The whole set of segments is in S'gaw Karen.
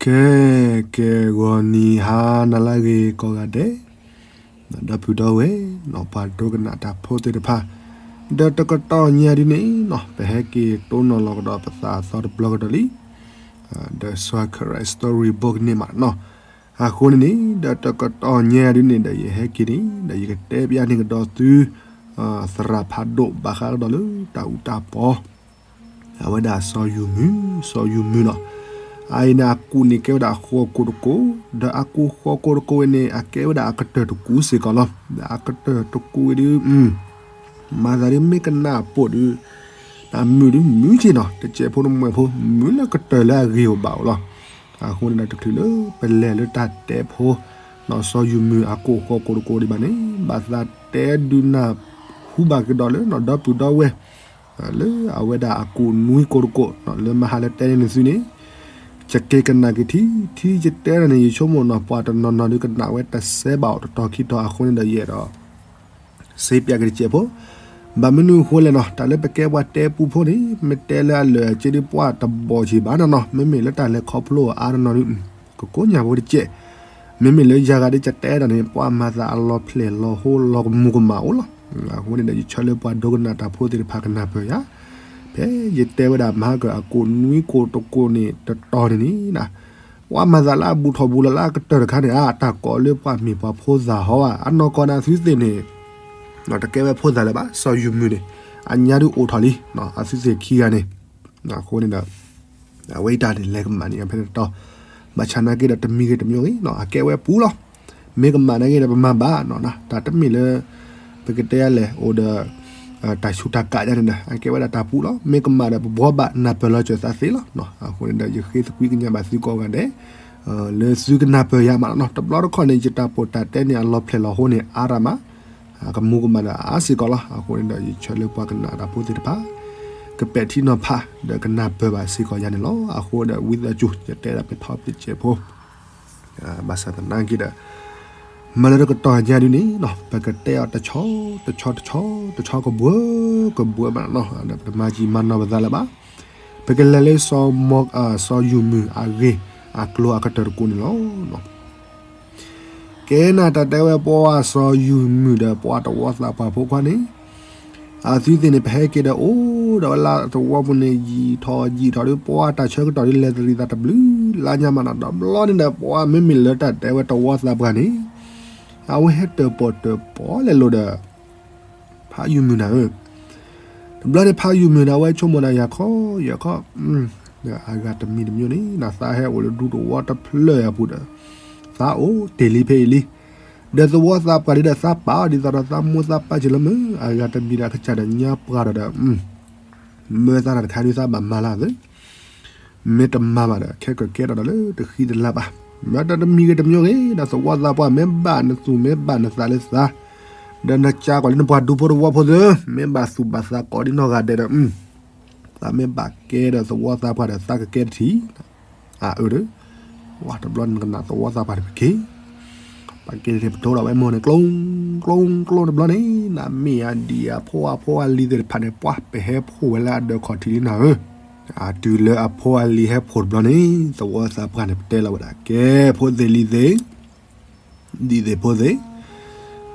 ကဲ, ကဲ ဂီၤနံၤဟါနၤလၢအဂ့ၤကိးဂၤဒဲး, ဒီပုၢ်ဒီဝဲၢ် ပှၤဒိကနၣ်တၢ်ဖိသ့ၣ်တဖၣ်, ဒီးတကတီၢ်ညါဒ်န့ၣ်နီၤ ပဟဲက့ၤတိၢ်နီၣ်လီၤကဒီးပသးအသီတဘျီကဒီးလံ, ဒီး Scripture Storybook န့ၣ်မးနီၤ, အဃိန့ၣ်န့ၣ် ဒီးတကတီၢ်ညါဒ်န့ၣ်ဒီး ယဟဲက့ၤန့ၣ် ဒီးယကတဲပျးန့ၢ်ကဒီးသု သရၣ်ဖးဒိၣ်ဘၣ်ဃးကဒီးလၢတၢ်အူတၢ်ပီ အဝဲဒၣ်စီၤယုၢ်မုၢ်, စီၤယုၢ်မုၢ်နီၤ, အအံၤန့ၣ်အကူၣ်န့ၣ်ကဲဝဲဒၣ်ဃိးကူၣ်တကူၣ်, ဒီးအကူၣ်ဃိးကူၣ်တကူၣ်ဝဲန့ၣ် အကဲဝဲဒၣ်အကတၢၢ်တကူၣ်စ့ၢ်ကီးလီၤ. ဒီးအကတၢၢ်တကူၣ်ဝဲဒၣ် မၤသးဒ်မ့ၢ်ကနၣ်ပိာ်ဒုး အမုာ်ဒုးမုာ်က့ၤနီၤ, တစဲးဖိတမှဲးဖိ မုာ်လၢကတၢၢ်လၢအဂ့ၤအိၣ်ဘၣ်အိၣ်လီၤ. အဃိန့ၣ်ဒီးတချုးလၢပလဲၤလၢတၢ်တဲဖိ စီၤယုၢ်မုၢ်အကူၣ်ဃိးကူၣ်တကူၣ်ဒံးဘၣ်န့ၣ် ဘၣ်သးတဲဒုးနၢ်ဟူဘၣ်ကဒီးလၢနီၤ ဒီပုၢ်ဒီဝဲၢ် လၢအဝဲဒၣ်အကူၣ်နွံကူၣ်တကူၣ် လၢမဟါလၢတဲန့ၢ်နသုန့ၣ် ယက့ၤကနၣ်က့ၤထံ, ထံယတဲတၢ်န့ၣ် ယဆိကမိၣ်နီၤ ပှၤတနီၤနီၤဒုးကနၣ်ဝဲတစဲးဘၣ်အိၣ်တတီၤခံတီၤအဃိန့ၣ်ဒီးယအဲၣ်ဒိး စ့ပျးက့ၤတစဲးဖိ, ဘၣ်မနုၤအဃိလဲၣ်နီၤ တၢ်လၢပကဲပှၤတဲပူဖိန့ၣ် မ့ၢ်တဲလၢအလၢာ်အကျဲဒုးပှၤတဘီၣ်က့ၤဘၣ်နီၤနီၤ မ့မ့ၢ်လၢတၢ်လဲၤခီဖျိအါတနီၤဒုး ကကိးညါဖိတစဲး, မ့မ့ၢ်လၢယၤဂၤဒ်ယတဲတၢ်န့ၣ် ပှၤမၤသးအလီၤဖျဲၣ်လီၤဟိလီၤကမူၤကမၣ်အိၣ်လီၤ. အဃိန့ၣ်ဒီးယဆၢလၢပှၤဒိကနၣ်တၢ်ဖိသ့ၣ်တဖၣ်ကနၢ်ပၢၢ်ယၤ, ဖဲယတဲဝဲဒၣ်မဟါကအကူၣ်နွံကူၣ်တကူၣ်န့ၣ်တတီၤန့ၣ်န့ၣ် ပှၤမၤသးလၢအဘူးထီၣ်ဘူးလီၤလၢအကတၢၢ်တခါန့ၣ် အတၢ်ကိးလၢပှၤမ့ၢ်ပှၤဖိသၣ်ဟီဧါ, အနီၢ်ကီၢ်န့ၣ်အသုသ့ၣ်န့ၣ် တကဲဝဲဖိသၣ်လၢၤဘၣ် စီၤယုၢ်မုၢ်န့ၣ်, အညါဒုးအိၣ်ထီၣ်လံ အသုသ့ၣ်ခံဂၤန့ၣ်, အဃိန့ၣ်ဒီး အဝဲအံၤတၢ်န့ၣ်လဲၤကမၣ်န့ၣ်ဖဲန့ၣ်တတီၤ, ဘၣ်ဆၣ်နာ်က့ဒီးတမံၤဂ့ၤတမံၤဂ့ၤနီၤ အကဲဝဲပူလီၤ. မ့ၢ်ကမၣ်နာ်က့ဒီးပမၤဘၣ်နီၤ, တၢ်တမ့ၢ်လၢ ပကတဲလဲၣ် အိၣ်ဒီး တၢ်ဆူးတၢ်ကးယါန့ၣ်ဒီး အကဲဝဲဒၣ်တၢ်ပူလီၤ. မ့ၢ်ကမၣ်ဒီးပဘှီဘၣ်နၢ်ပၢၢ်လီၤစၢၤသးသ့လီၤ. အဃိန့ၣ်ဒီး ယဃ့သကွံၢ်ကညးဘၣ်သုကိးဂၤဒဲး လၢသုကနၢ်ပၢၢ်ယၤမးနီၤ. တဘျီတခီၣ်န့ၣ် ယတၢ်ပိာ်တၢ်တဲန့ၣ် အလီၤဖျဲၣ်လီၤဟိန့ၣ် အါရၢ်မး ကမူၤကမၣ်ဒီးအါစ့ၢ်ကီးလီၤ. အဃိန့ၣ်ဒီး ယဆၢလၢပှၤကနၣ်တၢ်ဖိသ့ၣ်တဖၣ် ကပဲာ်ထံနီၤဖး ဒီးကနၢ်ပၢၢ်ဘၣ်စ့ၢ်ကီးယၤန့ၣ်လီၤ. အဃိဒီး ဝံသးစူၤ ယတဲဒၣ်ပထီပတစဲးဖိ ဘၣ်ဆၣ်သနာ်က့ဒီး မၤလၢတကတီၢ်ညါဒုးန့ၣ်နီၤ ပကတဲအီၤတဆီ တဆီ တဆီ တဆီကဘှၢကဘှၢမးနီၤ ဒီးပတမၤကံမၤနီၢ်ပသးလၢၤဘၣ်. ပကလဲၤလၢ စီၤယုၢ်မုၢ်အဂ့ၢ် အကျိၤအကတၢၢ်တကူၣ်န့ၣ်လီၤ. ကဲနၤတၢ်တဲဝဲပှၤစီၤယုၢ်မုၢ်ဒီးပှၤတဝီသးပှၢ်ဖိခွါန့ၣ် အသုသ့ၣ်န့ၣ် ပဟဲက့ၤဒီးအိၣ်ဒီးဝဲလၢသဝီပူၤန့ၣ် ယံာ်ထီၣ်ယံာ်ထီၣ်ဒီး ပှၤတၢ်ဆၢကတီၢ်ဒုးလဲၤတရံးသးတဘျုးလါညါမးနီၤ ဒီးဘျီန့ၣ်ဒီး ပှၤမ့မ့ၢ်လၢတၢ်တဲဝဲတဝီသးပှၢ်န့ၣ် အဝဲဟဲတၢၣ်ပီၣ်တၢၣ်ပီလဲၤလိၤဒီး ဖးယုၢ်မုၢ်နၤဧၢ တဘျီန့ၣ်ဖးယုၢ်မုၢ်န့ၣ် အဝဲဆိကမိၣ်ဒီးယၤခီယၤခီ အဂၤတမံၤတမံၤန့ၣ် နသးဟဲအိၣ်လၢဒူသဝီတဖျၢၣ်အပူၤဒီး သးအိၣ်တ့ၢ်လံဖဲအံၤလံ. ဒီးသဝီသးပှၢ်ဒ်ဒီးသးပာ်အီၤဒ်သိးဒီးသးမိၢ်သးပၢ်က့ၤလီၤမ့ၢ် အဂၤတမံၤဒီးအကစၢ်ဒီးညါပှၢ်ဒီးဒီး မၢသးတၢ်တခါဒုးသးဘၣ်မၤလၢသ့ မ့ၢ်တမၤဘၣ်ဒီး ခဲကကဲထီၣ်ဒီးလၢတဃံတလၤဘၣ်. မ့ၢ်တၢ်တမံၤဂ့ၤတမံၤဂ့ၤ ဒီးသဝီသးပှၢ်မ့ၢ်ဘၣ်နသူၣ်မ့ၢ်ဘၣ်နသးလၢသး, ဒီးနကးကွၢ်လၢနပှၤဒူဖိတဝီဖိသ့ၣ် မ့ၢ်ဘၣ်သူၣ်ဘၣ်သးကိးဒ်နီၢ်ဂၤဒဲးဒီး သးမ့ၢ်ဘၣ်ကဲဒီးသဝီသးပှၢ်ဒီးသးကကဲတထံၣ် အအၢဒီး ဝဲတဘျီနကနၣ်သဝီသးပှၢ်န့ၣ်ပက့ၤ ပက့ၤန့ၣ်ပတိဒီးဝဲမိၢ်န့ၣ် ကျိကျိကျိတဘျီန့ၣ် နမ့ၢ်အဒံၣ်အဖိအဖိအလံၤသ့ၣ်တဖၣ်န့ၣ် ပှၤပဟဲဖှိၣ်ဝဲလၢအဒၢးခီၣ်ထံးလံနၤဧၢ. အတုၤလၢအဖိအလံၤဟဲဖှိၣ်တဘျီန့ၣ် သဝီသးပှၢ်န့ၣ် ပတဲလီၤဝဲဒၣ် ကဲ ဖိသ့ၣ်လံၤသ့ၣ် ဒံၣ်သ့ၣ်ဖိသ့ၣ်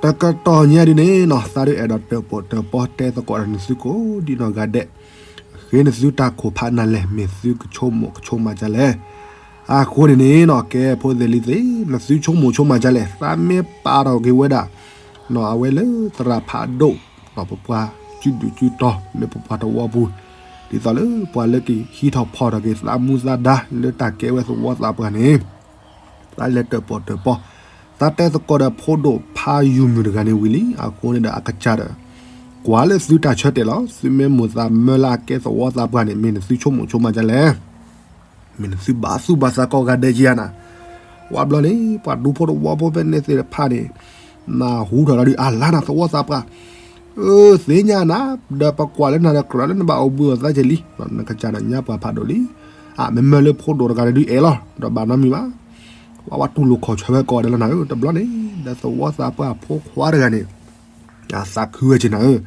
တကတီၢ်ညါဒ်န့ၣ်နီၤ သးဒုးအဲၣ်ဒိးတၢၣ်ပီၣ်တၢၣ်ပီတဲသကိးဒီးနသုကိးဒ်နီၢ်ဂၤဒဲး ဃ့နသုတၢ်ခိၣ်ဖးနၤလဲၣ် မ့ၢ်သုကဆိကမိၣ်ကဆိကမးဒ်လဲၣ်. အဃိန့ၣ်န့ၣ်နီၤ ကဲဖိသ့ၣ်လံၤသ့ၣ် နသုဆိကမိၣ်ဆိကမးဒ်လဲၣ် သးမ့ၢ်ပာ်ထီၣ်က့ၤဝဲဒၣ် နီၤ အဝဲလၢသရၣ်ဖးဒိၣ် ပပှၤစုဒုၣ်စုတီၤလၢပပှၤတဝီပူၤ ဒ်သိးလၢပှၤလၢကဟံးထီၣ်ဖီၣ်ထီၣ်က့ၤသးမူသးဒါလၢတၢ်ကဲဝဲသဝီသးပှၢ်န့ၣ် သးလဲၤတၢၣ်ပီၣ်တၢၣ်ပီ သးတဲသကိးဒီးဖိဒိၣ်ဖးယုၢ်မုၢ်တဂၤန့ၣ်ဝံၤလံ အဃိန့ၣ်ဒီးအကစၢ်ဒီး ကွၢ်လၢသုတၢ်ဆၢတဲာ်လီၤ သုမ့ၢ်မိၣ်သးမၢလၢအကဲသဝီသးပှၢ်န့ၣ် မ့ၢ်နသုဆိကမိၣ်ဆိကမးဒ်လဲၣ် မ့ၢ်နသုဘၣ်သူၣ်ဘၣ်သးကိးဂၤဒဲးကယၤနၤ, ဝံၤဘျီန့ၣ် ပှၤဒူဖိတဝီဖိဖဲန့ၣ်သ့ၣ်တဖၣ်န့ၣ် နၢ်ဟူထီၣ်လီၤဒုး အလါနၤသဝီသးပှၢ်, အၢ သ့ၣ်ညါနၤ, ဒီးပကွၢ်လၢနၤဒီးကြၢးလၢနဘၣ်အိၣ်ဘှံးအိၣ်သါက့ၤလံ, နကစၢ်ဒီးညါပှၤဖးဒိၣ်လံ, အမ့မ့ၢ်လၢဖိဒိၣ်တဂၤန့ၣ်ဒုးအဲၣ်လီၤ, ဒီးဘၣ်နီတမံၤဘၣ်, ဝဲဝဲတူၢ်လိာ်ခီၣ်ဆၢဝဲကိးဂၤဒဲးလီၤနၤဧၢ, တဘျီန့ၣ် ဒီးသဝီသးပှၢ်ဖိခွါတဂၤန့ၣ် အသးခုဝဲက့ၤနၤဧၢ,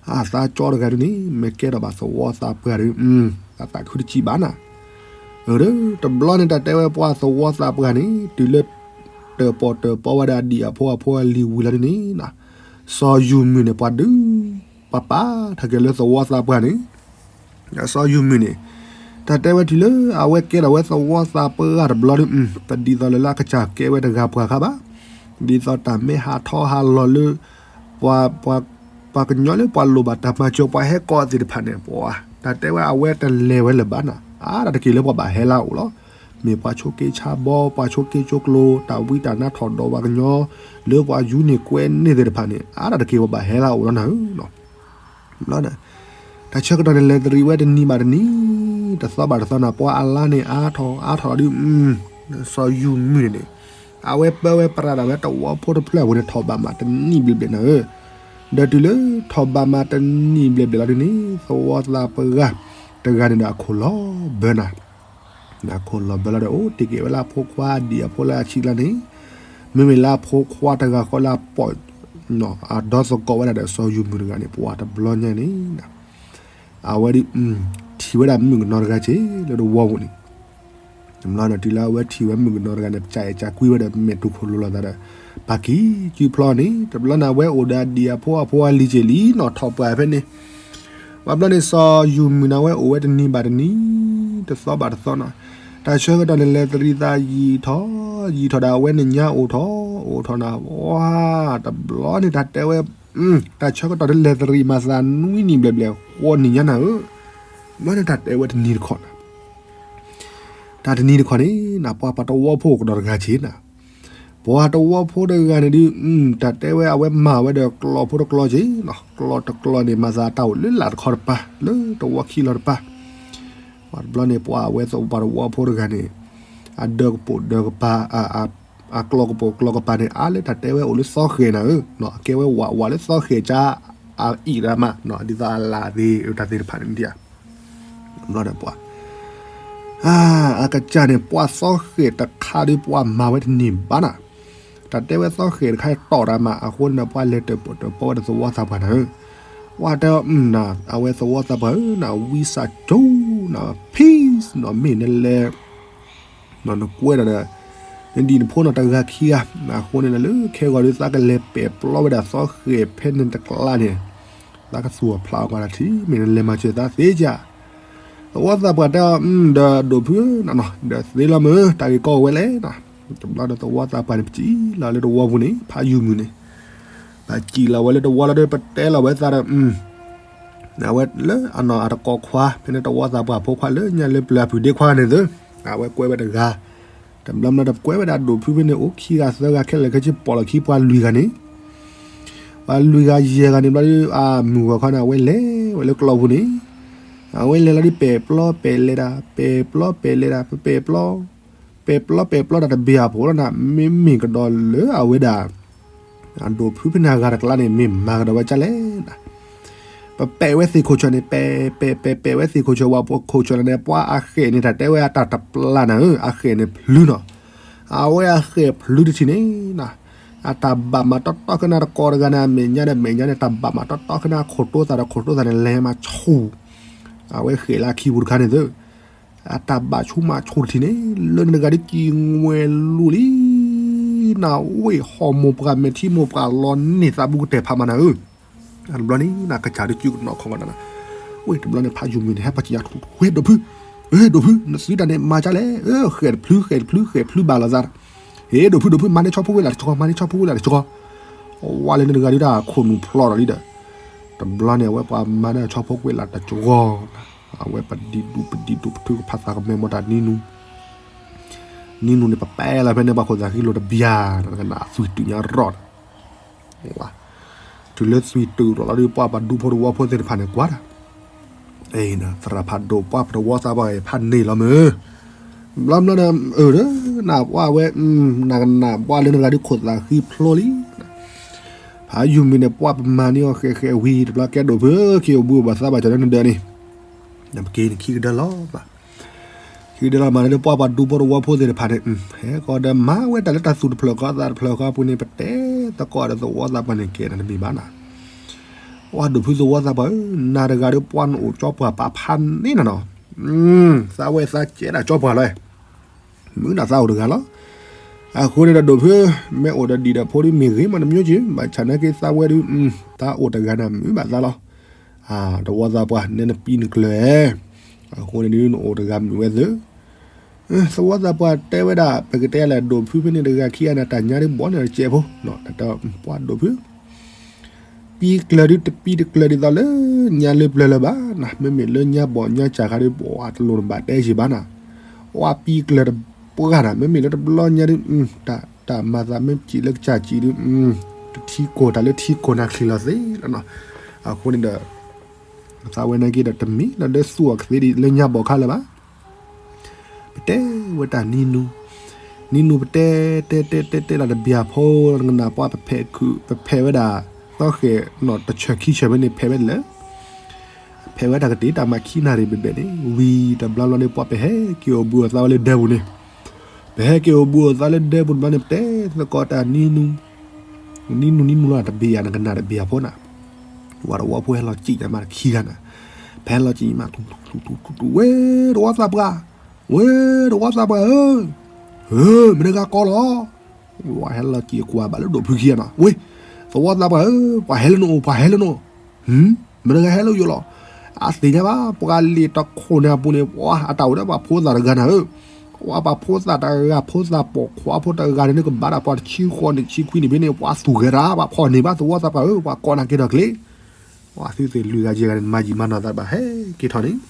အသးကၠီတဂၤဒုးန့ၣ် မ့ၢ်ကဲထီၣ်ဘၣ်သဝီသးပှၢ်ဒီး အသးခုတကံၢ်ဘၣ်နၤ, တဘျီန့ၣ် တၢ်တဲဝဲပှၤသဝီသးပှၢ်န့ၣ် တုၤလၢ တၢၣ်ပီၣ်တၢၣ်ပီဝဲဒၣ်ဒံၣ်အဖိအဖိအလံၤဝံၤလီၤဒ်န့ၣ် စီၤယူၤမုၢ်န့ၣ် ပှၤဒုး ပှၤပာ်ထီၣ်က့ၤလၢသဝီသးပှၢ်န့ၣ် စီၤယူၤမုၢ်န့ၣ် တၢ်တဲဝဲတုၤလၢအဝဲကဲထီၣ်ဝဲသဝီသးပှၢ်တဘျီဒီး ပဒ်သိးလၢလၢအကစၢ်ကဲဝဲတဂၤပှၤခါဘၣ်. ဒ်သိးတၢ်မ့ၢ်ဟးထီၣ်ဟးလီၤလၢ ပှၤ ပှၤကညီလၢပှၤလိၣ်ဘၣ်တၢ်မၤစၢၤပှၤဟဲကိးသ့ၣ်တဖၣ်န့ၣ် ပှၤ တၢ်တဲဝဲအဝဲတလဲၤဝဲလၢၤဘၣ်နီၤ အါတက့ၢ်လၢပှၤဘၣ်ဟဲလၢအအိၣ်လီၤ. မ့ၢ်ပှၤဆိးက့ဆါဘီ ပှၤဆိးက့ကၠိကျိၤ တၢ်ဝံတၢ်နါထီၣ်ဒီးပှၤကညီ လၢပှၤယူၤန့ၢ်ကွဲန့ၢ်သ့ၣ်တဖၣ်န့ၣ် အါတက့ၢ်ပှၤဘၣ်ဟဲလၢအအိၣ်လီၤနၤဧၢ ဘျီန့ၣ် တၢ်ဆၢကတီၢ်န့ၣ် လဲၤတရံးဝဲတနံၤဘၣ်တနံၤ တသီဘၣ်တသီန့ၣ် ပှၤအလါန့ၣ်အါထီၣ်အါထီၣ်လီၤဒုး စီၤယူၤမုၢ်န့ၣ်န့ၣ် အဝဲပၢဝဲပြးဒၣ်ဝဲတဝီဖိတဖျၢၣ်အပူၤန့ၣ် ထီၣ်ဘးမးတနံၣ်ဘျဲၣ်ဘျဲၣ်နၤဧၢ. ဒီးတုၤလၢထီၣ်ဘးမးတနံၣ်ဘျဲၣ်ဘျဲၣ်လီၤဒုးန့ၣ် သဝီသးပှၢ်တဂၤန့ၣ်ဒီးအခိၣ်လီၤဘၢနၤ အခိၣ်လီၤဘၢလီၤဒီး အိၣ်တ့ၢ်က့ၤဝဲလၢအဖိခွါအဒံၣ်အဖိလၢအဆံးကျါန့ၣ် မ့မ့ၢ်လၢအဖိခွါတဂၤဃီလၢအပိာ် အဒီသကိးဝဲဒၣ်ဒီးစီၤယူၤမုၢ်တဂၤန့ၣ် ပှၤတဘျီညါန့ၣ် အဝဲဒၣ် ထံၣ်ဝဲဒၣ်မုၣ်ကနီၤတဂၤက့ၤလၢတဝီပူၤန့ၣ် တဘျီန့ၣ်တုၤလၢအဝဲထံၣ်ဝဲမုၣ်ကနီၤတဂၤန့ၣ် ပစၢ်အဲၣ်စၢ်ကွံဝဲဒီးမဲာ်တူၢ်ခိၣ်လိၤလိာ်သးဒီး ပာ်ကံၢ်ကုဖျီန့ၣ် တဘျီန့ၣ် အဝဲအိၣ်ဒီးအဒံၣ်အဖိအဖိအလံၤက့ၤလံနီၤ ထီၣ်ပှၢ်ဖဲန့ၣ် ဘၣ်ဘျီန့ၣ် စီၤယူၤမုၢ်န့ၣ် အဝဲအိၣ်ဝဲတနံၤဘၣ်တနံၤ တသီဘၣ်တသီနီၤ တၢ်ဆၢကတီၢ်န့ၣ် လဲၤတရံးသးယံာ်ထီၣ် ယံာ်ထီၣ်ဒီး အဝဲန့ၣ်ညါအိၣ်ထီၣ် အိၣ်ထီၣ်နၤ ဝါ တဘျီန့ၣ် တၢ်တဲဝဲ တၢ်ဆၢကတီၢ်န့ၣ်လဲၤတရံးမးသးနွံနံၣ်ဘျဲၣ်ဘျဲၣ် ဃိးနံၣ်ညါနၤဧၢ ဘျီန့ၣ် တၢ်တဲဝဲတနံၤတခီနီၤ တၢ်တနံၤတခီန့ၣ် နပှၤပှၤတဝီဖိကဒီးတဂၤက့ၤနၤ ပှၤတဝီဖိတဂၤန့ၣ်ဒုး တၢ်တဲဝဲအဝဲမၤဝဲဒီးကျီၢ်ဖိတကျီၢ်က့ၤနီၤ ကျီၢ်တကျီၢ်န့ၣ် မၤသးတၢ်အိၣ်လၢလာ်တခီတပၤ လၢတဝီခံလီၤတပၤ ပှၤတဘျီန့ၣ် ပှၤအဝဲပှၤတဝီဖိတဂၤန့ၣ် အဒၢကပိာ်ဒၢကပၤ အကျီၢ်ကပိာ်ကျီၢ်ကပၤန့ၣ် အါလၢတၢ်တဲဝဲအိၣ်လၢသီဃဲၤနၤဧၢ အကဲဝဲဝးဝးလၢသီဃဲၤကါ အအံၣ်ရၣ်မး ဒ်သိးအလၢ်သ့ၣ် တၢ်သ့ၣ်တဖၣ်န့ၣ် ဒ် ဘျီန့ၣ်ပှၤ အကစၢ်န့ၣ် ပှၤသီဃဲၤတခါဒီး ပှၤမၤဝဲတန့ၢ်ဘၣ်နၤ တၢ်တဲဝဲသီဃဲၤတခါတီၢ်တၢ်မး အဃိန့ၣ်ဒီး ပှၤလဲၤတၢၣ်ပီၣ်တၢၣ်ပီဝဲဒီးသဝီသးပှၢ်နၤဧၢ ပှၤတဲအီၤ အဝဲသဝီသးပှၢ်ဧၢ နဝံစၢ်ကၠိနၤ peace နီၤ မ့ၢ်နလဲၤ နကွဲးဒၣ်ဒီး နဒံၣ်နဖိနီၤ တဂၤခံဂၤ အဃိန့ၣ်ဒီး လၢခဲဂီၤဒီး သးကလဲၤပဲာ်ပျီဝဲဒၣ်သီဃဲၤဖဲန့ၣ်တကျါန့ၣ် သးကသူၣ်အီၤဖျးအီၤကွၢ်လၢထံ မ့ၢ်နလဲၤမၤစၢၤသးသ့ကၢ် သဝီသးပှၢ်တဲအီၤ ဒီးဒိၣ်ဖုဧၢ ဒီးသ့လီၤမ့ၢ် တၢ်ဂ့ၢ်ကီအိၣ်ဝဲလဲၣ်နီၤ တဘျီဒီးသဝီသးပှၢ်န့ၣ် ပစံၣ်လီၤလၢတဝီပူၤန့ၣ် ဖးယူၤမုၢ်န့ၣ် ပစံၣ်လီၤဝဲလၢတဝီလီၤဒီး ပတဲလီၤဝဲသးဒီး အဝဲလၢအနီၢ်အတကိးခွါ ဖဲန့ၣ်တဝီသးပှၢ်ဖိခွါလၢညါလၢပျၢၤဖုၣ်ဒ့ခွါန့ၣ်သု အဝဲကွဲးဝဲတဂၤ တဘျီဘျီဒီး ပကွဲးဝဲဒၣ်ဒိၣ်ဖုဖဲန့ၣ် အိၣ်ခံဂၤသၢဂၤခဲလၢာ်ခဲဆ့ ပိာ်လီၤခံပှၤလွံၢ်ဂၤန့ၣ် ပှၤလွံၢ်ဂၤယဲၢ်ဂၤန့ၣ် ဘျီဒီး အမုၢ်ဂီၤခီန့ၣ် အဝဲလဲၤဝဲလၢကျီၢ်ပူၤန့ၣ် အဝဲလဲၤလီၤဒီး ပဲာ်ပျီပဲာ်လဲၤဒၣ် ပဲာ်ပျီပဲာ်လဲၤဒၣ် ပဲာ်ပျီ ပဲာ်ပျီပဲာ်ပျီဒၣ်တဘ့ၣ်အဖိလီၤနၤ မ့မ့ၢ်ကဒီးလၢအဝဲဒၣ် အဒိၣ်ဖုဖဲန့ၣ်အဂၤတကျါန့ၣ် မ့ၢ်မၤကဒီးဝဲဒ်လဲၣ် ပပဲာ်ဝဲသ့ၣ်ခိၣ်ဆၢၣ်န့ၣ် ပဲာ် ပဲာ် ပဲာ်ဝဲသ့ၣ်ခိၣ်ဆၢၣ် ဝဲခိၣ်ဆၢၣ်န့ၣ် ပှၤအဃဲၣ်န့ၣ် တၢ်တဲဝဲအတၢ်တပျၢ်နၤဧၢ အဃဲၣ်န့ၣ်ဖျုးနီၤ အဝဲအဃဲၣ်ဖျုးတထံၣ်န့ၣ် အတၢ်ဘၣ်မၤတီတီခဲန့ၣ် တကိးတဂၤန့ၣ် အမဲာ်ညါဒီးမဲာ်ညါန့ၣ် တၢ်ဘၣ်မၤတီတီခဲန့ၣ် အခိၣ်တိသးဒီးခိၣ်တိသးန့ၣ် လဲၤမၤဆူၣ် အဝဲဃဲၣ်လၢအခံပူၤတခါန့ၣ်သု အတၢ်ဘၣ်ဆူၣ်မၤဆူၣ်တထံၣ်န့ၣ် လၢန့ၣ်တဂၤဒ်ကံၢ်ဝဲလူၤလံ နဝဲၢ်ဟီၣ်မိၢ်ပှၢ်မဲာ်ထံမိၢ်ပှၢ်လီၤန့ၢ်သးဘူးကတၢၢ်ဖးမၤနၤဧၢ တဘျီန့ၣ် နကစၢ်ဒုးစုကနီၣ်ခီကီးနၤ ဝဲတဘျီန့ၣ် ဖးယူၤမုၢ်န့ၣ် ဟဲပှၤစံၣ်ညါထူၣ် ဝဲဒိၣ်ဖု ဝဲဒိၣ်ဖု နသုတၢ်န့ၣ်မၤဒ်လဲၣ် ဃဲၣ်တဖျုး ဃဲၣ်တဖျုး ဃဲၣ်ဖျုးဘၣ်လိာ်သး ဟ့ၣ်ဒိၣ်ဖု ဒိၣ်ဖု မၤန့ၢ်ဆီဖိဝဲလၢ်တကီၢ် မၤန့ၢ်ဆီဖိဝဲလၢ်တကီၢ် ဝဲလၢန့ၣ်တဂၤဒုးတၢ်ခိၣ်နူာ်ဖျီထီၣ်လံဒီး တဘျီန့ၣ် အဝဲပှၤမၤန့ၢ်ဆီဖိကွဲးလၢ်တကီၢ် အဝဲပဒံးဒူၣ်ပဒံးဒူၣ်ပထုကဖၣ်သးကမဲာ်မီၢ်တၢ်နံၤနူၤ နံၤနူၤန့ၣ် ပပဲလီၤဖဲန့ၣ် ပှၤခိၣ်သးဃံလိာ်တဘျီ နကနၣ်သွံၣ်တုၤညါရီၣ် တုၤလၢသွံၣ်တုၤရီၣ်လီၤဒီး ပှၤပှၤဒူဖိတဝီဖိသ့ၣ်တဖၣ်န့ၣ်ကွၢ်တၢ် သရၣ်ဖးဒိၣ် ပှၤပတဝီသးပှၢ်ဖးန့ၢ်လီၤမ့ၢ် ဘျီဘျီဒီး အၢ နပှၤဝဲ နကနၣ်ပှၤလၢနဂၤဒုးခိၣ်သးဃံဖျိလံ ဖးယူၤမုၢ်န့ၣ် ပှၤပမၤန့ၢ်အီၤဃဲးဃဲးဝံၤ တဘျီကဲဒိၣ်ဖု ခံအိၣ်ဘှံးအိၣ်ဘၣ်သးဘၣ်ကီးလၢနဒၢးန့ၣ် နပက့ၤန့ၣ်ခံကဒၢလီၤဘၣ် ခံကဒၢလီၤမးလၢပှၤပှၤဒူဖိတဝီဖိသ့ၣ်တဖၣ်န့ၣ် ဟဲကီးဒီးမၤဝဲတၢ်လၢတၢ်သူၣ်တဖျၢၣ်ဃီသးတဖျၢၣ်ဃီအပူၤန့ၣ် ပတဲသကိးဒီးသဝီသးပှၢ်န့ၣ်ကဲနတမ့ၢ်ဘၣ်နၤ ပှၤဒိၣ်ဖုသဝီသးပှၢ်ဧၢ နၤတဂၤဒီးပှၤနအိၣ်ကၠီပှၢ်ပာ်ဖးန့ၢ်နၤနီၤ သးဝဲသးကဲဒၣ်ကၠီပှၤလီၤ, မုၢ်နၤသးအိၣ်တဂၤလီၤ. အဃိန့ၣ်ဒီးဒိၣ်ဖု, မ့ၢ်အိၣ်ဒီးဒံၣ်ဒီးဖိဒ်မ့ၢ်ဂ့ၤမးတမျိုးက့ၤ, ဘၣ်ဆၣ်နာ်က့သးဝဲဒုး, သးအိၣ်တဂၤန့ၣ်မုာ်ဘၣ်သးလီၤ. သဝီသးပှၢ် နဲနပံနကျၢၤ, အဃိန့ၣ်ဒုးနအိၣ်တဂၤမုာ်ဝဲသ့ သဝီသးပှၢ်တဲဝဲဒၣ် ပကတဲလဲၣ် ဒိၣ်ဖုဖဲန့ၣ်တဂၤခံဂၤန့ၣ် တၢ်ညါဒုးဘီန့ၣ်တစဲးဖိ, ပှၤဒိၣ်ဖု ပံကျၢၤဒုးတပံတကျၢၤဒ်သိးလၢညါလၢပျၢၤလၢၤဘၣ်နၤ, မ့မ့ၢ်လၢညါဘီၣ်ညါစၢ်ခါဒုး ပှၤတလိၣ်နဘၣ်တဲစ့ၢ်ဘၣ်နၤ, ပှၤပံကျၢၤတပှၢ်နၤ, မ့မ့ၢ်လၢတဘျီညါဒုး တၢ်မၤသးမ့ၢ်စံးလၢကစၢ်စံးဒုး တထံကိၢ်တၢ်လၢထံကိၢ်နၤချံးလီၤသ့လီၤနၤ. အဃိန့ၣ်ဒီး သးဝဲနာ်က့ဒီးတမ့ၢ်လၢဒၢသူၣ်အီၤကသ့ဒ်လၢညါဘီၣ်ခါလၢၤဘၣ်. ပတဲဝဲတၢ်နံၤနူ, နံၤနူပတဲတဲတဲတဲတဲလီၤတဘျီဖိ နကနၣ်ပှၤပဖဲးခုး ပဖဲးဝဲဒၣ် သီဃဲၤနီၣ်တဆၢခံဆၢဖဲန့ၣ် ဖဲးဝဲလၢ ဖဲးဝဲတၢ်ကတ့ၢ်တၢ်မၤခံနၣ်ရံၣ်ဘဲဘဲန့ၣ် ဝံၤတဘျီဘျီန့ၣ် ပှၤပဟဲက့ၤအိၣ်ဘူးအသးဝဲလၢဒၢပူၤန့ၣ်, ပဟဲက့ၤအိၣ်ဘူးအသးလၢဒၢပူၤတဘျီန့ၣ် ပတဲသကိးတၢ်နံၤနူ နံၤနူနံၤနူလီၤတဘ့ၣ်ယၤ နကနၣ်တဘ့ၣ်ဖိနၤ. ဝဲတဝီဖိဟဲလီၤစံၣ်ညါမးတခံဂၤနၤ, ဖဲဟဲလီၤစံၣ်ညါမး ထူထူထူထူထူ ဝဲတဝီသးပှၢ်, ဝဲတဝီသးပှၢ်ဧၢ, ဧၢ မ့ၢ်တဂၤကီလီၤ. ဝဲဟဲလီၤစံၣ်ကွၢ်ဘၣ်လၢဒိၣ်ဖုခံဂၤနၤ, ဝဲ သဝီသးပှၢ်ဧၢ, ပှၤဟဲလၢနအိၣ် ပှၤဟဲလၢနအိၣ်, မ့ၢ်တဂၤဟဲလၢယအိၣ်လီၤ. အသ့ၣ်ညါဘၣ် ပှၤလ့ၣ်တခိၣ်န့ၣ်အပူၤန့ၣ် ပှၤအတၢ်အိၣ်ဒီးပှၤဖိသၣ်တဂၤနၤဧၢ, ပှၤပှၤဖိသၣ်တဂၤ ဖိသၣ်ပိာ်ခွါဖိတဂၤန့ၣ် နကဘၣ်ဒၣ်ပှၤတဆံဃိးနံၣ်ဆံခွံနံၣ်ဖဲန့ၣ် ပှၤသူၣ်ဂဲၤတၢ် ပှၤဖီၣ်န့ၢ်ဘၣ် သဝီသးပှၢ်ဧၢ, ပှၤကိးနၤက့ၤထီၣ်ကျ့, ပှၤသုသ့ၣ်လွံၢ်ဂၤယဲၢ်ဂၤန့ၣ် မၤယံာ်မၤနီၢ်သးဘၣ် ဟဲက့ၤထီၣ်န့ၣ်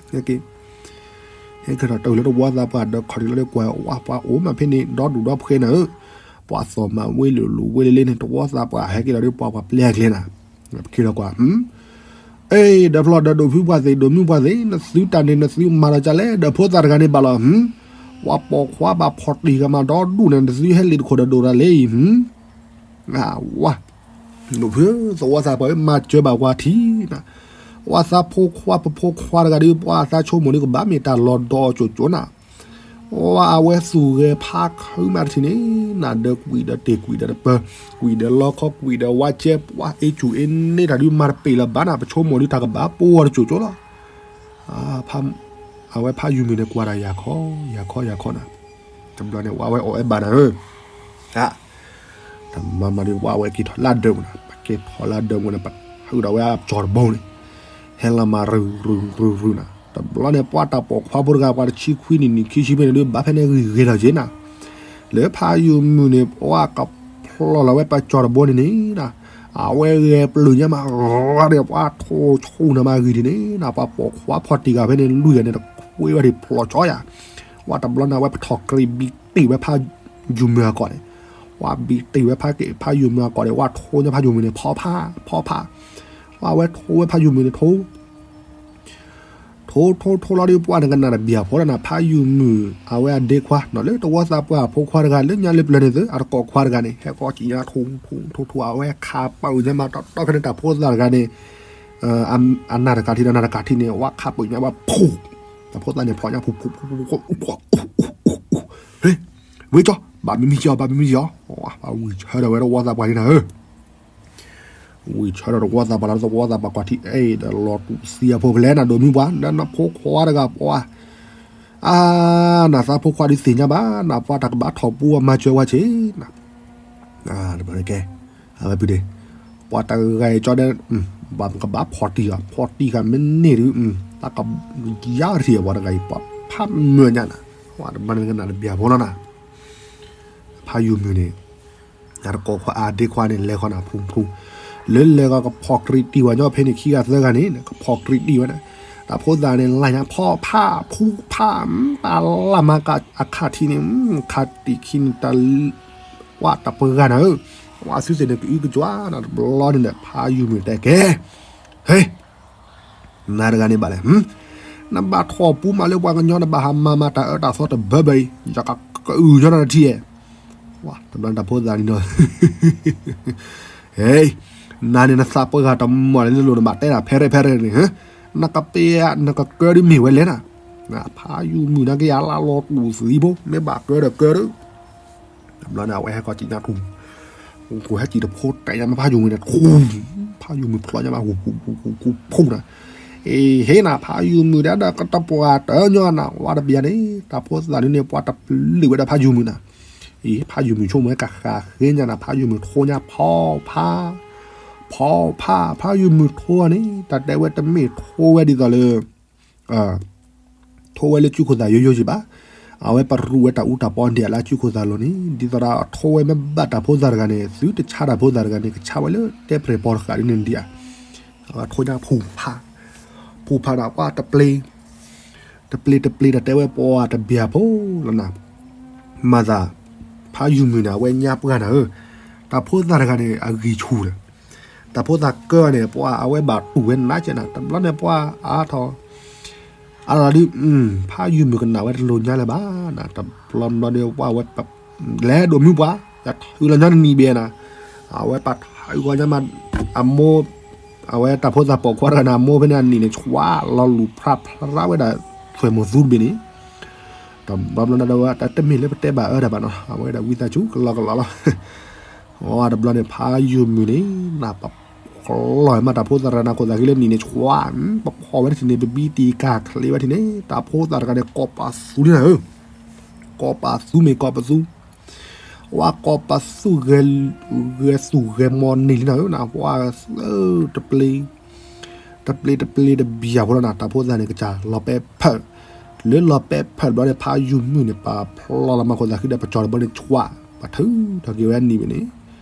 ဟဲက့ၤထီၣ်တၢ်လၢတဝီသးပှၢ်ဒီးခီၣ်ထံးလီၤလၢကွၢ်ဝဲ ပှၤအိၣ်မးဖဲန့ၣ် ဒီဒူၣ်ဒီဖှဲနၤဧၢ, ပှၤသီၣ်မၤဝ့ၤလိာ်လိာ်ဝ့ၤလ့လ့န့ၣ် တဝီသးပှၢ်ဟဲက့ၤလီၤဒီးပှၤပှၤပျဲကျဲနၤ, ပက့ၤလီၤကွၢ် အ့ ဒီးဖျီၣ်ဒီးဒိၣ်ဖုပှၤသ့ၣ် ဒိၣ်မုၢ်ပှၤသ့ၣ် နသုတၢ်န့ၣ် နသုမၤဒီးကလဲၣ် ဒီးဖိသၣ်တဂၤန့ၣ်ဘၣ်လီၤ, ပှၤပိာ်ခွါဘၣ်ဖီၣ်တံၢ်ဂၤမးဒီဒူၣ်န့ၣ် နသုဟဲလ့ၣ်တခိၣ်ဒီးဒိၣ်တၢ်လၢအံၤ ဝါ, ဒိၣ်ဖု သဝီသးပှၢ်ဧၢ မၤစၢၤဘၣ်ပှၤထံၣ်နၤ, ပှၤသးဖိခွါ ပဖိခွါတဂၤဒီး ပှၤသးဆိကမိၣ်ဒီးကဘၣ်မ့ၢ်တၢ်လီၤဒီးကၠိကၠိနၤ, ပှၤအဝဲသူၣ်ဂဲၤဖးခုမးတထံၣ်န့ၣ် နၤဒီးကွံာ်ဒီးတ့ၢ်ကွံာ်ဒီးတပၢၤ ကွံာ်ဒီးလီခီကွံာ်ဒီးဝါကဲ ပှၤအ့ၣ်ကူၣ်အ့ၣ်န့ၢ်တၢ်ဒုးမၤတပ့ၤလၢၤဘၣ်နၤ ပဆိကမိၣ်ဒီးတၢ်ကဘၣ်ပှၤတကၠိကၠိလီၤ အဝဲဖးယုၢ်မုၢ်န့ၣ် ကွၢ်တၢ်ယၤခီ ယၤခီ ယၤခီနၤ, တဘျီန့ၣ် ဝဲအဝဲအီၣ်အဲၣ်ဘၣ်နၤဧၢ, တမၤမၤဒီး ဝဲအဝဲက့ၤထီၣ်လၢဒၢပူၤနၤ, ပက့ၤထီၣ်လၢဒၢပူၤန့ၣ် ပဟုၣ်ဒီးဝဲအကၠီၤတဘိန့ၣ်, ဟဲလီၤမၤရုၢ်ရုၢ်ရုၢ်ရုၢ်နၤ, တဘျီန့ၣ် ပှၤတၢ်ပိာ်ခွါဖိတဂၤ ပှၤတဆံခွံနံၣ်နံၣ်ခံဆံဖဲန့ၣ်ဒုး ဘၣ်ဖဲန့ၣ်ဂံၢ်ဂ့ၤထီၣ်က့ၤနၤ, လၢဖးယုၢ်မုၢ်န့ၣ် ပှၤကဖျီၣ်လီၤဝဲပကၠီၤတဘိန့ၣ်န့ၣ်နၤ, အဝဲဂဲၤပျုၢ်ညါမး ဒီးပှၤထိၣ်ဆူၣ်နၤမးဂံၢ်ထံးန့ၣ်နၤ, ပှၤပိာ်ခွါဖီၣ်တံၢ်ဂၤဖဲန့ၣ် လွံၢ်ဂၤန့ၣ် တခွ့ဝဲဒၣ်ဖျီၣ်ကၠီယၤ, ဝဲတဘျီန့ၣ် အဝဲပထီၣ်ကြံးဘံတ့ၢ်ဝဲဖးယုၢ်မုၢ်အကိာ်န့ၣ်, ဝဲဘံတ့ၢ်ဝဲဖးယုၢ်မုၢ်အကိာ်န့ၣ် ဝဲထိညါဖးယုၢ်မုၢ်န့ၣ် ဖီဖး ဖီဖး, ဝဲအဝဲထိဝဲဖးယုၢ်မုၢ်န့ၣ်ထိ ထိထိထိလီၤဒီး ပှၤနကနၣ်တဘျီဖိလီၤနၤ ဖးယုၢ်မုၢ် အဝဲအဒ့ခွါ နီၢ်လၢတဝီသးပှၢ်ဖိခွါတဂၤ လၢညါလၢပျၢၤန့ၣ်သု အတကိးခွါတဂၤန့ၣ် ဟဲကိးကံၣ်ညါထူထူထူထူ အဝဲခးပာ်ညါမး တီတီဖဲန့ၣ် တၢ်ဖိသၣ်တဂၤန့ၣ် အနၢ်တကးထံၣ်ဒီးနၢ်တကးထံၣ်န့ၣ် ဝဲခးပာ်ညါဘၣ်ဖူး တၢ်ဖိသၣ်န့ၣ် ဖျိညါဖူးဖူးဖူးဖူး ဟ့ ဝံကၠီ ဘၣ်မံမံကၠီ ဘၣ်မံမံကၠီ ဝံဆၢထၢၣ်ဝဲတဝီသးပှၢ်န့ၣ်နၤဧၢ ဝံၤဆၢထၢၣ်ဒီးတဝီသးပှၢ်လၢတဝီသးပှၢ်ကွၢ်ထံၣ် အဲၣ်ဒီးလီၤတူာ်သံအဖိဖဲလဲၣ်နၤ ဒိးမုၢ်ပှၢ် နဖိခွါတဂၤပှၤ အါ နသးဖိခွါဒုးသ့ၣ်ညါဘၣ် နပှၤတၢ်ကဘၣ်ထီၣ်ပူအီၤမၤစၢၤဝဲဆ့ၣ်နၤ တဘျီန့ၣ်ကဲ အဝဲပုၢ်ဒ့ ပှၤတဂၤအံၤကၠီဒဲး ဘၣ်ကဘၣ်ဖီၣ်တံၢ်အီၤ ဖီၣ်တံၢ်ဃာ်မ့ၢ်န့ၢ်ဒုး တၢ်ကယါထံၣ်အပှၤတဂၤအံၤ ပှၤဖးမုာ်ညါနၤ ပှၤတဘျီန့ၣ်ကနၣ်တဘျီဖိလီၤနၤ ဖးယုၢ်မုၢ်န့ၣ် နတကိးခွါအဒ့ခွါန့ၣ် လဲၤဃီနၤဖူဖူ လၢလဲၤဃီကဖီၣ်ကြံးတံၢ်ဝဲညီဖဲန့ၣ် ခံဂၤသၢဂၤန့ၣ် ကဖီၣ်ကြံးတံၢ်ဝဲနၤ တၢ်ဖိသၣ်န့ၣ် လၢညါဖီၣ်ဖးဖူဖး တၢ်လၢမၤကအခါထံၣ်န့ၣ် ခါတံၢ်ခံန့ၣ် တၢ် ဝဲတပှၤဂၤနၤဧၢ ဝဲအသုသ့ၣ်န့ၣ် ကအုကကွၢ်နၤတဘျီန့ၣ်ဒီး ဖးယုၢ်မုၢ်တဲကဲ ဟဲ နၤတဂၤန့ၣ်ဘၣ်လဲၣ် နဘၣ်ထီၣ်ပူမးလၢပှၤကညီ နဘၣ်ဟးမၤမၤတၢ်အၢတၢ်သီတဘၢဘၢအံၤ ယကအုညီနၤတထံၣ်ဧါ ဝဲတဘျီန့ၣ်တၢ်ဖိသၣ်န့ၣ်ဒီး ဟဲ နၤန့ၣ်နသးပှၢ်ဂၤတမီၢ်န့ၣ် နလိၣ်နဘၣ်တဲဒၣ်ဖဲရဲၣ်ဖဲရဲၣ်န့ၣ် နကပ့ နကကၢဒုးမ့ၢ်ဝဲလဲၣ်နၤ ဖးယုၢ်မုၢ်နၤကယၤလၢလီၤတူာ်သံဖိ မ့ၢ်ဘၣ်ကၢဒီးကၢဒီး တဘျီန့ၣ် အဝဲဟဲကီၢ်ကံၣ်ညါထူ ကိးဟဲကံၣ်တဖိတဲာ်ညါမးဖးယုၢ်မုၢ်န့ၣ် ထူ ဖးယုၢ်မုၢ်ဖျိညါမး ဟူ ဟူ ဟူ ဟူ ဖူနၤ အ့ ဟ့ၣ်နၤ ဖးယုၢ်မုၢ်ဒဲးဒီးကတပှၢ်တၢၢ်ညီနၤ ဝါတဘျီန့ၣ် တၢ်ဖိသၣ်ဒုန့ၣ် ပှၤတပျုာ်ဝဲဒၣ်ဖးယုၢ်မုၢ်နၤ, အ့ ဖးယုၢ်မုၢ်ဆိကမိၣ်ဝဲကဃးဃ့ညါနၤ ဖးယုၢ်မုၢ်ထိညါဖီဖး, ဖီဖး ဖးယုၢ်မုၢ်ထိန့ၣ် တၢ်တဲဝဲတမ့ၢ်ထိဝဲဒ်သိးလၢ ထိဝဲလၢစုခိၣ်သၣ်ယိယိယံၤဘၣ်, အဝဲပရူးဝဲတၢ်အူတၢ်ပီဒံးလၢစုခိၣ်သၣ်လိၤန့ၣ် ဒ်သိးဒီးအထိဝဲမ့ၢ်ဘၣ်တၢ်ဖိသၣ်တဂၤန့ၣ် သုတဆါတၢ်ဖိသၣ်တဂၤန့ၣ် ကဆါဝဲလၢတဲပြဲၤပီၤတဃာ်ဒ်န့ၣ်ဒံးဧါ, အဝဲထိညါဖူဖး, ဖူဖးနၤပှၤတပျ့ၤ, တပျ့ၤတပျ့ၤတၢ်တဲဝဲပှၤတဘျီဖိလီၤနၤ, မၤသး ဖးယုၢ်မုၢ်န့ၣ် အဝဲညါပှၢ်နၤဧၢ, တၢ်ဖိသၣ်တဂၤန့ၣ် အဂံၢ်ဆူၣ်ဒီး တၢ်ဖိသၣ်ကၢန့ၣ် ပှၤအဝဲဘၣ်တူၢ်ဝဲနးကဲနၤ တဘျီန့ၣ်ပှၤအါထီၣ် အါထီၣ်ဒ် ဖးယုၢ်မုၢ်ကနၣ်ဝဲတလိၤညါလၢၤဘၣ်နၤ တဘျီဘျီန့ၣ်ပှၤဝဲ လဲၤဒိးမုၢ်ပှၤ ယထုးလီၤညါနနံၣ်ဘ့ၣ်နၤ, အဝဲပာ်ထုးကီညါမး အမိၢ် အဝဲတၢ်ဖိသၣ်ပိာ်ခွါတဂၤန့ၣ် အမိၢ်ဖဲန့ၣ်အနံၣ်န့ၣ် ဆှးလီၤလူၤဖျါဖျါဝဲဒၣ် သွဲၣ်မိၢ်သူတဘ့ၣ်န့ၣ် တဘျီဘျီန့ၣ်ဒီးဝဲ တမ့ၢ်လၢပတဲဘၣ်အၢတၢ်ဘၣ်နီၤ အဝဲဒၣ်ဝံသးစူၤကလီကလီလီၤ အတဘျီန့ၣ် ဖးယုၢ်မုၢ်န့ၣ် နပဖျီၣ်မးတၢ်ဖိသၣ်တဂၤန့ၣ် ခိၣ်သးဃံလၢနံၣ်န့ၣ် ဆှး ပဖီၣ်ဝဲဒၣ်ထံၣ်န့ၣ် ပဘံတံၢ်ကၢ်ချ့ဝဲထံၣ်န့ၣ် တၢ်ဖိသၣ်တဂၤန့ၣ် ကိးပာ်သူလံနၤဧၢ, ကိးပာ်သူမ့ၢ်ကိးပာ်သူ ဝဲကိးပာ်သူ ဂဲၤသူၣ်ဂဲၤမီၤန့ၢ်လံနၤဧၢ နပှၤသၢတပျ့ၤ တပျ့ၤတပျ့ၤတဘျီဖိလီၤနၤ တၢ်ဖိသၣ်န့ၣ် ကစၢ်လီၤပဲဖၢၣ်, လၢလီၤပဲဖၢၣ်တဘျီန့ၣ် ဖးယုၢ်မုၢ်န့ၣ် ပာ်ဖျီၣ်လီၤမးခိၣ်သးဃံဒီးပကၠီၤတဘျီန့ၣ် ဆှး ပှၤထုးထီၣ်က့ၤဝဲအနံၣ်ဘ့ၣ်န့ၣ်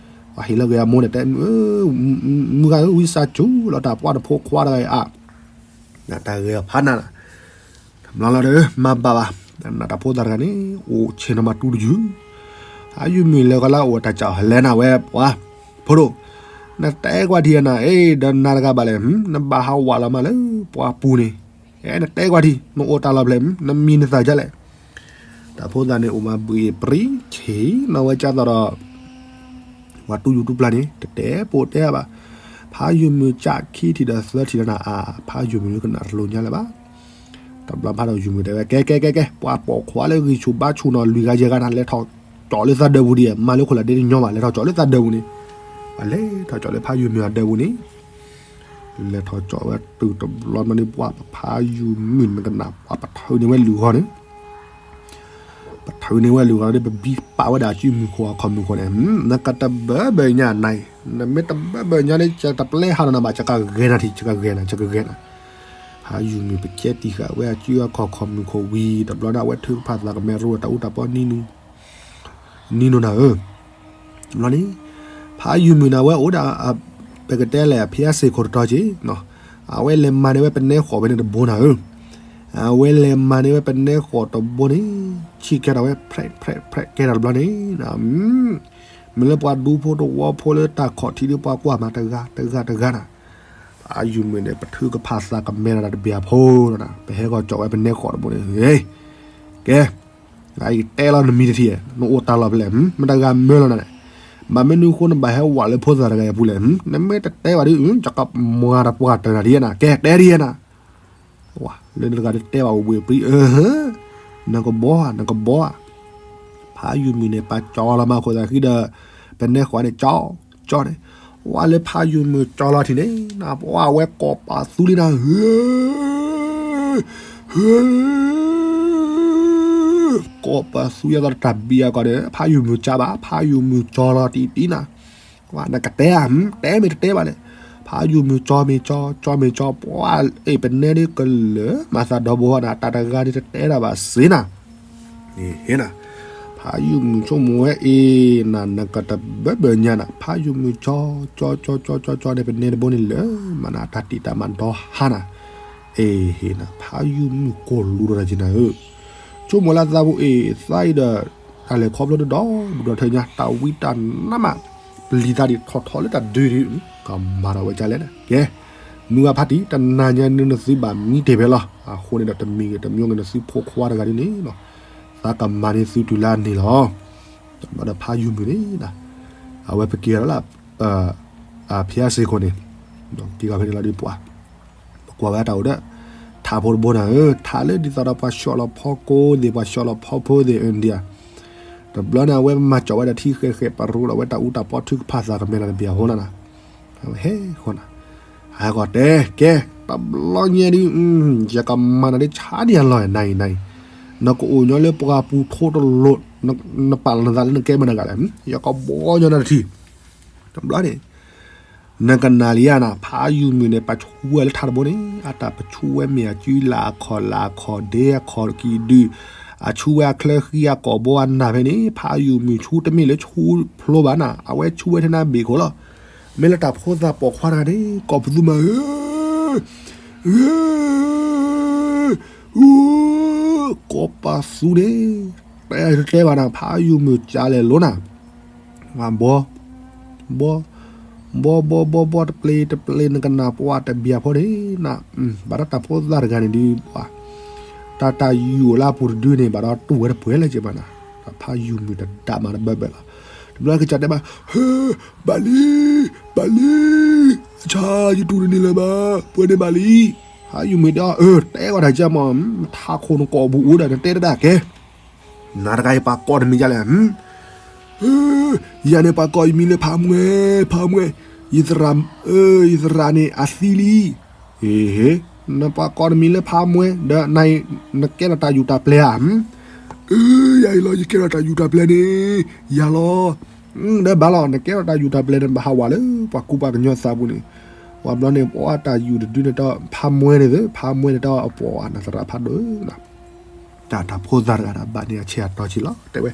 ပှၤဟ့ၣ်လီၤက့ၤအမိၢ်န့ၣ် တဲ မုၢ်ဂၤဧၢ ဝံသးစူၤလီၤ တၢ်ပှၢ်တဖိခွါတဂၤအံၤအါ နတၢ်ဂဲၤအီၤဖးနၤလီၤ တဘျီလီၤဒီး မၤဘၣ်ဘၣ်, နတၢ်ဖိသၣ်တဂၤန့ၣ် အိၣ်ဆ့ၣ်နီၤမးတူတယုၢ်, ဖးယုၢ်မုၢ်လဲၤကီးလၢအအိၣ်တၢ်စးဟဲလဲၤနၤဝဲပှၤ, ဖိဒိၣ်, နတဲကွၢ်ထံနၤ အ့ ဒီးနၤတဂၤဘၣ်လဲၣ်, နဘၣ်ဟးဝးလီၤမးလၢပှၤပူၤန့ၣ်, အဲ နတဲကွၢ်ထံ နအိၣ်တၢ်လီၢ်ဖျဲၣ် နမံၤနသၣ်ဒ်လဲၣ် တၢ်ဖိသၣ်န့ၣ် အိၣ်မးဘှံးပြံဆ့ၣ်နီၤဝဲကၢ်သိးဒီး ပှၤတူၢ်ယူၤတူၢ်ပျၢ်န့ၣ် တတဲပိာ်တဲဘၣ်, ဖးယုၢ်မုၢ်ကၢ်ခံထံၣ်ဒီးသၢထံၣ်လီၤနၤအါ, ဖးယုၢ်မုၢ်ကနၣ်တလိၤညါလၢၤဘၣ်, တဘျီဖးဒီးယုၢ်မုၢ်တဲဝဲ ကဲ ကဲ ကဲ ကဲ ပှၤပိာ်ခွါလၢဂံၢ်ဆူၣ်ဘါဆူၣ်နီၤ လွံၢ်ဂၤယဲၢ်ဂၤနၤ လဲၤထီၣ်ကၠီၣ်လၢသးဒၢးပူၤဒံး, မၤလၢခိၣ်လၢဒ့တညီဘၣ်, လဲၤထီၣ်ကၠီၣ်လၢသးဒၢးပူၤန့ၣ်, ပှၤလဲၤထီၣ်ကၠီၣ်လၢဖးယုၢ်မုၢ်အဒၢးပူၤန့ၣ် လဲၤထီၣ်ကၠီၣ်ဝဲတုၤတဘျီမးန့ၣ် ပှၤပဖးယုၢ်မုၢ်မ့ၢ်ကနၣ် ပှၤပထုးန့ၢ်ဝဲလုၢ်ဂီၤန့ၣ်, ပထုးန့ၢ်ဝဲလုၢ်ဂီၤန့ၣ် ပဘံပာ်ဝဲဒၣ်အစုမုၢ်ခိၣ်အခီၣ်မုၢ်ခိၣ်န့ၣ်, နကတဘၢဘၢညါနၤ, နမ့ၢ်တဘၢဘၢညါန့ၣ် ယတပျဲဟးဒီးနၤဘၣ်, ယကဂဲၤနၤထံၣ် ယကဂဲၤနၤ ယကဂဲၤနၤ, ဖးယုၢ်မုၢ်ပကဲတံၢ်ဃာ်ဝဲအစုအခီၣ်ခီၣ်မုၢ်ခိၣ်ဝံၤ တဘျီန့ၣ်အဝဲထုကဖၣ်သးကမဲာ်ရူဝဲတၢ်အူတၢ်ပီနံၤနူ နံၤနူနၤဧၢ, တဘျီန့ၣ် ဖးယုၢ်မုၢ်န့ၣ် အဝဲအိၣ်ဒၣ် ပကတဲလဲၣ် အဖံအါစ့ၢ်ခိၣ်တတီၤက့ၤ, အဝဲလဲၤမၤန့ၢ်ဝဲပနဲဃီၣ်ဖဲန့ၣ်တဘိနၤဧၢ, အဝဲလဲၤမၤန့ၢ်ဝဲပနဲဃီၣ်တဘိန့ၣ် ဆံးကဲထီၣ်ဝဲ ဖြဲးဖြဲးဖြဲးကဲထီၣ်တဘျီန့ၣ် မ့ၢ်လၢပှၤဒူဖိတဝီဖိလၢတၢ်ခီၣ်ထံးဒီးပှၤကွၢ်မၤတဂၤတဂၤတဂၤနၤ, ဖးယုၢ်မုၢ်န့ၣ် ပထုကဖၣ်သးကမဲာ်ဒီးတဘျီဖိလီၤနၤ, ပဟဲဂီၤကၠီၣ်ဝဲပနဲဃီၣ်တဘိန့ၣ်, ကဲ ယတဲလီၤနမံၤတထံၣ်, နအိၣ်တၢ်လီၢ်ဖဲလဲၣ်, မ့ၢ်တဂၤမၢလီၤနၤန့ၣ်, ဘၣ်မနုၤအဃိနဘၣ်ဟဲဝးလၢဖိသၣ်တဂၤအံၤအပူၤလဲၣ်, နမ့ၢ်တတဲဘၣ်ဒီး ယကမၤတပှၢ်တၢၢ်နၤဒ်နၤ, ကဲတဲဒ်နၤ လၢနတဂၤတတဲဘၣ်အိၣ်ဘှံးပြံ, နကဘီဧါ နကဘီဧါ, ဖးယုၢ်မုၢ်န့ၣ် ပာ်ကၠီလီၤမးခိၣ်သးဃံဒီး ပနဲဃီၣ်န့ၣ် ကၠီ ကၠီန့ၣ်, ဝဲလၢဖးယုၢ်မုၢ်ကၠီလီၤထံၣ်န့ၣ် နပှၤဝဲကိးပာ်သူလံနၤ, ကိးပာ်သူယသးတၢ်ဘံအဂီၢ်ဒီး ဖးယုၢ်မုၢ်ကၠီဘၣ် ဖးယုၢ်မုၢ်ကၠီလီၤတံၢ်တံၢ်နၤ, နကတဲဧါ, တဲမ့ၢ်တတဲဘၣ်လဲၣ်, ဖးယုၢ်မုၢ်ကၠီမ့ၢ်ကၠီ ကၠီမ့ၢ်ကၠီ ပှၤအ့ၣ်ပနဲဒ်ကလၢာ် မၤသးဒီဘိနၤ တၢ်တဂၤန့ၣ်တတဲတၢ်ဘၣ်စ့နၤ, န ဖးယုၢ်မုၢ်ဆိကမိၣ်ဝဲအ့ၣ်နၤ နကတဘၢဘၢညါနၤ ဖးယုၢ်မုၢ်ကၠီ ကၠီ ကၠီ ကၠီ ကၠီ ကၠီန့ၣ် ပနဲတဘိန့ၣ်လၢ မၤနၤတၢ်တံာ်တာ်မၤဒီဟါနၤ, အ့ၣ်နၤ ဖးယုၢ်မုၢ်ကိၢ်လူၤဒီးတၢ်က့နၤဧၢ, ဆိကမိၣ်လၢသးပူၤအ့ၣ်သးအံၤဒီး တၢ်လဲၤခီဖျိတဒီဒူၣ်ဒီထၢညါ တၢ်ဝံတၢ်နါမး ပျံၤသးဒံးထီၣ်ထီၣ်လၢတၢ်ဒုးဒံး ကမၤထီၣ်ဝဲဒ်လဲၣ်နၤ ကဲ မုၢ်ဂၤဖးတံၢ် တနၤညါန့ၣ်နသုဘၣ်မံတ့ၢ်ဖဲလီၤ. အဃိန့ၣ်ဒီးတမံၤဂ့ၤတမံၤဂ့ၤ နသုဖိခွါတဂၤဒ်န့ၣ် သးကမၤန့ၢ်သုတုၤလၢအန့ၣ်လီၤ. တဘျီဒီးဖးယုၢ်မုၢ်န့ၣ် အဝဲပက့ၤလၢ ဖံအါစ့ၢ်ကီးန့ၣ် က့ၤဂီၤဖဲန့ၣ်လီၤဒ်ပှၤ ပကွၢ်ဝဲတၢ်အိၣ်ဒီး ထးဖိတဘိနၤဧၢ, ထးလၢဒ်သိးဒီးပှၤဆှီလီၤဖီကိးသ့ၣ် ပှၤဆှီလီၤဖီဖိသ့ၣ် India တဘျီန့ၣ် အဝဲမၤကၠီၣ်ဝဲဒီးထံဃဲးဃဲး ပရူးလီၤဝဲတၢ်အူတၢ်ပီထုကဖၣ်သးကမဲာ်နၤတဘျီအဃိနၤ, အဝဲဟဲဃီနၤ, ဟဲဃီတဲ ကဲ တဘျီညါဒုး ယကမၤနၤဒ်ဆါဒံးအလီၢ်နၤအံၤနၤအံၤ, နကအိၣ်ညီလၢပှၢ်ပူၤထိတလိၤ, နပာ်လီၤနသးလၢနကဲမနုၤဂၤလဲၣ်, ယကဘီညီနၤတထံၣ်, တဘျီန့ၣ် နကနၣ်လံဧါနၤ, ဖးယုၢ်မုၢ်န့ၣ် ပှၤဆူဝဲလၢထးတဘိန့ၣ် အတၢ်ပဆူဝဲမ့ၢ်အစုလၢအခီၣ်လၢအခီၣ်ဒ့အခီၣ်ကံၢ်ဒုၣ်, အဆူဝဲအချၢဃံအကိာ်ဘိအနၢ်ဖဲန့ၣ် ဖးယုၢ်မုၢ်ဆူတမ့ၢ်လၢဆူဖျိဘၣ်နၤ, အဝဲဆူဝဲထဲနါဘ့ၣ်ခိၣ်လီၤ. မ့ၢ်လၢတၢ်ဖိသၣ်ပိာ်ခွါတဂၤန့ၣ် ကိးပသူမၤဧၢ ဧၢ ကိးပသူန့ၣ် တဲတဲဘၣ်နၤ ဖးယုၢ်မုၢ်ကလဲၤလိၤနၤ, ဘီ ဘီ ဘီဘီဘီဘီ တပျ့ၤတပျ့ၤ နကနၣ်ပှၤတဘၣ်ဖိန့ၣ်နၤ, ဘၣ်ဒီးတၢ်ဖိသၣ်တဂၤန့ၣ်ဒုး တၢ်တၢ်ယူၢ်အိၣ်လၢအပူၤတဒုန့ၣ် ဘၣ်ဒီးတူၢ်ဝဲတပှဲၤလၢၤက့ဘၣ်နၤ, ဖးယုၢ်မုၢ်တဒၣ်မၤတဘၢဘၢလီၤ. တဘျီကစၢ်တဲဘၣ် ဟၢ ဘၣ်လံ ဘၣ်လံ ဆါယတူၢ်တန့ၢ်လၢၤဘၣ် ပှဲၤန့ၢ်ဘၣ်လံ. ဖးယုၢ်မုၢ်တဲအီၤ အၢ တဲဝဲဒၣ်ကမၢ် ထးခိၣ်နကိာ်ပူၤအိၣ်ဒီး နတဲတဒၣ်ကဲ နၤတဂၤအံၤပှၤကိးနမံၤဒ်လဲၣ်, ယၤန့ၣ်ပှၤကိးယမံၤလၢဖးမွဲ ဖးမွဲ, ယသရၣ် ယသရၣ်န့ၣ်အသံလံ. ဟ့ နပှၤကိးနမံၤလၢဖးမွဲ ဒီးနၤအံၤ နကဲထီၣ်တၢ်ယူၢ်တၢ်ပျဲၤဧါ. အၢ ယၤအံၤလီၤ ယကဲထီၣ်တၢ်ယူၢ်တၢ်ပျဲၤန့ၣ် ယၤလီၤ. ဒီးဘၣ်လီၤ နကဲထီၣ်တၢ်ယူၢ်တၢ်ပျဲၤန့ၣ် ဘၣ်ဟးဝးလၢပှၤကူပှၤကညီသးပူၤန့ၣ်, ပှၤဘျီန့ၣ် ပှၤတၢ်ယူၢ်တဒုန့ၣ်တဖးမွဲန့ၣ်သ့ ဖးမွဲန့ၣ်တအီၤပှၤနသရၣ်ဖးဒိၣ် တၢ်တၢ်ဖိသၣ်တဂၤဒီးဘၣ်န့ၣ်အဆဲးအတီဆံးလီၤ တဲဝဲ,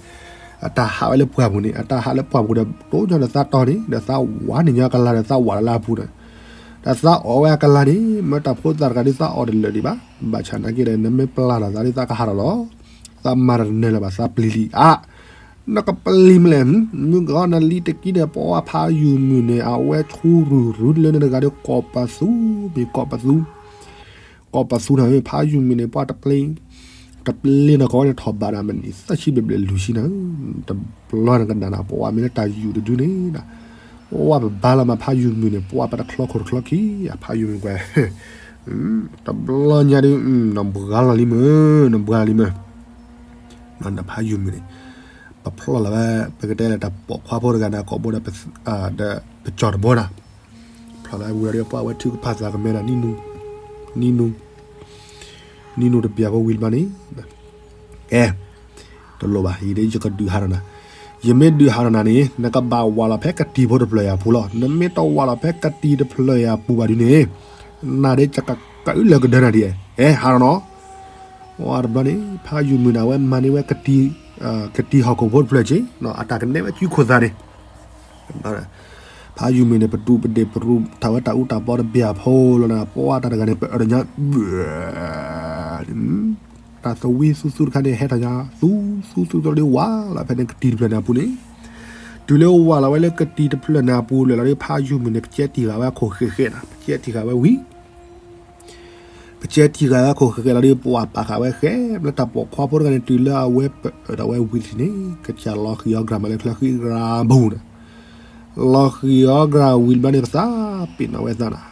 အတၢ်ဟးဝဲလၢပှၢ်ပူၤန့ၣ် အတၢ်ဟးလၢပှၢ်ပူၤဒီး တိၢ်ညီဒီးသးတီန့ၣ် ဒီးသးဝးန့ၢ်ညီအကလၤဒီးသးဝးလၢအပူၤန့ၣ်, ဒီးသးအီၣ်ဝဲအကလၤန့ၣ် မ့ၢ်တၢ်ဖိသၣ်တဂၤဒုးသးအီၣ်တလၢာ်ဒံးဘၣ်, ဘၣ်ဆၣ်နာ်က့ဒီး နမ့ၢ်ပျၢ်လီၤသးဒုးသးကဟးထီၣ်လီၤ, သးမၤတနၢၤလၢၤဘၣ် သးပျံၤလံဧါ. နကပျံၤမလဲၣ်, မုၢ်ကီနလံတကံဒီး ပှၤဖးယုၢ်မုၢ်န့ၣ် အဝဲဆူရူၤရူၤလၢနတဂၤဒီး ကိးပသူ မ့ၢ်ကိးပသူ ကိးပသူနၤဧၢ ဖးယုၢ်မုၢ်န့ၣ် ပှၤတပျ့ၤ, တပျ့ၤနကီန့ၣ်ထီၣ်ဘးဒီးမနံၤသၢဆံဘျဲၣ်ဘျဲၣ်လွံၢ်ဆံနၤဧၢ, တဘျီနကနၣ်နၤ ပှၤမ့ၢ်လၢတၢ်ယူၢ်တဒုန့ၣ်, ပှၤပဘါလီၤမးဖးယုၢ်မုၢ်န့ၣ် ပှၤပတချီခိၣ်တချီခံ, ဖးယုၢ်မုၢ်ကွဲး, တဘျီညါဒုး နဘှါလီၤလံမ့ၢ်, နဘှါလီၤလံမ့ၢ်, နဖးယုၢ်မုၢ်န့ၣ် ပဖျီၣ်လီၤဝဲ ပကတဲလၢတၢ်ပိာ်ခွါဖိတဂၤန့ၣ် အကိာ်ဘိဒီး ဒီးပကၠီၣ်တဘိနၤ, ဖျီၣ်လီၤဝဲဝံၤဒီး ပှၤဝဲထုကဖၣ်သးကမဲဒီး နံၤနူ, နံၤနူတဘျီဖိဝံၤတဘျီန့ၣ်, ကဲ, တလိၣ်ဘၣ် ယဒ်ယကဒုးဟးထီၣ်နၤ, ယမ့ၢ်ဒုးဟးထီၣ်နၤန့ၣ် နကဘၣ်ဝးလီၤဖဲကတံၤဖိတဖျၢၣ်အံၤအပူၤလီၤ, နမ့ၢ်တဝးလီၤဖဲကတံၤတဖျၢၣ်အံၤအပူၤဘၣ်ဒ်န့ၣ်, နၤဒ်ကကလၢကဒၢနၤဒ်, ဟဲဟးထီၣ်နီၤ ဝဲတဘျီန့ၣ် ဖးယုၢ်မုၢ်န့ၣ် အဝဲမၤန့ၢ်ဝဲ ကတံၤဟီၣ်ခိၣ်ဖိတဖျၢၣ်က့, အတၢ်ကနဲဝဲစုခိၣ်သးန့ၣ်, ဖးယုၢ်မုၢ်န့ၣ် ပတူၢ်ပဒ့ၣ်ပရူးထီၣ်ဝဲတၢ်အူတၢ်ပီတဘျီဖိလီၤနၤ, ပှၤတၢ်တဂၤန့ၣ် ပအၢၣ်ဒီးညါ တၢ်သဝံသူသူတခါန့ၣ် ဟဲထီၣ်ညါ သူသူသူတလၢဝးလီၤဖဲန့ၣ်ကတံၤတဖျၢၣ်န့ၣ်အပူၤန့ၣ်, တုၤလၢဝးလီၤဝဲလၢကတံၤတဖျၢၣ်န့ၣ်အပူၤလၢာ်လီၤဒီး ဖးယုၢ်မုၢ်န့ၣ် ကကဲတံၢ်ဃာ်ဝဲအခိၣ်ဃဲးဃဲးနၤ, ကကဲတံၢ်ဃာ်ဝဲဝံၤ ကကဲတံၢ်ဃာ်ဝဲခိၣ်ဃဲးဃဲးလီၤဒီး ပှၤပာ်ဃာ်ဝဲဃဲး လၢတၢ်ပိာ်ခွါဖိတဂၤန့ၣ် တုၤလၢအဝဲပအၢၣ်ဒီးဝဲဝံၤတထံၣ်န့ၣ် ကစၢ်လီၤဃံၤအီၤကြၢးမးလၢချၢဃံရၤဘိန့ၣ်, လီၤဃံၤအီၤကြၢးဝံၤတဘျီန့ၣ် ပသးပ့ၤနီၣ်ဝဲသးနၤ,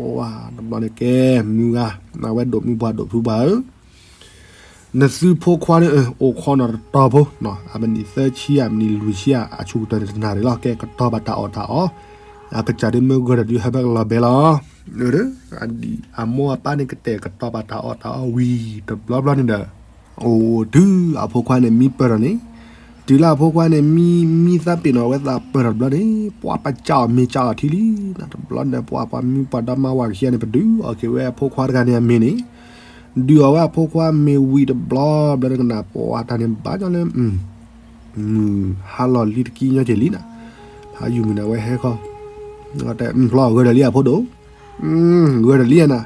ဝဲတဘျီန့ၣ်ကဲ မုၢ်ဂၤ အဝဲဒိၣ်မုၢ်ပှၢ်ဒိၣ်ဖုပှၢ်ဧၢ နသုဖိခွါန့ၣ် အိၣ်ခိးနီၢ်တတီၤဖိ, အမနံၤသၢဆံဧါ မနံၤလွံၢ်ဆံဧါ အဆူၣ်ကတၢၢ်န့ၣ်တနၢ်ရံၣ်လီၤ, ကဲကတီၤဘၣ်တၢ်အီၣ်တၢ်အီ, အကစၢ်ဒုးမ့ၢ်ဂၢၢ်တၢ်ဒုးဟဲဖဲကလီၤဘဲလီၤ, အဒံၣ်အမိၢ်အပၢ်န့ၣ်ကတဲာ်ကတီၤဘၣ်တၢ်အီၣ်တၢ်အီဝံၤတဘျီဘျီန့ၣ်ဒီး, အိၣ်တုၤအဖိခွါန့ၣ်မံပၢၢ်ထီၣ်န့ၣ်, တုၤလၢအဖိခွါန့ၣ် မံမံသးပ့ၤနီၣ်ဝဲသးပၢၢ်ထီၣ်တဘျီန့ၣ် ပှၤပစးအီၣ်မ့ၤစးအီၣ်ထံလံ, တဘျီန့ၣ် ပှၤပှၤမံပှၤဒီမါဝၤကဟံးန့ၣ် ပဒုးအီၣ်က့ၤဝဲအဖိခွါတဂၤန့ၣ်အမ့ၤန့ၣ် ဒုးအီၣ်ဝဲအဖိခွါမ့ၤဝံၤတဘျီဘျီန့ၣ်ကနၣ်ပှၤတၢ်န့ၣ်ဘၣ်ညီလၢ မုၢ်ဟါလီၤလံတကံညီက့ၤလံနၤ, ဖးယုၢ်မုၢ်န့ၣ် အဝဲဟဲခီ, တဲဖျီၣ်ဂၢၢ်ဒီးလံအဖိဒိၣ်, ဂၢၢ်ဒီးလံနၤ,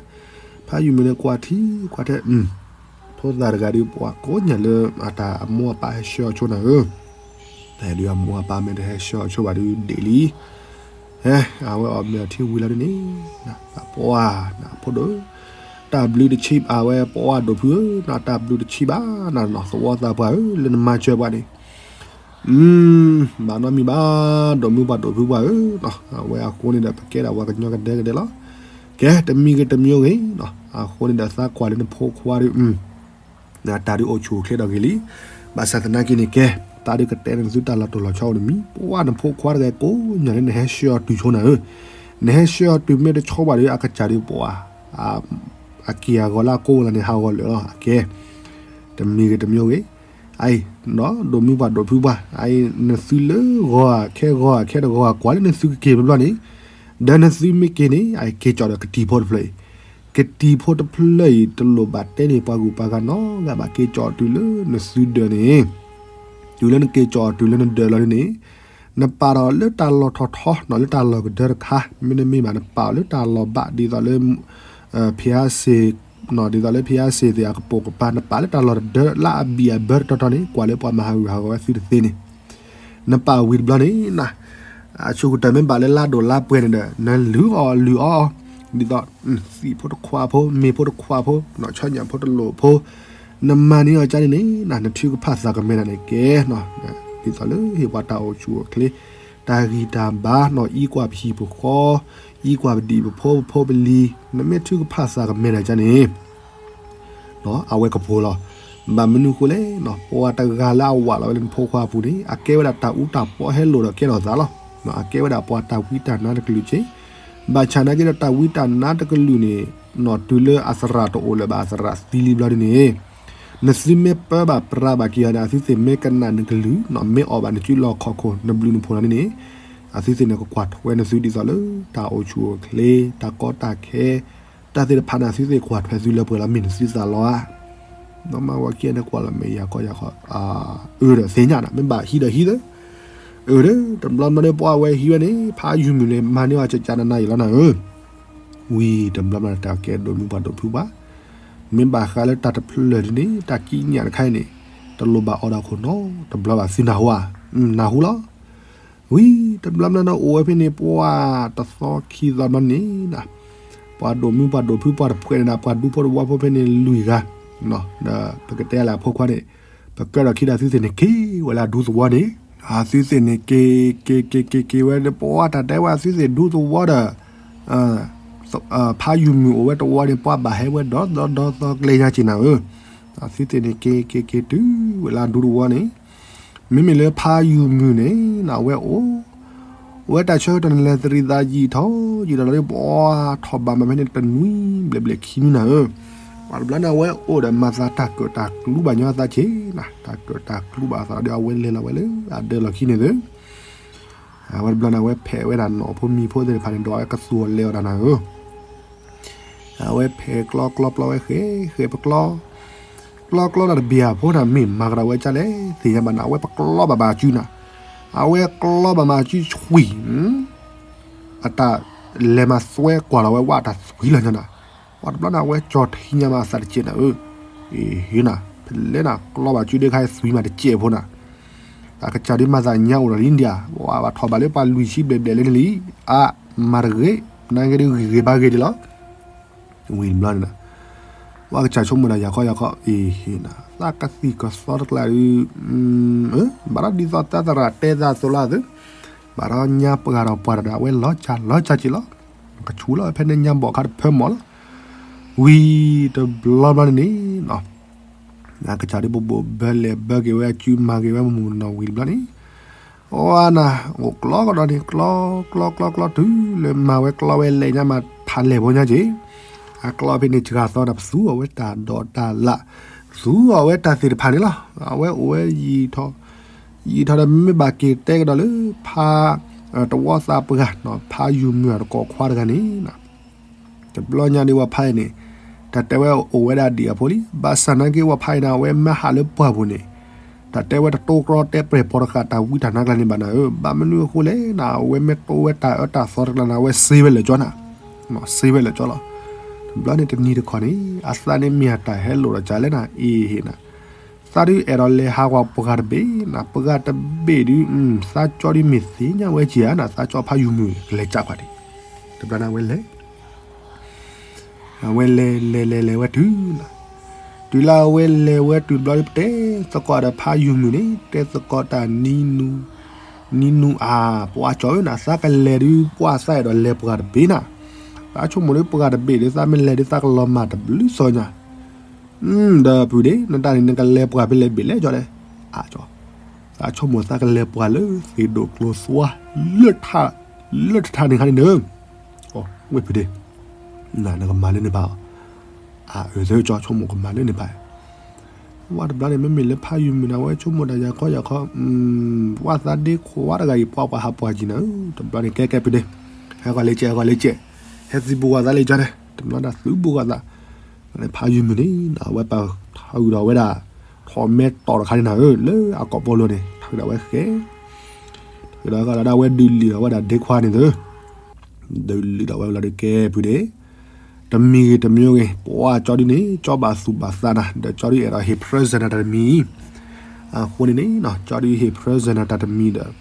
ဖးယုၢ်မုၢ်န့ၣ်ကွၢ်ထံကွၢ်ထဲ, ဖိသၣ်တဂၤဒုး ပှၤကိးညါလၢအတၢ်အမိၢ်အပၢ်ဟဲဆှၢအီၤဆိနၤဧၢ, တၢ်ဒုးအမိၢ်အပၢ်မ့ၢ်တဟဲဆှၢအီၤဆိဘၣ်ဒုးဒ်လံ ဟဲ အဝဲအီၣ်မ့ၤအီၣ်ထံဝံၤလီၤဒ်န့ၣ်, ပှၤနဖိဒိၣ်, တၢ်ဘျုးတဆံးဘၣ်ဝဲပှၤဒိၣ်ဖုဧၢ, တၢ်ဘျုးတဆံးဘၣ်နၤနီၢ်သဝီသးပှၢ်ဧၢ, လၢနမၤစၢၤပှၤန့ၣ်, ဘၣ်နီတမံၤဘၣ်, ဒိၣ်မုၢ်ပှၤဒိၣ်ဖုပှၢ်ဧၢ, အဝဲအဃိန့ၣ်ဒီး ပကဲဒၣ်ပှၤကညီကဒဲကဒဲလီၤ, ကဲတမံၤဂ့ၤတမံၤဂ့ၤ, အဃိန့ၣ်ဒီးသးကွၢ်လၢနဖိခွါဒုး တၢ်ဒုးအိၣ်ဆူၣ်အိၣ်ချ့ဒီးဂ့ၤလံ, ဘၣ်ဆၣ်သနာ်က့န့ၣ်ကဲ, တၢ်ဒုးကတဲန့ၣ်သုတၢ်လီၤတိၢ်လီၤဆီအိၣ်တမံၤ, ပှၤနဖိခွါတဂၤကိးညါလၢနဟဲဆှၢအီၤတုၤဆိနၤဧၢ, နဟဲဆှၢအီၤတုၤမ့ၢ်တဆီဘၣ်ဒီး အကစၢ်ဒုးပှၤ အက့ၢ်အဂီၤလၢအကိးလီၤန့ၣ် ဟးဂီၤလၢာ်လီၤ အကဲ တမံၤဂ့ၤတမံၤဂ့ၤ, အအံၤ ဒိးမုၢ်ပှၢ်ဒိးဖုပှၢ် အအံၤ နသုလၢဂီၤဧါ ခဲဂီၤဧါ ခဲတဂီၤဧါ ကွၢ်လၢနသုကက့ၤဘျီန့ၣ်, ဒီးနသုမ့ၢ်က့ၤန့ၣ် အက့ၤကၠီၣ်ဒီးကတံၤဖိတဖျၢၣ်အံၤ, ကတံၤဖိတဖျၢၣ်အံၤ တလိၣ်ဘၣ်တဲန့ၢ်ပှၤဂုၤပှၤဂၤနီတဂၤဘၣ် က့ၤကၠီၣ်တုၤလၢနသုဒၢးန့ၣ် တုၤလၢနက့ၤကၠီၣ်တုၤလၢနဒၢးလီၤန့ၣ် နပာ်ဒီးလၢတၢ်လီၢ်ထီၣ်ထီနီၤ လၢတၢ်လီၢ်ကဒၢတခါ မ့တမ့ၢ်ဘၣ် နပာ်အီၤလၢတၢ်လီၢ်ဘၣ် ဒ်သိးလၢ ဖံးအါစ့ၣ် ဒ်သိးလၢဖံးအါစ့ၣ်သ့ၣ်အကပိာ်ကပၤ နပာ်လၢတၢ်လီၢ်တဒၢလၢအဘံၣ်အဘၢတတီၤတီၤန့ၣ် ကွၢ်လၢပှၤမၤဟးဂူာ်ဟးဂီၤဝဲသုတသ့န့ၣ် နပာ်ဝံၤတဘျီန့ၣ် အဆိကတၢၢ်မ့ၢ်ဘၣ်လၢလါဒိၣ်လါပှဲၤန့ၣ်ဒီး နလုၢ်အီၣ်လုၢ်အီအီၤ ဒ်သိး သံၣ်ဖိတခွးဖိ မ့ၤဖိတခွးဖိ ဆီညၣ်ဖိတလိၣ်ဖိ နမၤန့ၢ်အီၤကန့ၣ်န့ၣ် နထုကဖၣ်သးကမဲာ်တၢ်န့ၣ်ကဲ ဒ်သိးလၢဟ့ၣ်ပှၤတၢ်အိၣ်ဆူၣ်အိၣ်ချ့ တၢ်ဂံၢ်တၢ်ဘါနီၤ အံကွၢ်ပဟံၣ်ပဃီ အံကွၢ်ပဒံၣ်ပဖိပဖိပလံၤ နမ့ၢ်ထုကဖၣ်သးကမဲာ်တၢ်ကန့ၣ် အဝဲကပိၤလီၤ. ဘၣ်မနုၤအဃိလဲၣ်, ပှၤတဂၤလၢအဝးလီၤဝဲလၢနဖိခွါအပူၤန့ၣ် အကဲဝဲဒၣ်တၢ်အူတၢ်ပီဟဲလိာ်ဒီးကဲထီၣ်သးလီၤ. အကဲဝဲဒၣ်ပှၤတၢ်ဝံတၢ်နါတကလုာ်က့, ဘၣ်ဆၣ်နာ်က့ဒီးတၢ်ဝံတၢ်နါတကလုာ်န့ၣ် တုၤလၢအသရၣ်တအိၣ်လၢၤဘၣ် အသရၣ်သံလံဘျီဒ်န့ၣ် နသုမ့ၢ်ပၢဘၣ်ပြးဘၣ်က့ၤအီၤန့ၣ် အသုသ့ၣ်မ့ၢ်ကနၣ်နကလုၢ်, မ့ၢ်အီၣ်ဘၣ်နစုလီၢ်ခီၣ်ခိၣ် နဘျုးနဖှိၣ်လီၤန့ၣ်န့ၣ် အသုသ့ၣ်န့ၣ်ကကွၢ်ထွဲနသုဒ်သိးလၢ တၢ်အိၣ်ဆူၣ်အိၣ်ချ့ တၢ်ကီတၢ်ခဲ တၢ်သ့ၣ်တဖၣ်န့ၣ် အသုသ့ၣ်ကွၢ်ထွဲသုလၢပှဲၤလီၤ မ့ၢ်နသုသးလီၤဧါ. နီၢ်မါဝၤခံဂၤန့ၣ်ကွၢ်လီၤမဲာ်ယၤကီၢ်ယၤခီ အၢဒီးသ့ၣ်ညါန့ၣ် မ့ၢ်ဘၣ်ဟံးဒီးဟံးသၢ, အၢဒီး တဘျီမ့ၢ်ဒီးပှၤဝဲဟံးဝဲန့ၣ် ဖးယုၢ်မုၢ်န့ၣ် မၤန့ၢ်အီၤကကနနၤအံၤလီၤနၤဧၢ. ဝံၤတဘျီမ့ၢ်တၢ်ကဲဒိးမုၢ်ပှၢ်ဒိးဖုပှၢ်, မ့ၢ်ဘၣ်ဃးလၢတၢ်တဖျၢၣ်ဒ်န့ၣ် တၢ်ကံးညာ်တခါအံၤန့ၣ် တလိၣ်ဘၣ်အီၣ်ဒီးခိၣ်နီတဘျီဘၣ် သုနၢ်ဟူဧါ. နၢ်ဟူလီၤ. ဝံၤတဘျီမ့ၢ်ဒီးအိၣ်ဝဲဖဲန့ၣ် ပှၤတသီခံသီဘျီန့ၣ် ပှၤဒိးမုၢ်ပှၢ်ဒိးဖုပှၢ်တဖုန့ၣ်ဒီး ပှၤဒူဖိတဝီဖိဖဲန့ၣ်လွံၢ်ဂၤ, ဒီးပကတဲလၢအဖိခွါန့ၣ် ပကဲထီၣ်ခံဒီးသုသ့ၣ်န့ၣ်က့ၤဝဲလၢအဒူသဝီန့ၣ်, အသုသ့ၣ်န့ၣ်က့ၤ က့ၤက့ၤက့ၤက့ၤဝဲဒီး ပှၤတၢ်တဲဝဲအသုသ့ၣ်ဒူသဝီဒီး ဖးယုၢ်မုၢ်အိၣ်ဝဲတဝီန့ၣ် ပှၤဘၣ်ဟဲဝဲဒီးဒီးဒီးသီကျဲညါက့ၤနၤဧၢ. အသုသ့ၣ်န့ၣ်က့ၤက့ၤက့ၤတုၤဝဲလၢအဒူသဝီန့ၣ်, မ့မ့ၢ်လၢဖးယုၢ်မုၢ်န့ၣ် အဝဲအိၣ် ဝဲတၢ်ဆၢကတီၢ်န့ၣ် လဲၤသရံးသးယံာ်ထီၣ်ယံာ်ထီၣ်ဒီး ပှၤထီၣ်ဘးမးဖဲန့ၣ်တနွံဘျဲၣ်ဘျဲၣ်ခံနွံနၤဧၢ. ပှၤတဘျီန့ၣ် အဝဲအိၣ်ဒီးမၤသးတၢ်ကၢၣ်တၢ်ကျူဘၣ်ညီအသးက့ၤနၤ, တၢ်ကၢၣ်တၢ်ကျူဘၣ်အသးဒီး အဝဲလဲၤလီၤဝဲလၢအဒၢးလီၢ်ခံန့ၣ်သု အဝဲတဘျီန့ၣ် အဝဲဖဲးဝဲဒၣ်နီၣ်ဖိမံၤဖိသ့ၣ်တဖၣ်န့ၣ်ဒီး အဝဲကသူအီၤလဲၤအီၤတၢ်နၤဧၢ. အဝဲဖဲးကျီကျီပျီဝဲဃဲးဃဲးပကျီ, ကျီကျီတၢ်တဘ့ၣ်အဖိန့ၣ် မ့ၢ်မၤကဒီးဝဲကၢ်လဲၣ် သ့ၣ်ညါဘၣ်န့ၣ် အဝဲပကျီဘၣ်မၤစုနၤ, အဝဲကျီဘၣ်မၤစုဆွံ, အတၢ်လဲၤမၤသွဲကွၢ်လီၤဝဲဝဲအတၢ်သွံလီၤညါနၤ, ပှၤတဘျီန့ၣ် အဝဲကၠီၤထံညါမးအသးတစဲးနၤဧၢ. အ့ဟ့နၤ, ဖဲလဲၣ်နၤ ကျီဘၣ်စုဒ့ခါသွံမးတစဲးဖိနၤ တၢ်ကစၢ်ဒ်မၤသးညါအိၣ်ဒီးလံဒံးဧါ, ပှၤဘၣ်ထီၣ်ဘးလၢပှၤလွံၢ်ဆံဘျဲၣ်ဘျဲၣ်လၢန့ၣ်လံ, အါ, မၤတဂ့ၤ, နာ်က့ဒ်ဂ့ၤဂ့ၤဘါဂ့ၤဒံးလီၤ. ဝံၤတဘျီန့ၣ်, ပှၤကစၢ်ဆိကမိၣ်ဒီးယၤခီယၤခီ အ့ဟ့နၤ, သးကသံၣ်ကသီတကျါဒုး, ဘၣ်ဒီးဒ်သိးတၢ်သရၣ်တဲသးအသိးလီၤသု, ဘၣ်ဒီးညါပှၤဒီးပှၤတဂၤ အဝဲလီၤစၢ်လီၤစၢ်က့ၤလီၤ, ကဆူးလီၤဖဲန့ၣ်ညါဘီၣ်ခါတဖၢမီၢ်လီၤ. ဝံၤတဘျီဘျီန့ၣ်န့ၣ် အကစၢ်ဒ်ဘိးဘိးဘၢလဲၤဘၢက့ၤဝဲအစုမၤက့ၤဝဲမုၢ်နီၢ်ဝံၤတဘျီန့ၣ်, အဝဲနၤ, အိၣ်ကျီကဒီးန့ၣ် ကျီ, ကျီကျီကျီတုၤလၢမၤဝဲကျီဝဲလဲၤညါမးဖးလဲၢ်ဖိညါက့ၤ, အကျီဖဲန့ၣ်စှၤသီဒီးပသူအီၤဝဲတၢ်ဒိးတၢ်လၣ်, သူအီၤဝဲတၢ်သ့ၣ်တဖၣ်န့ၣ်လီၤ. အဝဲအိၣ်ဝဲယံာ်ထီၣ်, ယံာ်ထီၣ်ဒီးမ့မ့ၢ်ဘၣ်က့ၤတဲကဒီးလၢဖး, တဝီသးပှၢ်, ဖးယုၢ်မုၢ်အတကိးခွါတဂၤန့ၣ် တဘျီညါဒ်ဝဲဖးအံၤန့ၣ်, တၢ်တဲဝဲအိၣ်ဝဲဒၣ်ဒံၣ်အဖိလံ, ဘၣ်ဆၣ်နာ်က့ဝဲဖးအံၤန့ၣ် အဝဲမ့ၢ်ဟးလၢပှၢ်ပူၤန့ၣ်, တၢ်တဲဝဲတတိကျီတဲပြဲၢ်ပီတဃာ်တၢ်ဝံတၢ်နါကျါန့ၣ်ဘၣ်နၤဧၢ, ဘၣ်မနုၤအဃိလဲၣ်နၤ, အဝဲမ့ၢ်တိဝဲတၢ်အၢတၢ်သီတကျါန့ၣ် အဝဲစ့ဝဲလၢာ်ကၠီနၤ, စ့ဝဲလၢာ်ကၠီလီၤ. တဘျီန့ၣ်တနံၤတခီန့ၣ် အသးန့ၣ်မ့ၢ်အတၢ်ဟဲလိာ်ဒီးကၢ်လဲၣ်နၤ အ့ဟ့နၤ သးဒုးအဲၣ်ဒိးလဲၤဟးကွၢ်ပှၢ်တဘ့ၣ်နၤ, ပှၢ်တဘ့ၣ်ဒုး, သးကၠီဒုးမ့ၢ်သ့ၣ်ညါဝဲက့ၤဧါနၤ, သးကၠီဖးယုၢ်မုၢ်ကလဲၤကၢ်ကွၢ်ဒံး, တဘျီန့ၣ်အဝဲလဲၤ, အဝဲလဲၤလဲၤလဲၤလဲၤဝဲတုၤနၤ, တုၤလၢအဝဲလဲၤဝဲတုၤဘျီဒုး ပတဲသကိးဒီးဖးယုၢ်မုၢ်န့ၣ် တဲသကိးတၢ်နံၤနူ, နံၤနူအါ, ပှၤကၠီဧၢနၤ, သးကလဲၤဒုး ပှၢ်သးအဲၣ်ဒိးလဲၤပှၢ်တဘ့ၣ်နၤ, သးဆိကမိၣ်ဒုးပှၢ်တဘ့ၣ်ဒုး သးမ့ၢ်လဲၤဒုးသးကလီၤမၢ်တဘျုးသီညါ ဒီပုၢ်ဒ့ၣ် နတၢ်န့ၣ် နကလဲၤပှၢ်ဖဲလဲၣ်ဘ့ၣ်လဲၣ်ကၠီလဲၣ်, အကၠီ, သးဆိကမိၣ်သးကလဲၤပှၢ်လၢသ့ၣ်ဒိၣ်ကျိၤသွါ, လၢ, လၢတထါန့ၣ်ခါန့ၣ်နၢ, ဝဲပုၢ်ဒ့ၣ်, နကမၤလၢန့ၣ်ဘၣ်အီၤ, အၢ သၢကၠီဆိကမိၣ်ကမၤလၢန့ၣ်ဘၣ်, ဝဲတဘျီန့ၣ် မ့မ့ၢ်လၢဖးယုၢ်မုၢ်န့ၣ် အဝဲဆိကမိၣ်တၢ်ယၤခီယၤခီ, ဝဲသးဒ့ခိၣ်ဝဲတဂၤအံၤ ပှၤပှၤဟးပှၤကံၤနၤဧၢ, တဘျီန့ၣ် ကဲကဲဖုဒ့, ဟဲဂီၤလၢကဲ ဟဲဂီၤလၢကဲ, ဟဲသုးဘူးဂီၤသးလၢကၠီန့ၣ်, တဘျီန့ၣ်သုးဘူးဂီၤသး, ဖးယုၢ်မုၢ်န့ၣ် အဝဲပာ်ထီၣ်ဂုာ်ဒီးဝဲဒၣ် ထီၣ်မဲတီၢ်တခါန့ၣ်နၤဧၢ, လၢအကိာ်ပီလိၤန့ၣ် ထီၣ်ဂုာ်ဒီးဝဲဃဲ ထီၣ်ဂုာ်ဒီးဃဲဒီး အဝဲဒုးလံာ်ဒီးဝဲဒၣ်ဒ့ခွါန့ၣ်သု, ဒုးလံာ်ဒီးဝဲလီၤဒုးကဲဖုဒ့, တမံၤဂ့ၤတမံၤဂ့ၤ ပှၤကၠီဒုန့ၣ် ကၠီဘၣ်သူၣ်ဘၣ်သးနၤ ဒီးကၠီဒုအဲၣ်ဒိးဟ့ၣ် present နၤတၢ်တမံၤ, အဃိန့ၣ်န့ၣ် ကၠီဒုဟ့ၣ် present နၤတၢ်တမံၤဒီး,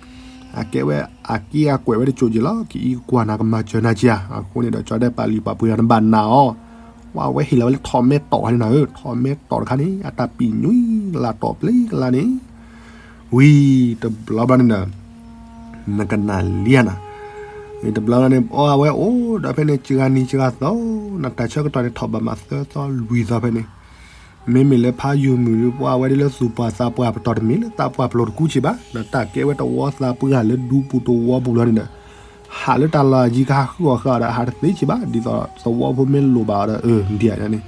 အကဲဝဲအက့အကွဲးဝဲတစိၢ်က့ၤလီၤ, ကအံးကွၢ်နၤကမၤစၢၤနၤက့ဧါ, အဃိန့ၣ်ဒီး ကၠီဒုပာ်လုၢ်ပာ်ပှ့ၤဒီးနဘၣ်နာ်အီၤ, ပှၤဝဲဟ့ၣ်လီၤဝဲလၢထီၣ်မဲတီၢ်တခါန့ၣ်နၤဧၢ, ထီၣ်မဲတီၢ်တခါန့ၣ် အတၢ်ပံာ်ညွံလၢ်တီၢ်ပျ့ကလါန့ၣ်, ဝံၤတဘျီဘျီန့ၣ်ဒီး နကနၣ်လံဧါနၤ, တဘျီဘျီန့ၣ် ပှၤဝဲအိၣ်ဒီးဖဲန့ၣ် စှၤနံၤစှၤသီ, နတၢ်ဆၢကတီၢ်န့ၣ် ထီၣ်ဘၣ်မးသၢသီလွံၢ်သီဖဲန့ၣ်, မ့မ့ၢ်လၢဖးယုၢ်မုၢ်ဒီး ပှၤဝဲဒ်လၢသူၣ်ပှၢ်သးပှၢ်ပတီၢ်တမ့ၢ်လၢသးပှၢ်ပလီၢ်တကူစ့ၢ်ဘၣ်, ဒီးတၢ်ကဲဝဲတဝီသးပှၢ်လၢဒူပူၤတဝီပူၤလီၤန့ၣ်ဒီး, ဟးလၢတၢ်လီၢ်ယံၤကဟးဃုအီၣ်ဃုအီဒီး ဟးတသ့စ့ၢ်ဘၣ်, ဒ်သိးသဝီဖိမ့ၢ်လိၣ်ဘၣ်အီၤဒီး အၢ ဒ်အံၤန့ၣ်,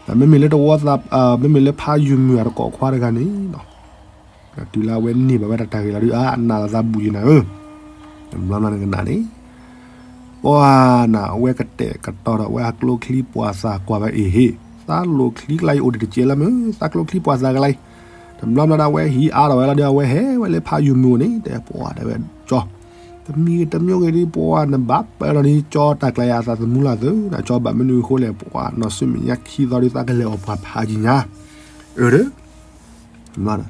မ့မ့ၢ်လၢတဝီသး, မ့မ့ၢ်လၢဖးယုၢ်မုၢ်အတကိးခွါတဂၤန့ၣ်, တုၤလၢအဝဲန့ၢ်ဘၣ်ဝဲဒၣ်တၢ်ဂ့ၢ်လီၤဒုး အါ အနာ်လီၤသးဘူးယံၤနၤဧၢ, တဘျီဘျီနကနၣ်န့ၣ်, ပှၤနၤ အဝဲကတဲာ်ကတီၤဒီးဝဲအကျိချံပှၤသးကွၢ်ဝဲအံၤဟ့ၣ်, သးလိာ်ချံကလါအံၤအိၣ်ဒံးတကဲလၢမုၢ် သးကျိချံပှၤသးကလါအံၤ, တဘျီဘျီဒီးအဝဲဟံးအါထီၣ်ဝဲလီၤဒီး အဝဲဟဲဝဲလၢဖးယုၢ်မုၢ်အအိၣ်န့ၣ် တဲပှၤတဲဝဲကၠီ, တမံၤဂ့ၤတမံၤဂ့ၤဒုး ပှၤနဘၣ်ပၢလီၤန့ၣ် ကၠီတၢ်ကျါအံၤအသးသမူလီၤသု, နကၠီဘၣ်မနုၤအဃိလဲၣ်, ပှၤနီၢ်ဆူမဲာ်ညါခံသီဒုး သးကလဲၤအီၣ်ပှၤဖးယံၤညါ, အၢ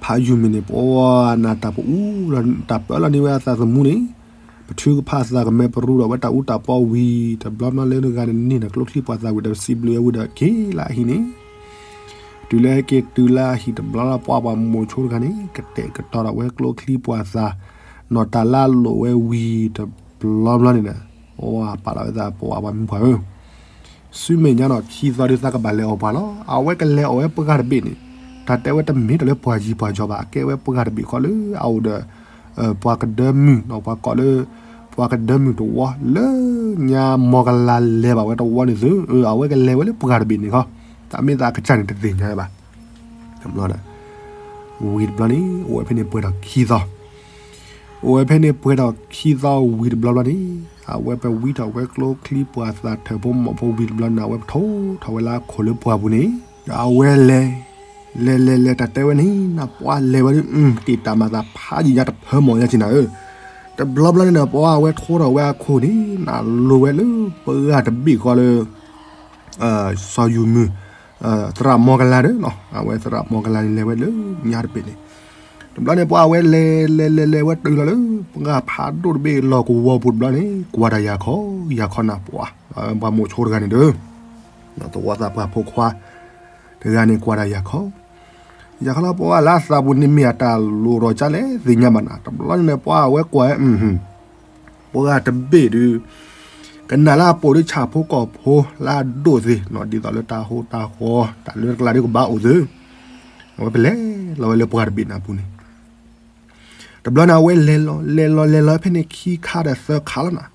ဖးယုၢ်မုၢ်န့ၣ် ပှၤနၤတၢ်ပအူလီၤ တၢ်ပၢလီၤန့ၢ်ဝဲအသးသမူန့ၣ်, ပထုကဖၣ်သးကမဲပရူဒီးဝဲတၢ်အူတၢ်ပီဝံၤ တဘျီဘျီလၢတဂၤန့ၣ်န့ၢ်ဒီးကျိချံပှၤသးဝံၤဒီး စံးဘျုးဝဲဝံၤဒီးက့ၤလၢအဟံၣ်န့ၣ်, တုၤလၢက့ၤတုၤလၢအဟံၣ်တဘျီလၢ ပှၤပှၤမိၢ်ဆိတဂၤန့ၣ် ကတဲာ်ကတီၤဒီးဝဲကျိချံပှၤသး, နီၢ်တၢ်လၢအလိၣ်ဝဲဝံၤတဘျီဘျီန့ၣ်ဒီး, ပှၤပာ်လီၤဝဲသး ပှၤပှၤမုၢ်ပှၢ်ဧၢ ဆူမဲာ်ညါနီၤ ခံသီဒုးသးကဘၣ်လဲၤအီၣ်ပှၤလီၤ. အဝဲကလဲၤအီၣ်ဝဲပှၤတဘ့ၣ်န့ၣ်, တၢ်တဲဝဲတမ့ၢ်တၢ်လၢပှၤယံၤပှၤယီၤဘၣ်, အကဲဝဲပှၤတဘ့ၣ်ဃီလၢအအိၣ်ဒီး ပှၤကဒၢမုၢ်နီၤ, ပှၤကိးလၢ ပှၤကဒၢမုၢ်တဝီ လၢညါမီၢ်ကလၤလဲၤဘၣ်ဝဲတဝီန့ၣ်သု, အဝဲကလဲၤဝဲလၢပှၤတဘ့ၣ်န့ၣ်ခီ, တၢ်မ့ၢ်သးကစၢ်န့ၣ်တသ့ၣ်ညါဘၣ်. ဝံၤတဘျီန့ၣ် အိၣ်ဝဲဖဲန့ၣ်ပှဲၤထီၣ်ခံသီ အိၣ်ဝဲဖဲန့ၣ်ပှဲၤထီၣ်ခံသီဝံၤတဘျီဘျီန့ၣ်, အဝဲပဝံထီၣ်ဝဲကျိချံပှၤသးထၢၣ်ဖိမီၢ်ဖိဝံၤတဘျီန့ၣ် အဝဲပထိထီၣ်ဝဲလၢအခိၣ်လၢပှၢ်ပူၤန့ၣ်, အဝဲလဲၤ လဲၤလဲၤလဲၤတၢ်တဲဝဲန့ၣ် နပှၤလဲၤဝဲဒ် တ့ၢ်တၢ်မၤသးဖးယံာ်ညါတဖၢမီၢ်ညါက့ၤနၤဧၢ, တဘျီဘျီန့ၣ်ဒီး ပှၤအဝဲထိထီၣ်ဝဲအခိၣ်န့ၣ် နလိၤဝဲလၢပှၤတဘ့ၣ်ဃီလၢ စီၤယူၤမုၢ် သရၣ်မီၢ်ကလၤဒီး အဝဲသရၣ်မီၢ်ကလၤန့ၣ် လဲၤဝဲလၢညါတဘ့ၣ်န့ၣ်, တဘျီန့ၣ် ပှၤအဝဲလဲၤလဲၤလဲၤလဲၤဝဲတုၤလီၤလၢ ပှၤဖးဒိၣ်တဘ့ၣ်လီၢ်ကဝီၤပူၤတဘျီန့ၣ် ကွၢ်တၢ်ယၤခီ ယၤခီနၤပှၤ ပှၤမိၢ်ဆိတဂၤန့ၣ်ဒီး သဝီသးပှၢ်ဖိခွါ တဂၤန့ၣ်ကွၢ်တၢ်ယၤခီ ယၤခီလီၤ ပှၤလၢအသးပူၤန့ၣ်မ့ၢ်အတၢ်လိၣ်ထီၣ်ကလဲၣ်သ့ၣ်ညါဘၣ်နၤ, တဘျီန့ၣ် ပှၤအဝဲကွၢ် ပှၤတဘ့ၣ်ဒီး ကနၣ်လၢအပိာ်ဒုးဆၣ်ဖိကီၢ်ဖိလၢအဒိၣ်သ့ၣ်နီၤ ဒ်သိးလၢတၢ်ဟူးတၢ်ဃီၤ တၢ်လၢတကလးဒုးကဘၣ်အိၣ်သ့, အဝဲပလဲၤလီၤဝဲလၢပှၤတဘ့ၣ်န့ၣ်အပူၤန့ၣ်, တဘျီန့ၣ် အဝဲလဲၤလီၤ လဲၤလီၤလဲၤလီၤဖဲန့ၣ်ခံခါဒီးသၢခါလီၤနၤ,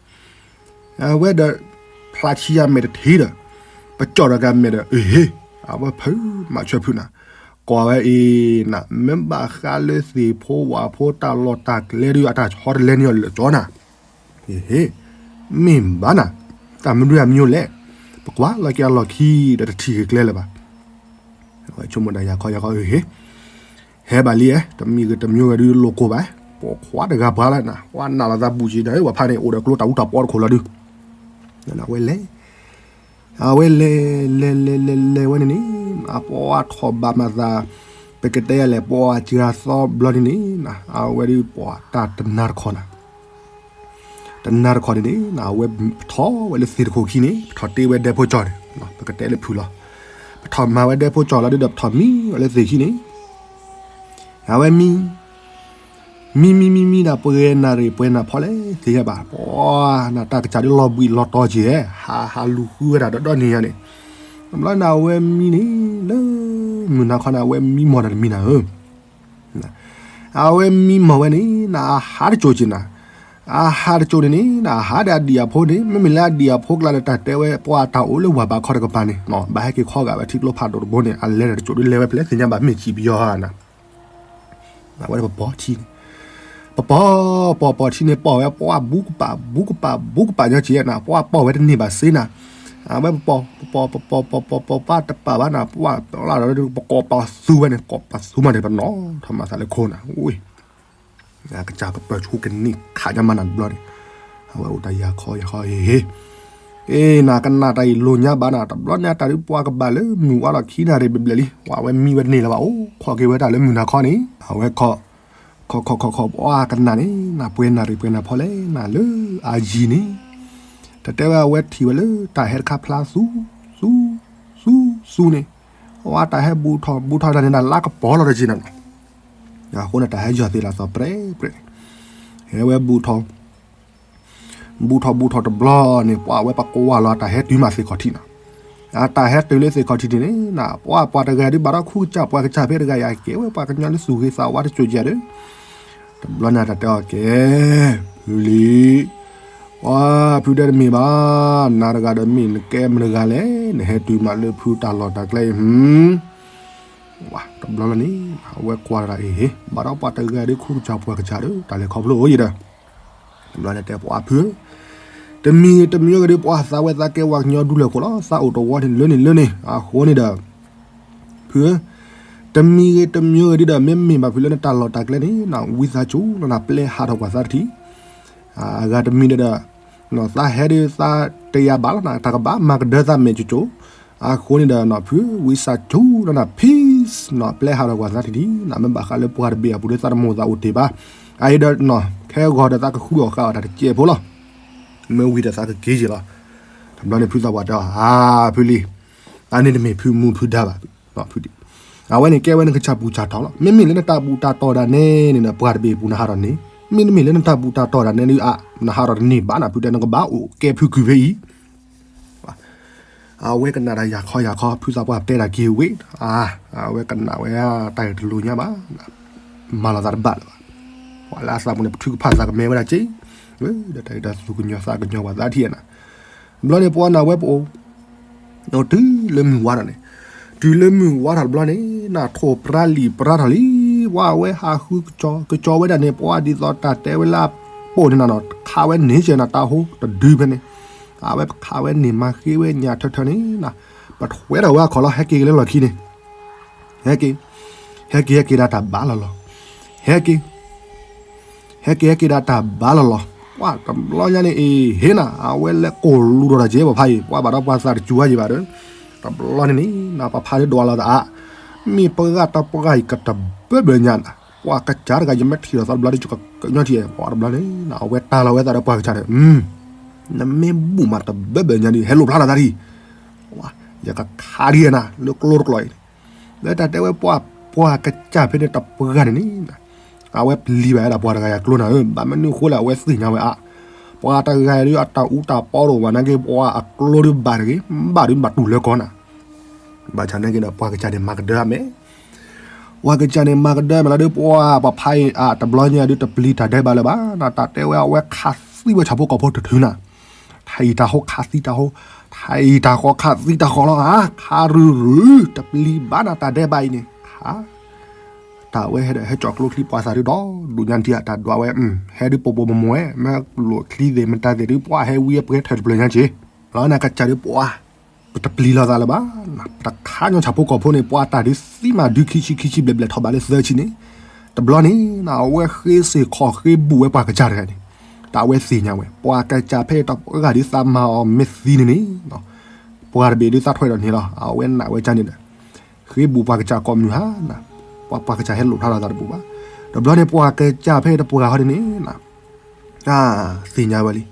အဝဲဒီး ဖျါဆံယၤမဲာ်တထံၣ်ဒီး ပကၠီၣ်ဒီးကမဲာ်ဒီး အဟ့ၣ်, အဝဲဖုးမၤဆၢဖုးနၤ, ကွၢ်ဝဲအံၤနၤ မ့ၢ်ဘၣ်ဃးလၢသ့ၣ်ဖိဝၣ်ဖိတၢ်လီၢ်တၢ်ကျဲဒုး အတၢ်ဆီတလဲန့ၢ်အီၤလၢာ်ကၠီနၤ, ဟ့ၣ်, မ့ၢ်ဘၣ်နၤ, တၢ်မနုၤအမံၤလဲၣ်, ပကွၢ်လီၤက့ၤအလီၢ်ခံဒီးတထံၣ်က့ၤကျဲလၢၤဘၣ် ဆိကမိၣ်ဒၣ်ယၤခီယၤခီ အဟ့ၣ်, ဟဲဘၣ်လံဧဲ တမံၤဂ့ၤတမံၤဂ့ၤဒုးလိာ်ကိၢ်ဘၣ်, ပိာ်ခွါတဂၤပှၤလၢနၤ ဝဲနးလီၤသးဘူးက့ၤဒီး ဝဲဖးန့ၣ် အိၣ်ဒီးကျိတၢ်အူတၢ်ပီတခိၣ်လီၤဒုး, အဝဲလဲၤ, အဝဲလဲၤလဲၤလဲၤလဲၤလဲၤဝဲန့ၣ်န့ၣ်, အပှၤထီၣ်ဘၣ်မၤသး, ပကတဲယၤလဲၣ် ပှၤစှၤသီဘျီန့ၣ်န့ၣ်, အဝဲဒုးပှၤတၢ်တနၤတခီနၤ တနၤတခီန့ၣ်န့ၣ် အဝဲပထီၣ်ဝဲလၢသ့ၣ်တခိၣ်ခံန့ၣ် ပထီၣ်တ့ဝဲဒဲဖိကၠီၣ်န့ၣ် ပကတဲလၢဖုၣ်လီၤ, ပထီၣ်မၤဝဲဒဲဖိကၠီၣ်လီၤဒုးဒီး ပထီၣ်မံဝဲလၢသ့ၣ်ခံန့ၣ်, အဝဲမံ, မံမံမံမံဒီး ပှဲၤနၣ်ရံၣ်ပှဲၤနၣ်ဖီလဲၣ်သ့ၣ်ညါဘၣ်, ပှၤနတၢ်ကစၢ်ဒုးလီၤဘှံးလီၤတီၤက့ၤဧဲ, ဟးဟးလူၤဃုဝဲဒၣ်ဒီဒီန့ၣ်ညါန့ၣ်, တဘျီန့ၣ် အဝဲမံန့ၣ် လၢမုၢ်နၤခီန့ၣ် အဝဲမံမီၢ်တၢ်တမံၤနၤဧၢ အဝဲမံမီၢ်ဝဲန့ၣ် နဟးတကၠိၣ်က့ၤနၤ, အဟးတကၠိန့ၣ်န့ၣ် အဟးဒီးအဒံၣ်အဖိန့ၣ် မ့မ့ၢ်လၢအဒံၣ်အဖိကျါဒီး တၢ်တဲဝဲပှၤတၢ်အိၣ်လၢဝၤဘးခီတကပၤန့ၣ် ဘၣ်ဟဲက့ၤခီဂာ်ဝဲထံကျိဖးဒိၣ်တဘိန့ၣ် အလဲၤတကၠိဒ်လဲၤဝဲဖဲလဲၣ် သ့ၣ်ညါဘၣ်မ့ၢ်စံးပယီၤဧါနၤ အဝဲပပိာ်ထံန့ၣ် ပပိာ် ပိာ်ပိာ်ထံန့ၣ် ပိာ်ဝဲပှၤဘူးကပၤ ဘူးကပၤ ဘူးကပၤညီက့နၤ ပှၤပိာ်ဝဲတန့ၢ်ဘၣ်စ့နၤ အဝဲပပိာ် ပပိာ် ပပိာ် ပပိာ် ပပိာ် ပတပာ်ဘၣ်နၤ ပှၤလၢပကိးပသူဝဲန့ၣ် ကိးပသူမးန့ၣ် ပနီၣ်ထီၣ်မၤသးလၢခိနၤ ဝ့ၢ် ကစၢ်ကပၢၤဆူကန့ၢ်ခးညါမးနၤတဘျီန့ၣ် အဝဲအိၣ်တၢ်ယၤခီယၤခီဟ့ၣ်ဟ့ၣ် အ့ နၤကနၣ်တၢ်အံၤလိာ်ညါဘၣ်နၤ တဘျီန့ၣ် တၢ်ဒုးပှၤကဘၣ်လၢမုၢ်ဝါလီၤခံနၣ်ရံၣ်ဘျဲၣ်ဘျဲၣ်လံ ပှၤဝဲမံဝဲတန့ၢ်လၢၤဘၣ် အိၣ်ခိးက့ၤဝဲတၢ်လၢမုၢ်နၤခီန့ၣ် အဝဲခိး ခိးခိးခိးခိး ပှၤကနၣ်န့ၣ် နၤပှဲၤနၣ်ရံၣ်ပှဲၤနၣ်ဖီလဲၣ် နၤလၢအယံၤန့ၣ် တတဲဝဲအဝဲထံၣ်ဝဲလၢတၢ်ဟဲတခါဖျါသူ သူ သူ သူန့ၣ် အဝဲတၢ်ဟဲဘူးထီၣ် ဘူးထီၣ်တၢ်န့ၣ် နၤလါကပီၤလီၤတက့နၤနီၤ အဃိန့ၣ် တၢ်ဟဲယီၤသ့ၣ်လၢအသီပြဲၣ်ပြဲၣ်န့ၣ် ဟဲဝဲဘူးထီၣ် ဘူးထီၣ်ဘူးထီၣ်တဘျီန့ၣ် ပှၤဝဲပကွၢ်လီၤအတၢ်ဟဲတုၤမးသ့ၣ်ခီၣ်ထံးနီၤ အတၢ်ဟဲတုၤလၢသ့ၣ်ခီၣ်ထံးန့ၣ်န့ၣ် ပှၤပှၤတဂၤဒုးဘၣ်ဒီးခူကစၢ် ပှၤကစၢ်ဖဲတဂၤယၤ ကဲဝဲပှၤကညီလၢသူၣ်ဂ့ၤသးဝါတစိၤယၤဒီး တဘျီန့ၣ်တၢ်တဲအီၤကဲ ဖုလံ ပှၤဖုတဲတမ့ၢ်ဘၣ် နၤတဂၤဒီးမ့ၢ်နကဲမတဂၤလဲၣ် နဟဲတုၤမးလၢဖုတၢ်လီၢ်တၢ်ကျဲအံၤ ဟူ တဘျီလၢ်န့ၣ် အဝဲကွၢ်တၢ်အံၤ ဘၣ်ဒီးပှၤတဂၤဒုးခူကစၢ်ပှၤကစၢ်ဒီး တၢ်လဲၤခီဖျိအိၣ်ယံၤဒီး တဘျီန့ၣ်တဲပှၤဖု တမံၤဂ့ၤတမံၤဂ့ၤဒုး ပှၤသးဝဲသးကဲဝဲကညီဒူလၢာ်ခိၣ်လီၤ သးအိၣ်တဝီန့ၣ်လၢန့ၣ်လၢန့ၣ် အဃိန့ၣ်ဒီး ဖုဧၢ တမံၤဂ့ၤတမံၤဂ့ၤဒုးဒီး မ့မ့ၢ်ဘၣ်ဖုလၢနတၢ်လီၢ်တၢ်ကျဲန့ၣ် ဝံသးစူၤလီၤနၤ ပျဲဟးထီၣ်ပှၤသးတထံၣ် အဂၤတမံၤဒီး သးဟဲဒုးသးတယၤဘၣ်လီၤနၤ တၢ်ကဘၣ်မၤကဒၢသးမဲာ်ကၠိကၠိ အဃိန့ၣ်ဒီး ဖု ဝံသးစူၤလီၤနၤ peace နီၤ ပျဲဟးထီၣ်ပှၤသးတထံၣ်နီၤ မ့ၢ်ဘၣ်ဃးလၢပှၤတဘ့ၣ်အပူၤဒီးသးတမိၣ်သးအိၣ်တ့ၢ်ဘၣ် အအံၤဒီး ခဲဂီၤဒီးသးကဃုအီၣ်ဃုအီတၢ်တစဲးဖိလီၤ မ့ၢ်ဝံၤဒီးသးကက့ၤက့ၤလီၤ တဘျီန့ၣ်ဖုသးပှၢ်တဲအီၤ အၢ ဖုလံ အန့ၣ်တမ့ၢ်ဖုမူဖုဒါဘၣ် ဖုဒံး အဝဲန့ၣ်ကဲဝဲနကစၢ်ပူၤစၢ်တီၤလီၤ မ့မ့ၢ်လၢနတၢ်ဘူၣ်တၢ်တီၢ်ဒၣ်နဲန့ၣ် ပှၤတဘ့ၣ်အပူၤနဟးထီၣ်န့ၣ် မ့တမ့ၢ်လၢနတၢ်ဘူၣ်တၢ်တီၢ်ဒၣ်နဲဒုး အါ နဟးထီၣ်တန့ၢ်ဘၣ်နၤ ဖုတဲ နကဘၣ်အိၣ်ကဲဖုကုၢ်ဖဲအံၤ အဝဲကနၣ်တၢ်ယၤခီယၤခီ ဖုသးပှၢ်တဲတၢ်က့ၤဝံၤ အဝဲကနၣ်ဝဲတၢ်ဂ့ၢ်တလိၤညါဘၣ် မၤလီၤသးတဘၣ်လၢၤဘၣ် ပှၤလၢအသးပူၤန့ၣ် ပထုကဖၣ်သးကမဲဝဲဒၣ်က့ၤ ဒီးတၢ်ဂ့ၢ်တၢ်သူၣ်ကညီၤသးကညီၤပှၤသးထံၣ်နၤ ဘျီန့ၣ်ပှၤနၢ်ဝဲပအိၣ် တုၤလၢမုၢ်ဝါထီၣ်န့ၣ် တုၤလၢမုၢ်ဝါထီၣ်တဘျီန့ၣ် နၢ်ထိၣ်ပြၢလံာ်ပြၢထီၣ်လံ ပှၤအဝဲဟးဃုကစီၤ ကစီၤဝဲဒၣ်န့ၣ် ပှၤဒ်သိးတၢ်တဲဝဲလၢအပိာ်န့ၣ်နၤနီၤ ခးဝဲန့ၣ်ကဲနၤတၢ်ဟိတဒုဖဲန့ၣ် အဝဲခးဝဲန့ၣ်မၤဃ့ဝဲညၣ်ထၢထၢန့ၣ်နၤ ပထွဲထီၣ်ဝဲအခီၣ်လီၤ ဟဲက့ၤက့ၤလၢလီၢ်ခံန့ၣ် ဟဲက့ၤ ဟဲက့ၤဟဲက့ၤဒၣ်တၢ်ဘၣ်လီၤလီၤ ဟဲက့ၤ ဟဲက့ၤဟဲက့ၤဒၣ်တၢ်ဘၣ်လီၤလီၤ ပှၤတဘျီညါန့ၣ်အ့ၣ် ဟ့ၣ်နၤ အဝဲလဲၤကိၢ်လူၤဒီးတၢ်က့ၤ ပှၤဖါအံၤ ပှၤဘၣ်ဒီးပှၤသးတစူၤဝဲယံၤဘၣ်ဒီး တဘျီန့ၣ်န့ၣ် ပှၤဖါဒ်ဒွးလီၤသးအါ မ့ၢ်ပဂၤတပှၤအံၤကတဘၢဘၢညါနၤ ပှၤကစၢ်တဂၤ ယမ့ၢ်ထံၣ်လီၤသးတဘျီဒီး ယကညီထံၣ် ပှၤတဘျီန့ၣ် အဝဲတၢ်လီၤဝဲသးဒီးပှၤကစၢ်န့ၣ် နမ့ၢ်ဘူၣ်မးတဘၢဘၢညါဒီး ဟဲလိာ်ဖျါလီၤသးထံၣ် ယကခးဒံးနၤ လၢကျိတကျိၤအံၤန့ၣ် လၢတၢ်တဲဝဲပှၤ ပှၤကစၢ်ဖဲန့ၣ်တပှၤန့ၣ်န့ၣ် အဝဲပျံၤဘၣ်ဝဲဒၣ်ပှၤတဂၤအကျိနၤဧၢ ဘၣ်မနုၤအဃိလဲၣ် အဝဲသ့ၣ်ညါဝဲအါ ပှၤတဂၤဒုးအတၢ်အူတၢ်ပီတအိၣ်ဘၣ်နာ်က့ ပှၤအကျိဒုးဘၣ်တဂ့ၤ ဘၣ်ဒုးဘၣ်တူၢ်လၢကီၢ်နၤ ဘၣ်ဆၣ်နာ်က့ဒီး ပှၤကစၢ်န့ၣ်မၤကဒၢအမဲာ် ပှၤကစၢ်န့ၣ်မၤကဒၢအမဲာ်လီၤဒုး ပှၤပဖါအံၤအတဘျီညါဒုးတပျံၤတၢ်ဒဲးဘးလၢၤဘၣ် တၢ်တဲဝဲအဝဲခးသံဝဲဆၣ်ဖိကီၢ်ဖိတထုးနၤ ထံၣ်တၢ်ဃီခးသံတၢ်ဃီ ထံၣ်တၢ်ဃီခးသံတၢ်ဃီလီၤ ခးရုၢ်ရုၢ် တပျံၤဘၣ်နၤတၢ်ဒဲးဘးအံၤန့ၣ် ခး တၢ်ဝဲဟဲဒီးဟဲကၠီၣ်ကျိချံပှၤသးဒုးဒီး ဒိၣ်ညါတံၢ်အတၢ်ဒွးဝဲ ဟဲဒုးပိာ်ပိာ်မွဲမွဲ မ့ၢ်လိာ်ချံသ့ၣ်မတၤသ့ၣ်ဒုး ပှၤဟဲဝံအပှဲၤထၢၣ်တဖျၢၣ်ညါက့ၤ လီၤနၤကစၢ်ဒုးပှၤ ပတပျံၤလီၤသးလၢၤဘၣ် ပတခးညီဆၣ်ဖိကီၢ်ဖိန့ၣ် ပှၤတၢ်ဒုးသံမးဒုးခံဆံခံဆံဘျဲၣ်ဘျဲၣ်ထီၣ်ဘးလၢသၢဆံန့ၣ် တဘျီန့ၣ် အဝဲဃ့စ့ၢ်ခီၣ်ဃ့ဘူးဝဲပှၤကစၢ်တဂၤန့ၣ် တၢ်အဝဲသ့ၣ်ညါဝဲ ပှၤကစၢ်ဖဲတပှၤဂၤဒုးသးမၤအီၤမ့ၢ်သံန့ၣ်န့ၣ် ပှၤတဘ့ၣ်ဒုးသးထွဲဒီးန့ၣ်လီၤ အဝဲနာ်ဝဲကၢ်န့ၣ်ဒီး ဃ့ဘူးပှၤကစၢ်ကိးမုၢ်ဟါနၤ ပှၤပှၤကစၢ်ဟဲလိာ်ဖျါလီၤသးတဘူးဘၣ် တဘျီန့ၣ် ပှၤကစၢ်ဖဲတပှၤဂၤဟီဒ်န့ၣ် သ့ၣ်ညါဝဲလံ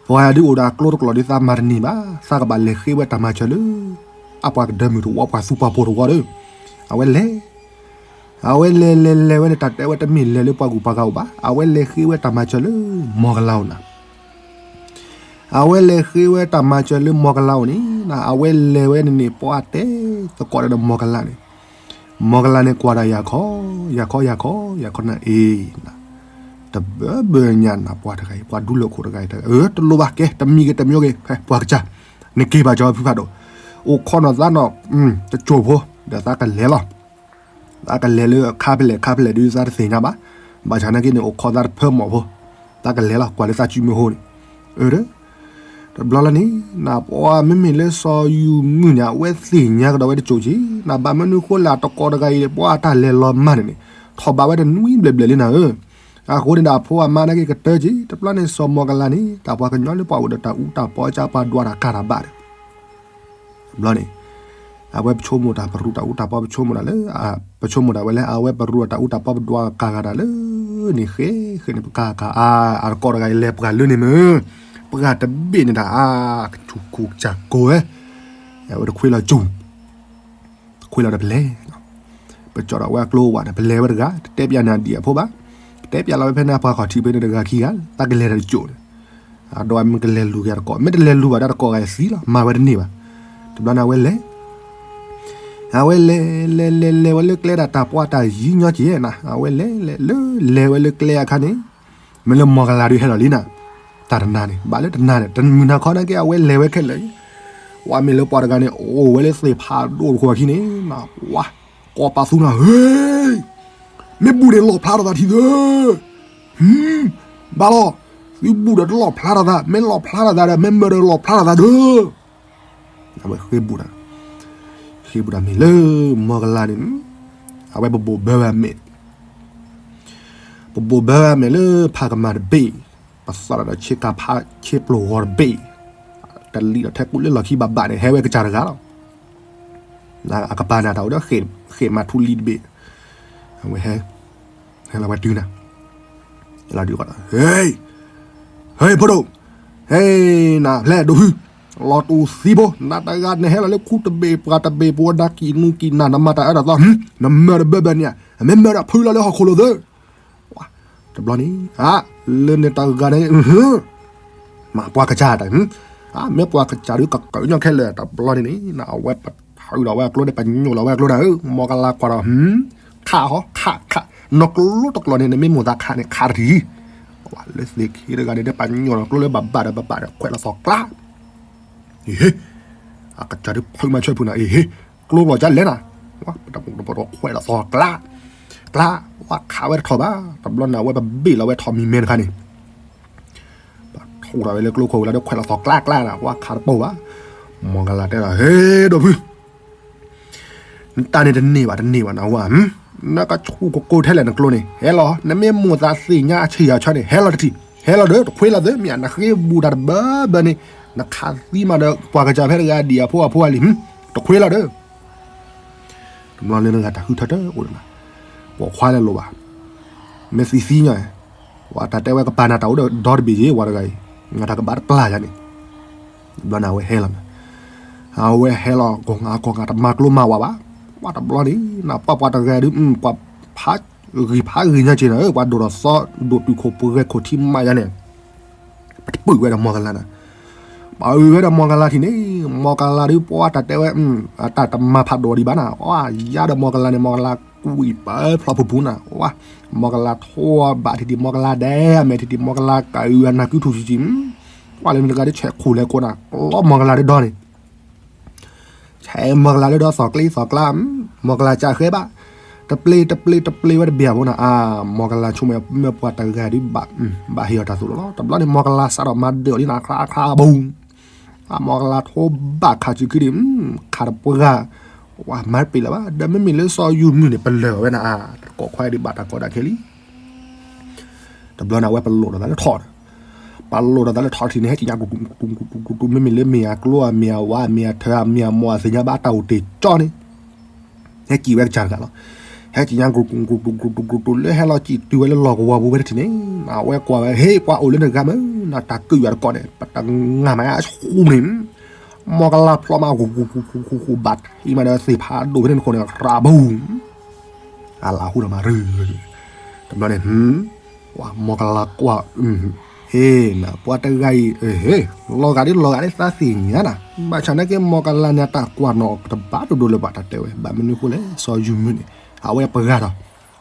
ပှၤဒုးအိၣ်ဒီးအကျိတကျိၤဒုးသးမၤတန့ၢ်ဘၣ် သးကဘၣ်လဲၤဃ့ဝဲတၢ်မၤစၢၤလၢ အပှၤကဒၢမုၢ်တဝီ ပှၤသူပှၤပိၤတဝီဒီး အဝဲလဲၤ အဝဲလဲၤလဲၤလဲၤဝဲန့ၣ် တၢ်တဲဝဲတမ့ၢ်လဲၤလၢပှၤဂုၤပှၤဂၤအိၣ်ဘၣ် အဝဲလဲၤဃ့ဝဲတၢ်မၤစၢၤလၢ မီၢ်ကလးအိၣ်နၤ အဝဲလဲၤဃ့ဝဲတၢ်မၤစၢၤလၢမီၢ်ကလးအိၣ်န့ၣ် အဝဲလဲၤဝဲန့ၣ်န့ၣ် ပှၤတဲသကိးဒီးမီၢ်ကလးန့ၣ် မီၢ်ကလးန့ၣ်ကွၢ်ဒၣ်ယၤခီ ယၤခီယၤခီ ယၤခီနၤအ့ၣ်နၤ တဘၢဘၢညါနၤ ပှၤတဂၤအံၤ ပှၤဒူလၢၢ်ခိၣ်တဂၤအံၤ တၢ်အၢ တလိၣ်ဘၣ်ကဲ တမံၤဂ့ၤတမံၤဂ့ၤ ပှၤကစၢ် နက့ၤဘၣ်ကၠီဖုဖးဒိၣ် အိၣ်ခိးနီၢ်သးနီၢ် တစိၢ်ဖိ ဒီးသးကလဲၤလီၤ. သးကလဲၤလၢခါဖဲလဲၣ်ခါဖဲလဲၣ်ဒုးသးတသ့ၣ်ညါဘၣ်. ဘၣ်ဆၣ်နာ်က့န့ၣ် အိၣ်ခိးသးတဖၢမီၢ်ဖိ သးကလဲၤလီၤ ကွၢ်လၢသးစုမုၢ်ဟိန့ၣ် အၢ တဘျီလၢ်န့ၣ် နပှၤမ့မ့ၢ်လၢစီၤယုၢ်မုၢ်န့ၣ် အဝဲသ့ၣ်ညါကဒီးဝဲတစိၢ်က့ၤ နဘၣ်မနုၤဃိလဲၣ် အတကိးတဂၤအံၤ ပှၤအတၢ်လဲၤလီၤမၢ်န့ၣ်န့ၣ် ထီၣ်ဘးဝဲတနွံဘျဲၣ်ဘျဲၣ်လံနၤဧၢ. အဃိန့ၣ်ဒီးအဖိအမါနာ်က့ကတၢၢ်က့ၤ တဘျီန့ၣ် စီၤမီၢ်ကလၤန့ၣ် တၢ်ပှၤကညီလၢပှၤအိၣ်ဒီးတၢ်အူတၢ်ပီ ကၢ်ပှၤဒွးတၢ်ကၢ်တၢ်ဘၣ်ဒီး တဘျီန့ၣ် အဝဲပဆိကမိၣ်တၢ်ပရူးတၢ်အူတၢ်ပီ ပဆိကမိၣ်တၢ်လၢ ပဆိကမိၣ်ဒၣ်ဝဲလၢ အဝဲပရူးတၢ်အူတၢ်ပီပဒွးကၢ်ဂၤတၢ်လၢန့ၣ် ဃဲဃဲန့ၣ် ပကၢ်ကၢ်အါ အတကိးတဂၤအံၤလဲၤပှၤလၢန့ၣ်မ့ၢ် ပှၤတဘ့ၣ်န့ၣ်တၢ်အါ ကဆူၣ်ကိၢ်ကစၢ်ကိးဝဲ အဝဲတခွ့လီၤကၠူၢ် ခွ့လီၤဒီးပလဲၤ ပကၠီဒီးဝဲအကျိဝဲန့ၣ် ပလဲၤဝဲတဂၤ တတဲပၠးနၤဒံၣ်အဖိဘၣ် ကတဲပၠးလီၤဝဲဖဲန့ၣ် ပှၤခီၣ်ထံးဖဲန့ၣ်တဂၤခံဂၤ တၢ်ကလဲၤတၢ်တစိၢ်န့ၣ် အဒိ မ့ၢ်ကလဲၤလူၤက့ၤတကိး မ့ၢ်တလဲၤလူၤဘၣ်ဒီးတကိးဂၤအံၤသံလီၤ မၤဝဲတန့ၢ်ဘၣ်. တဘျီန့ၣ် အဝဲလဲၤ အဝဲလဲၤလဲၤလဲၤလဲၤဝဲလၢကျဲဒၣ်တၢ်ပှၢ်တၢ်ယံၤညီက့ၤနၤ အဝဲလဲၤလဲၤလၢလဲၤဝဲလၢကျဲအခါန့ၣ် မ့ၢ်လၢမီၢ်ကလၤဒုးဟဲလီၤလံနၤ တၢ်တနၤန့ၣ် ဘၣ်လၢတနၤန့ၣ် တမုၢ်နၤခီနာ်က့ အဝဲလဲၤဝဲခဲလၢာ် ဝဲမ့ၢ်လၢပှၤတဂၤန့ၣ် အိၣ်ဝဲလၢသ့ၣ်ဖးဒိၣ်တခိၣ်အခံန့ၣ် နဝဲ ကိးပာ်သူနၤ ဟ့ မ့ၢ်ဘူၣ်န့ၣ်လီၣ်ဖျါထီၣ်သးထံၣ်သၢ ဘၣ်လီၤ သုဘူၣ်ဒီးတလီၣ်ဖျါထီၣ်သး မ့ၢ်လီၣ်ဖျါထီၣ်သးဒီး မ့ၢ်မၢဒီးလီၣ်ဖျါထီၣ်သးဒီး အဝဲဃ့ဘူၣ်တၢ် ဃ့ဘူၣ်တၢ်မ့ၢ်လၢမီၢ်ကလၤန့ၣ် အဝဲပဘိးဘၢဝဲအမဲာ် ပဘိးဘၢဝဲအမဲာ်လၢဖးကမၤတဘ့ၣ် ပသီၣ်ဒီးဆ့ကၤဖးဆ့ပျိၢ်ဂီၤတဘ့ၣ် တလံၤဒီးထဲကူလၢလီၢ်ခံဘၣ်ဘၣ်န့ၣ် ဟဲဝဲကစၢ်တဂၤလီၤ. အကပၤနၤတၢ်အိၣ်ဒီး ဃ့ၢ်မၤထူလံတဘ့ၣ် အဝဲဟဲ ဟဲလီၤဝဲတုၤနၤ ဟဲလီၤဒုးဃီဒီး ဟ့ ဟ့ ဖိဒိၣ် ဟ့ နၤဖျဲၣ်ဒိးဟု လီၤတူာ်သံဖိ နၤတဂၤနဟဲလီၤလၢခူတဘ့ၣ်ပှၤတဘ့ၣ် ပဝဲဒၣ်ကံၣ်နူကံၣ်နၤ နမၤတၢ်အၢတၢ်သီ နမၢဒီးဘၢဘၢန့ၣ် မ့ၢ်မၢဒီးဖုလီၤလၢဟီၣ်ခိၣ်လိၤသၢ တဘျီန့ၣ် လၢန့ၣ်တဂၤန့ၣ် မ့ၢ်ပှၤကစၢ်တၢ် မ့ၢ်ပှၤကစၢ်ဒုးကကၢညီခဲလၢာ် တဘျီန့ၣ်န့ၣ် အဝဲပထုးလီၤဝဲအကျိဒီး ပညိၣ်လီၤဝဲအကျိဒၣ်ဧၢ မီၢ်ကလၤကွၢ်ဒီး ခးဟီ ခး ခး နီၢ်ကျိတကျိၤန့ၣ် နမ့ၢ်မိၣ်သးခးန့ၣ် ခးတထံၣ် လၢသ့ၣ်ခံတဂၤန့ၣ် ပညိၣ်လီၤကျိလၢဘၣ်ဘၣ်ဒီး ဘၣ်ဘၣ်ဒီး ခွဲးလီၤသီၣ်ကျါ အ့ဟ့ အကစၢ်ဒုးဖုးမၤဆွဲဖုးနၤ အ့ဟ့ ကျိလီၤကလဲၣ်နၤ ပတပတပတခွဲးလီၤသီၣ်ကျါ ကျါ ဝဲခးဝဲတထီၣ်ဘၣ် တဘျီန့ၣ် အဝဲပဘ့ၣ်လီၤဝဲထီၣ်မံၤမဲတခါန့ၣ် ပထူးထီၣ်ဝဲလၢကျိခိၣ်ဝံၤလီၤဒီး ခွဲးလီၤသီၣ်ကျါကျါနၤ ဝဲခးတပိၢ်ဘၣ် မီၢ်ကလၤတဲဒီး ဟ့ ဒိးဖု နတၢ်န့ၣ်တန့ၢ်ဘၣ် တန့ၢ်ဘၣ်နဝဲ နကဆူၣ်ကကိးထဲလဲၣ်နကျိန့ၣ် ဟဲလီၤ နမ့ၢ်မိၣ်သးသ့ၣ်ညါအဆံးအဆၢန့ၣ် ဟဲလီၤတထံၣ် ဟဲလီၤဒီး တခွ့လီၤသၢ မ့ၢ်နဃ့ဘူၣ်တၢ်တဘၢဘၢန့ၣ် နခးသံမးဒီး ပှၤကစၢ်ဖဲတဂၤဒံၣ်အဖိအဖိအလံၤ တခွ့လီၤဒီး တဘျီလၢနဂၤတၢ်ဃုထၢတအိၣ်လၢၤဘၣ် ပိာ်ခွါလဲၤလိာ်ဘၣ် မ့ၢ်သံသံညါ ပှၤတၢ်တဲဝဲကပာ်နၤတၢ်အိၣ်ဒီးဒီတဘ့ၣ်ယ့ၢ် ပှၤတဂၤအံၤ နတၢ်ကဘၣ်တပျၢ်ယါန့ၣ် တဘျီန့ၣ် အဝဲဟဲလီၤ အဝဲဟဲလီၤ ကိးဂၤကိးဂၤ တမၤကျိမၤဝၤဘၣ် ပှၤတဘျီန့ၣ် နပှၤပှၤတဂၤဒုး ပှၤဖးဂ့ၤဖးဂ့ၤညါက့ၤနၤ ပှၤဒိၣ်ထီၣ်သီ ဒိၣ်တုာ်ခိၣ်ပှဲၤခိၣ်ထံမးယါန့ၣ် ပတပုၢ်ဝဲဒီးမီၢ်ကလၤနၤ ပအုးဝဲဒီးမီၢ်ကလၤထံၣ်န့ၣ် မီၢ်ကလၤဒုးပှၤတၢ်တဲဝဲ အတၢ်တမၤဖးဒိၣ်ဒံးဘၣ်နၤ ယါဒီးမီၢ်ကလၤန့ၣ် မီၢ်ကလၤကွံာ်ပၢဖျိးပူၤပူၤနၤ မီၢ်ကလၤထိဘၣ်ထံၣ်ထံၣ် မီၢ်ကလၤဒဲအမဲာ်ထံၣ်ထံၣ် မီၢ်ကလၤကအုးအနၢ်ကုထူၣ်ဆံးဆံး ပှၤလၢနတဂၤဒ်ဆဲးခိၣ်လဲၤကိးနၤ လီၤမီၢ်ကလၤဒုးဒီန့ၣ် ဆဲးမီၢ်ကလၤလၢဒီသီၣ်ကျ့သီၣ်ကျါ မီၢ်ကလၤကဃဲဘၣ် တပျ့ၤတပျ့ၤတပျ့ၤဝဲတဘ့ၣ်အဘိနၤ အါ မီၢ်ကလၤဆိကမိၣ် မ့ၢ်ပှၤတဂၤဒုးဘၣ် ဘၣ်ဟ့ၣ်အီၤတၢ်သိၣ်လိလီၤ တဘျီန့ၣ် မီၢ်ကလၤစးထီၣ်မၤဒၢးအီၤလံနၤ ချါချါဘိ အါ မီၢ်ကလၤထိဘၣ်ခးစုခံဒံး ခးတပှဲၤဂၤ ဝဲမၤတပ့ၤလၢၤဘၣ် ဒီးမ့မ့ၢ်လၢစီၤယုၢ်မုၢ်န့ၣ် ပလၢာ်ဝဲနၤ အါ တကိးခွါဒုးဘၣ်တၢ်ကီတၢ်ခဲလံ တဘျီန့ၣ် အဝဲပလိၣ်ထီၣ်သးလၢထီၣ် ပလိၣ်ထီၣ်သးလၢထီၣ်ထံၣ်န့ၣ် ဟဲက့ၤညါ မ့မ့ၢ်လၢမ့ၢ်အကျိ အမ့ၢ်အဝၤ အမ့ၢ်အထၢ အမ့ၢ်အမိၢ် အသ့ၣ်ညါဘၣ်တၢ်အိၣ်တ့ၢ်ကၠီန့ၣ် ဟဲက့ၤဝဲကစၢ်တဂၤလီၤ ဟဲက့ၤညါ ကြူၢ်ကြူၢ်ကြူၢ်ကြူၢ် လၢဟဲလီၤကံၣ်တုၤဝဲလၢလီၢ်ကဝီၤပူၤဝဲတထံၣ်န့ၣ် အဝဲကွၢ်ဝဲ ဟ့ၣ် ပှၤအိၣ်လၢနဂၤမ့ၢ် နတၢ်ကုာ်ယွၤတကိးန့ၣ် ပတငါမးအဆူၣ်န့ၣ် မီၢ်ကလၤဖျိးမး ဂူာ်ဂူာ်ဂူာ်ဂူာ်ဂူာ်ဂူာ် ဘၣ်ထံးမးဒီးသ့ၣ်ဖးဒိၣ်ဖဲန့ၣ်တခိၣ်န့ၣ် ရၤဘိ အလၢဟူဒီးမၤရၢ တဘျီန့ၣ် မီၢ်ကလၤကွၢ် ဟ့ၣ် နပှၤတဂၤအံၤ ဟ့ၣ် လီၤဂာ်ဒ်လီၤဂာ်ဒ် သးသ့ၣ်ညါနၤ ဘၣ်ဆၣ်နာ်က့ မီၢ်ကလၤန့ၣ် အတၢ်ကွၢ်နီၣ်တဘၣ်ဒိၣ်ဒိၣ်လၢၤဘၣ် တၢ်တဲဝဲ ဘၣ်မနုၤဃိလဲၣ် စီၤယုၢ်မုၢ်န့ၣ် အဝဲပှၤဂၤဒီး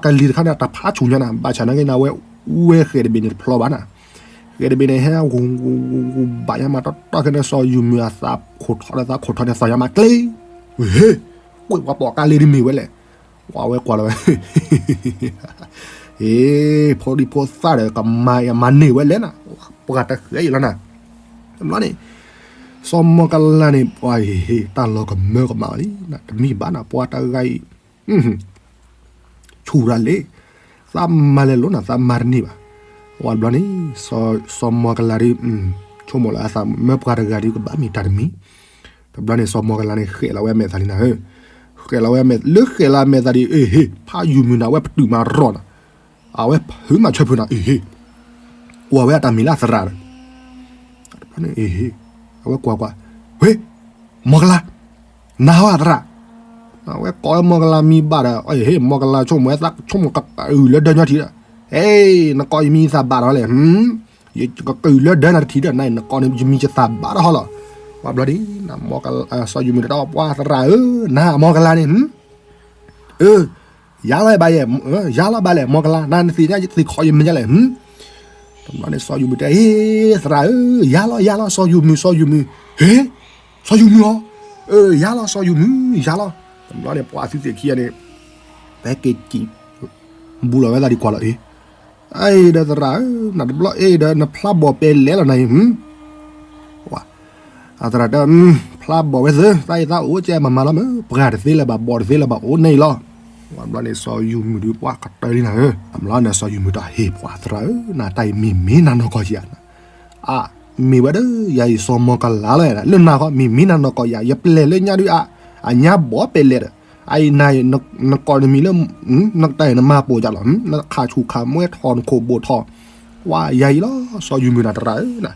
ပှၤကလံၤတခါန့ၣ် တဖးဆူၣ်ညါနၤ, ဘၣ်ဆၣ်နာ်က့နၤ အဝဲအူဝဲဃဲးတဘ့ၣ်န့ၣ်တဖျီဘၣ်နၤ. ဃဲးတဘ့ၣ်န့ၣ် ဟဲဂူၤဂူၤဂူၤဂူၤ ဘၣ်ညါမးတီတီခဲန့ၣ် စီၤယုၢ်မုၢ်အသးခိၣ်ထီၣ်ဒီးသးခိၣ်ထီၣ်န့ၣ် သီၣ်ညါမးကျ့, ဝ့ၢ်ဟ့ၣ်, ဝ့ၢ်ပှၤပိာ်ကါလ့တမ့ၢ်ဝဲလဲၣ်, ဝဲကွၢ်လီၤဝဲ အ့ ဖိဒံဖိသၣ်ဒီး ကမၤအမၤန့ၢ်ဝဲလဲၣ်နၤ, ပှၤတဃဲးအံၤလီၤနၤ. တဘျီန့ၣ် စီၤမီၢ်ကလၤန့ၣ် ပှၤဟ့ၣ်ဟ့ၣ် တၢ်လီၤကမၢကမၣ်အီၤလံ, တမံၤဘၣ်နၤ ပှၤတဂၤအံၤ ဆူၣ်ရၤလံ, သးမၤလဲၤလိၤနၤ သးမၤတန့ၢ်ဘၣ်. ဝံၤတဘျီန့ၣ် စီၤမီၢ်ကလၤဒုး ဆိကမိၣ်လၢအသး မၢပှၤတဂၤဒုးကဘၣ်မ့ၢ်တၢ်တမံၤ. တဘျီန့ၣ် စီၤမီၢ်ကလၤန့ၣ် ဃဲးလီၤဝဲအမဲာ်သးလံနၤဧၢ, ဃဲးလီၤဝဲအမဲာ် လၢဃဲးလီၤအမဲာ်သးဒ်အံၤ အ့ဟ့ၣ် ဖးယုၢ်မုၢ်နၤ အဝဲပတုာ်မးရီၢ်နၤ, အဝဲဟုးမးဆၢဖုးနၤ အ့ဟ့ၣ်, ကွၢ်ဝဲအတၢ်မံၤလၢအသရၣ်ဒီး တဘျီန့ၣ် အ့ဟ့ၣ် အဝဲကွၢ်ကွၢ်, ဝ့ၢ် မီၢ်ကလၤ နၤဟီအသရၣ်, အဝဲကိးဝဲမီၢ်ကလၤမံၤဘၣ်ဒီး အ့ဟ့ၣ် မီၢ်ကလၤဆိကမိၣ်ဝဲသးဆိကမိၣ် ကကအုၣ်လၢဒၢညီထံဒီး, အ့ နကိးယမံၤယသးဘၣ်ဒီးလဲၣ်, ယကကအုၣ်လၢဒၢနၤတထံၣ်ဒီး နၤ နကိးန့ၣ် ယမံၤယသးဘၣ်ဒီးဟီလီၤ. ဝံၤတဘျီဒ် စီၤယုၢ်မုၢ်တၢ်ပှၤသရၣ်ဧၢ, နၤမီၢ်ကလၤန့ၣ် အ့ ယၤလီၤဘၣ်ယဲ, ယၤလီၤဘၣ်လဲၣ် မီၢ်ကလၤ နၤနသ့ၣ်ညါယသ့ၣ်ခီယမဲာ်ညါလဲၣ်, တဘျီန့ၣ် စီၤယုၢ်မုၢ်တဲ အ့ သရၣ်ဧၢ, ယၤလီၤ ယၤလီၤ စီၤယုၢ်မုၢ် စီၤယုၢ်မုၢ်, ဟ့ၣ် စီၤယုၢ်မုၢ်အီၤ, အ့ ယၤလီၤ စီၤယုၢ်မုၢ် ယၤလီၤ. တဘျီန့ၣ် ပှၤသုသ့ၣ်ခံဂၤန့ၣ် ပဟဲက့ၤကံၣ် ဘူးလီၤဝဲသးဒံးကွၢ်လီၤအံၤ, အအံၤဒီးသရၣ်ဧၢ, နတဘျီအံၤဒီးနဖျါဘီၣ်ပဲလဲၣ်လီၤနၤအံၤ, ဝါ, အသရၣ်တဲ, ဖျါဘီၣ်ဝဲသု, သးအံၤသးအိၣ်ကဲမၤမၤလီၤမ့ၢ် ပှၤတသ့လၢၤဘၣ် ဘီၣ်တသ့လၢၤဘၣ်အိၣ်န့ၣ်လီၤ. ဝံၤဘျီန့ၣ် စီၤယုၢ်မုၢ်ဒုးပှၢ်ကတၢၢ်လံနၤဧၢ, အဘျီန့ၣ် စီၤယုၢ်မုၢ်တၢ်ဟ့ၣ်ပှၤသရၣ်ဧၢ, နတၢ်အံၤမ့ၢ်မ့ၢ်နၤနီၢ်ကီၢ်ဧါ အ, မ့ၢ်ဝဲဒီး ယၤအံၤစီၤမီၢ်ကလၤလီၤ, လၢနၤဃီ မ့ၢ်မ့ၢ်နၤနီၢ်ကီၢ်ဧါ, ယပျဲၢ်လၢညါဒုးအ, အညါဘီၣ်ပဲလဲၣ်ဒီး, အအံၤနၤ နကိးတမံၤလၢ, နတၢ်အံၤနမၤပိာ်ယၤလီၤ, နခးဆူၣ်ခးမွဲထီၣ် နခိၣ်ဘိၣ်ထီၣ်, ဝါယၤအံၤလီၤ စီၤယုၢ်မုၢ်နၤတရၣ်ဧၢ,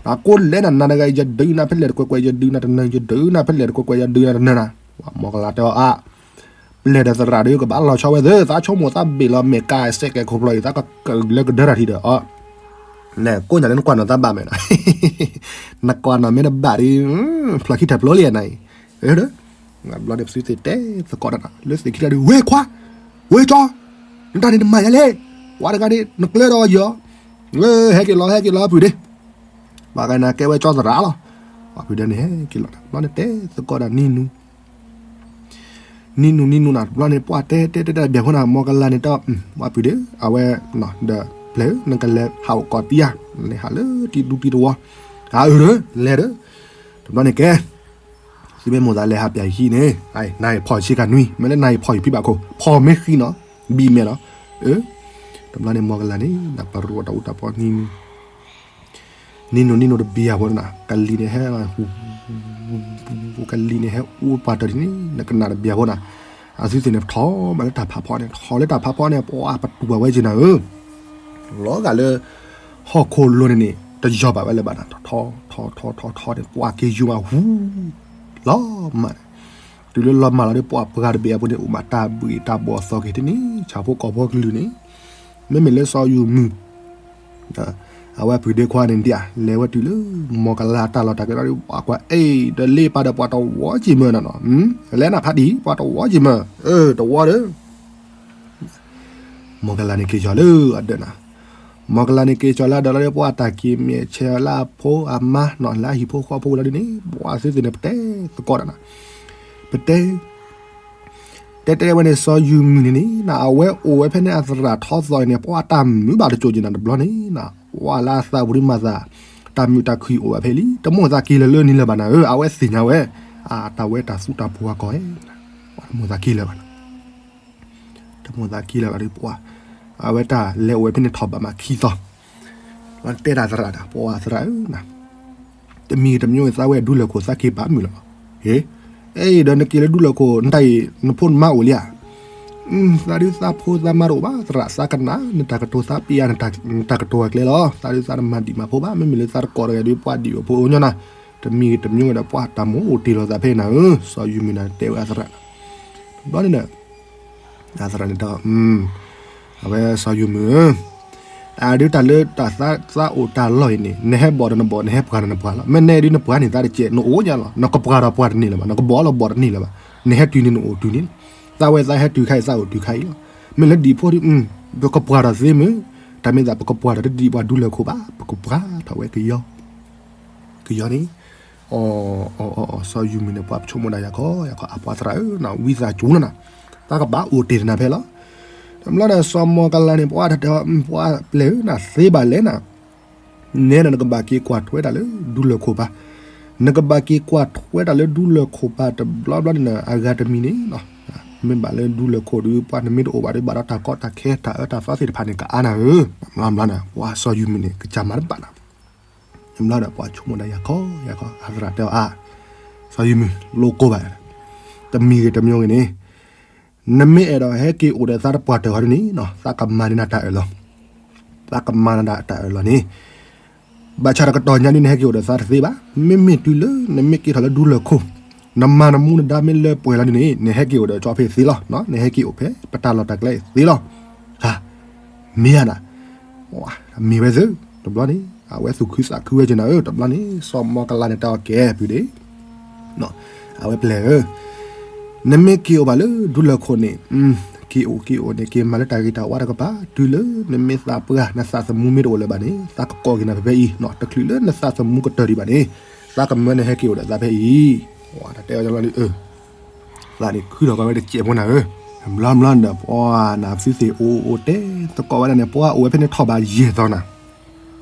နကိးလဲၣ်နၤ နၤတဂၤအံၤ ယဒုးနၤဖဲလဲၣ်တကွဲးကွဲး ယဒုးနၤတနၢၤ ယဒုးနၤဖဲလဲၣ်တကွဲးကွဲး ယဒုးနၤတနၢၤနၤ, ဝါမီၢ်ကလၤတဲအီၤအ ပျဲၢ်ဒီးသရၣ်ဒီး ကဘၣ်လီၤဆီဝဲသ့, သးဆိကမိၣ်သးဘ့ၣ်လီၤမဲာ်ကါစဲးကဲခိၣ်ဖျီအံၤ သးကကလၢကဒၢတၢ်ထံဒီးအီၤ, နကိးညါလၢနကွၢ်နီၢ်သးဘၣ်မဲာ်နီၤ, နကွၢ်နီၢ်မ့ၢ်တဘၣ်ဒီး, ဖျီၣ်ခံထၢၣ်ဖျိလံနၤအံၤ, ဒီး, ဘျီန့ၣ်ပသုသ့ၣ်တဲသကိးတၢ်နၤ လၢသ့ၣ်ခံတၢ်ဒီး ဝဲခွါ, ဝဲကၠီ, နတၢ်န့ၣ်နမၤယၤလဲၣ်, ဝဲတဂၤန့ၣ် နကျဲဒီးယီၤ, ဟဲက့ၤလီၤ ဟဲက့ၤလီၤဖုဒ့, ဘၣ်ဂၤနၤကဲဝဲကၠီသရၣ်လီၤ, ဖုဒ့န့ၣ်ဟဲက့ၤလီၤ, ဘျီန့ၣ်တဲသကိးတၢ်နံၤနူ နံၤနူနံၤနူနၤ တဘျီန့ၣ် ပှၢ်တဲတဲတဲတၢ်ဘၣ်ဖိနၤ မီၢ်ကလၤန့ၣ်တဲ, ဝဲဖုဒ့, အဝဲ, ဒီးပျဲၢ်ဧၢ နကလဲၤဟးအိၣ်ကီးတံၢ်ဧါ, နလဲၤဟးလၢတံၢ်ဒူတံၢ်တဝီ, အအၢဒီး လဲၤဒီး, တဘျီန့ၣ်ကဲ, သုမ့ၢ်မိၣ်သးလဲၤဟးပၠးဟံၣ်န့ၣ်, နၤအံၤဖီၣ်ဆ့ကၤနွံ မ့ၢ်လၢနၤအံၤဖီၣ်ယဖံဘၣ်ခိၣ် ဖီၣ်မ့ၢ်ဃံနီၤ, ဘံၣ်မဲာ်နီၤ, အၢ, တဘျီန့ၣ် မီၢ်ကလၤန့ၣ် နပရူးတၢ်အူတၢ်ပီနံၤနူ နံၤနူနံၤနူတဘံၣ်အဖိနၤ ကလံၤန့ၣ်ဟဲ, ကလံၤန့ၣ်ဟဲအူပှၤတၢၢ်ဒ်န့ၣ် နကနၣ်တဘံၣ်အဖိနၤ, အသုသ့ၣ်န့ၣ် ထီၣ်မးလၢတၢ်ဖးဖီန့ၣ် ထီၣ်လၢတၢ်ဖးဖီန့ၣ် ပှၤပတူၢ်ဘၣ်ဝဲက့ၤနၤဧၢ, လီၤဂာ်လၢ ဟီၣ်ခိၣ်လိၤန့ၣ်န့ၣ် တယီၤဘၣ်ဝဲလၢၤဘၣ်နၤ ထီၣ်ထီၣ်ထီၣ်ထီၣ်ထီၣ်န့ၣ် ပှၤက့ၤယူၤမးဟူ လီၤမၢ်န့ၣ်, တုၤလၢလီၤမၢ်လီၤဒီး ပှၤပှၤတဘ့ၣ်အပူၤန့ၣ် အိၣ်မးတၢ်ဘှံးတၢ်ဘှီၣ်သီက့ၤတန့ၢ် ဆၣ်ဖိကီၢ်ဖိကလုာ်န့ၣ်, မ့မ့ၢ်လၢစီၤယုၢ်မုၢ် အဝဲဖုဒ့ခွါန့ၣ်ဒ်အံၤ လဲၤဝဲတုၤလၢ မီၢ်ကလၤတၢ်လီၢ်တၢ်ကျဲဒီး ပှၤကွၢ်အဲၣ် ဒီးလ့ပာ်ဒီးပှၤတဝီက့ၤမၢ်နီၤနီၤ, လဲၤနၤဖးဒံၣ် ပှၤတဝီက့ၤမၢ်, အၢ တဝီဒီး မီၢ်ကလၤန့ၣ်က့ၤကၠီၤလၢအဒၢးနၤ, မီၢ်ကလၤန့ၣ်က့ၤကၠီၤလၢအဒၢးလီၤဒီး ပှၤတၢ်က့ၤမဲာ်ဆဲးလၢအဖိအမါနီၤ လၢအဟံၣ်ဖိဃီဖိလီၤဒ်န့ၣ် ပှၤသုသ့ၣ်န့ၣ် ပတဲသကိးတၢ်နၤ, ပတဲ တဲတဲဝဲန့ၣ် စီၤယုၢ်မုၢ်န့ၣ်န့ၣ် အဝဲအိၣ်ဝဲဖဲန့ၣ်အသရၣ်ထီသီအံၤန့ၣ် ပှၤတၢ်မုာ်ဘၣ်တစိၤက့ၤနၤတဘျီန့ၣ်နၤ, ပှၤလၢအသးပူၤဒ်မၤသး, တၢ်မုာ်တၢ်ခုၣ်အိၣ်ဘၣ်ဖဲလံ တမိၣ်သးက့ၤလၢၤလၢန့ၣ်လၢၤဘၣ်နၤဧၢ, အဝဲသ့ၣ်ညါဝဲ, အတၢ်ဝဲတၢ်သူတၢ်ပှၤကီၢ်ဧဲ, တမိၣ်သးက့ၤလၢၤဘၣ်နၤ တမိၣ်သးက့ၤလၢၤဘၣ်ဒီးပှၤ, အဝဲတၢ်လဲၤအိၣ်ဝဲဖဲန့ၣ်ထီၣ်ဘးမးခံသီ, တဲဒၣ်သရၣ်ဒီး ပှၤသရၣ်ဧၢနၤ, တမံၤတမံၤသးဝဲဒူလၢၢ်ခိၣ်သးက့ၤဘၣ်မုာ်လီၤ, ဟ့, အဲၣ်ဒီးနက့ၤလၢဒူလၢၢ်ခိၣ် နတၢ်အံၤ နဖိနမါအိၣ်လံဧါ, သးဒုးသးဖိသးမါတအိၣ်ဘၣ် သရၣ်သးကနၣ် နတၢ်ကတိၤသးပျဲယၤ နတၢ်ကတိၤအကျဲလီၤ, သးဒုးသးတမၤဒံးမၤဖိဘၣ် မ့မ့ၢ်လၢသးတကိးတဂၤဒီးပှၤဒံးအိၣ်ဖိအိၣ်ညီနၤ, တမံၤတမံၤဒီးပှၤတၢ်မိၣ်အိၣ်တ့ၢ်လီၤသးဖဲနၤဧၢ, စီၤယုၢ်မုၢ်နၤတဲဝဲအသရၣ်, ဘျီန့ၣ်ဒီး အသရၣ်န့ၣ်တဲ, အဝဲစီၤယုၢ်မုၢ်ဧၢ, အဒုးတၢ်လၢတၢ်သးအိၣ်တၢ်လီၢ်အံၤန့ၣ် နဟဲဘီၣ်ဒီးနဘီၣ် နဟဲပှၤဒီးနပှၤလီၤ, မ့ၢ်နဲဒုးနပှၤန့ၣ်သးတကဲး နအိၣ်ညါလီၤ, နကပှၤဒီးပှၤတန့ၢ်လၢၤဘၣ် နကဘီၣ်လီၤဘီၣ်တန့ၢ်လၢၤဘၣ်, နဟဲတုၤန့ၣ်နအိၣ်တုၤန့ၣ်လီၤ, သးဝဲသးဟဲတုၤခါအံၤသးအိၣ်တုၤခါအံၤလီၤ, မ့ၢ်လၢဒံးဖိဒီး ပကပှၤဒီးသ့မုၢ်, တၢ်မ့ၢ်သးပကပှၤဒီးတဒံးပှၤဒူလၢၢ်ခိၣ်ဘၣ် ပကပှၤထီၣ်ဝဲကယီ ကယီန့ၣ်, အီၤ အီၤ အီၤ စီၤယုၢ်မုၢ်န့ၣ် ပှၤဆိကမိၣ်ဒၣ်ယၤခီ ယၤခီ အပှၤသရၣ်ဧၢ နဝံသးစူၤနၤ, တၢ်ကဘၣ်အိၣ်တ့ၢ်တနၤဖဲလီၤ, တဘျီန့ၣ် စီၤမီၢ်ကလၤန့ၣ် ပှၤတတဲအီၤ ပှၤပျဲၢ်ဧၢ နသ့ဘၣ်လဲၣ်နၤ, နဲဒီး နကဘၣ်က့ၤကွၢ်ထွဲတၢ်လၢဒူလၢၢ်ခိၣ်ပၤ, နကဘၣ်က့ၤကွၢ်ထွဲတၢ်လၢဒူလၢၢ်ခိၣ်ပၤတဘျီဘျီန့ၣ် အဂၤတမံၤန့ၣ်, မ့ၢ်ဘၣ်လၢဒူလၢၢ်ခိၣ်ဒီး ပှၤနမ့ၢ်တအိၣ်ဘၣ်ဒီး ဘၣ်ဒီးတၢ်ကီတၢ်ခဲတၢ်အၢတၢ်သီသ့ၣ်တဖၣ်န့ၣ် ကအါနၤဧၢ, ဘျီဘျီန့ၣ် ပှၤစီၤယုၢ်မုၢ်န့ၣ် ကစၢ်မၤတဘၣ်နၤ တဘျီဒီးပှၤဆိကမိၣ်ဒၣ်ယၤခီ ယၤခီ အသရၣ်တဲအီၤအါ, စီၤယုၢ်မုၢ် လိၣ်ကိးဘၣ်, တမံၤဂ့ၤတမံၤဂ့ၤန့ၣ်, နမ့ၢ်အဲၣ်ဒိးဟဲက့ၤအိၣ်ဒီးသးတပှၢ်တၢၢ်ဃီဒ်န့ၣ်နီၤ သးကမၤန့ၢ်နၤတၢ်အၢၣ်လီၤ, သးကမၤနၤတၢ်အၢၣ်လီၤန့ၣ်, ဘၣ်ဆၣ်တကတီၢ်ညါဒ်နဟဲက့ၤအိၣ်ဒီးသးတသ့ဘၣ်, မ့မ့ၢ်တုၤလၢနမ့ၢ်က့ၤထီၣ်လၢဒူလၢၢ်ခိၣ်, နမၤနမူနဒါမ့ၢ်လၢပှဲၤလီၤဒ်န့ၣ် နဟဲက့ၤအိၣ်ဒီးကၠီဖဲသ့လီၤ, နဟဲက့ၤအိၣ်ဖဲပတၢ်လီၢ်တၢ်ကျဲသ့လီၤ, မ့ၢ်ဧါနၤ, မ့ၢ်ဝဲသု, တဘျီန့ၣ် အဝဲသူၣ်ခုသးခုဝဲက့ၤနၤဧၢ, တဘျီန့ၣ် စီၤမီၢ်ကလၤန့ၣ်တဲအီၤကဲဖုဒ့ အဝဲပျဲၢ်ဧၢ, နမ့ၢ်က့ၤအိၣ်ဘၣ်လၢဒူလၢၢ်ခိၣ်န့ၣ်, က့ၤအိၣ်က့ၤအိၣ်န့ၣ် က့ၤမၤလၢတၢ်ဂ့ၤတၢ်ဝါတကပၤ, တုၤလၢနမ့ၢ်သးပှၢ် နသးသမူမ့ၢ်တအိၣ်လၢၤဘၣ်န့ၣ် သးကကိးက့ၤနၤဖဲဖဲအံၤ, တချုးလၢနသးသမူကတၢၢ်ဒံးဘၣ်န့ၣ်, သးကမၢနဟဲက့ၤအိၣ်ဒီးသးဖဲအံၤ, တၢ်တဲအီၤလီၤ, သးန့ၣ်ခုထီၣ်ကီးဝဲတစဲးဖိနၤဧၢ ဘျီဘျီဒီး ပှၤနသုသ့ၣ်အိၣ်အိၣ်တဲသကိးဝဲဒၣ်န့ၣ် ပှၤအိၣ်ဝဲဖဲန့ၣ်ထီၣ်ဘးယဲၢ်သီနၤ,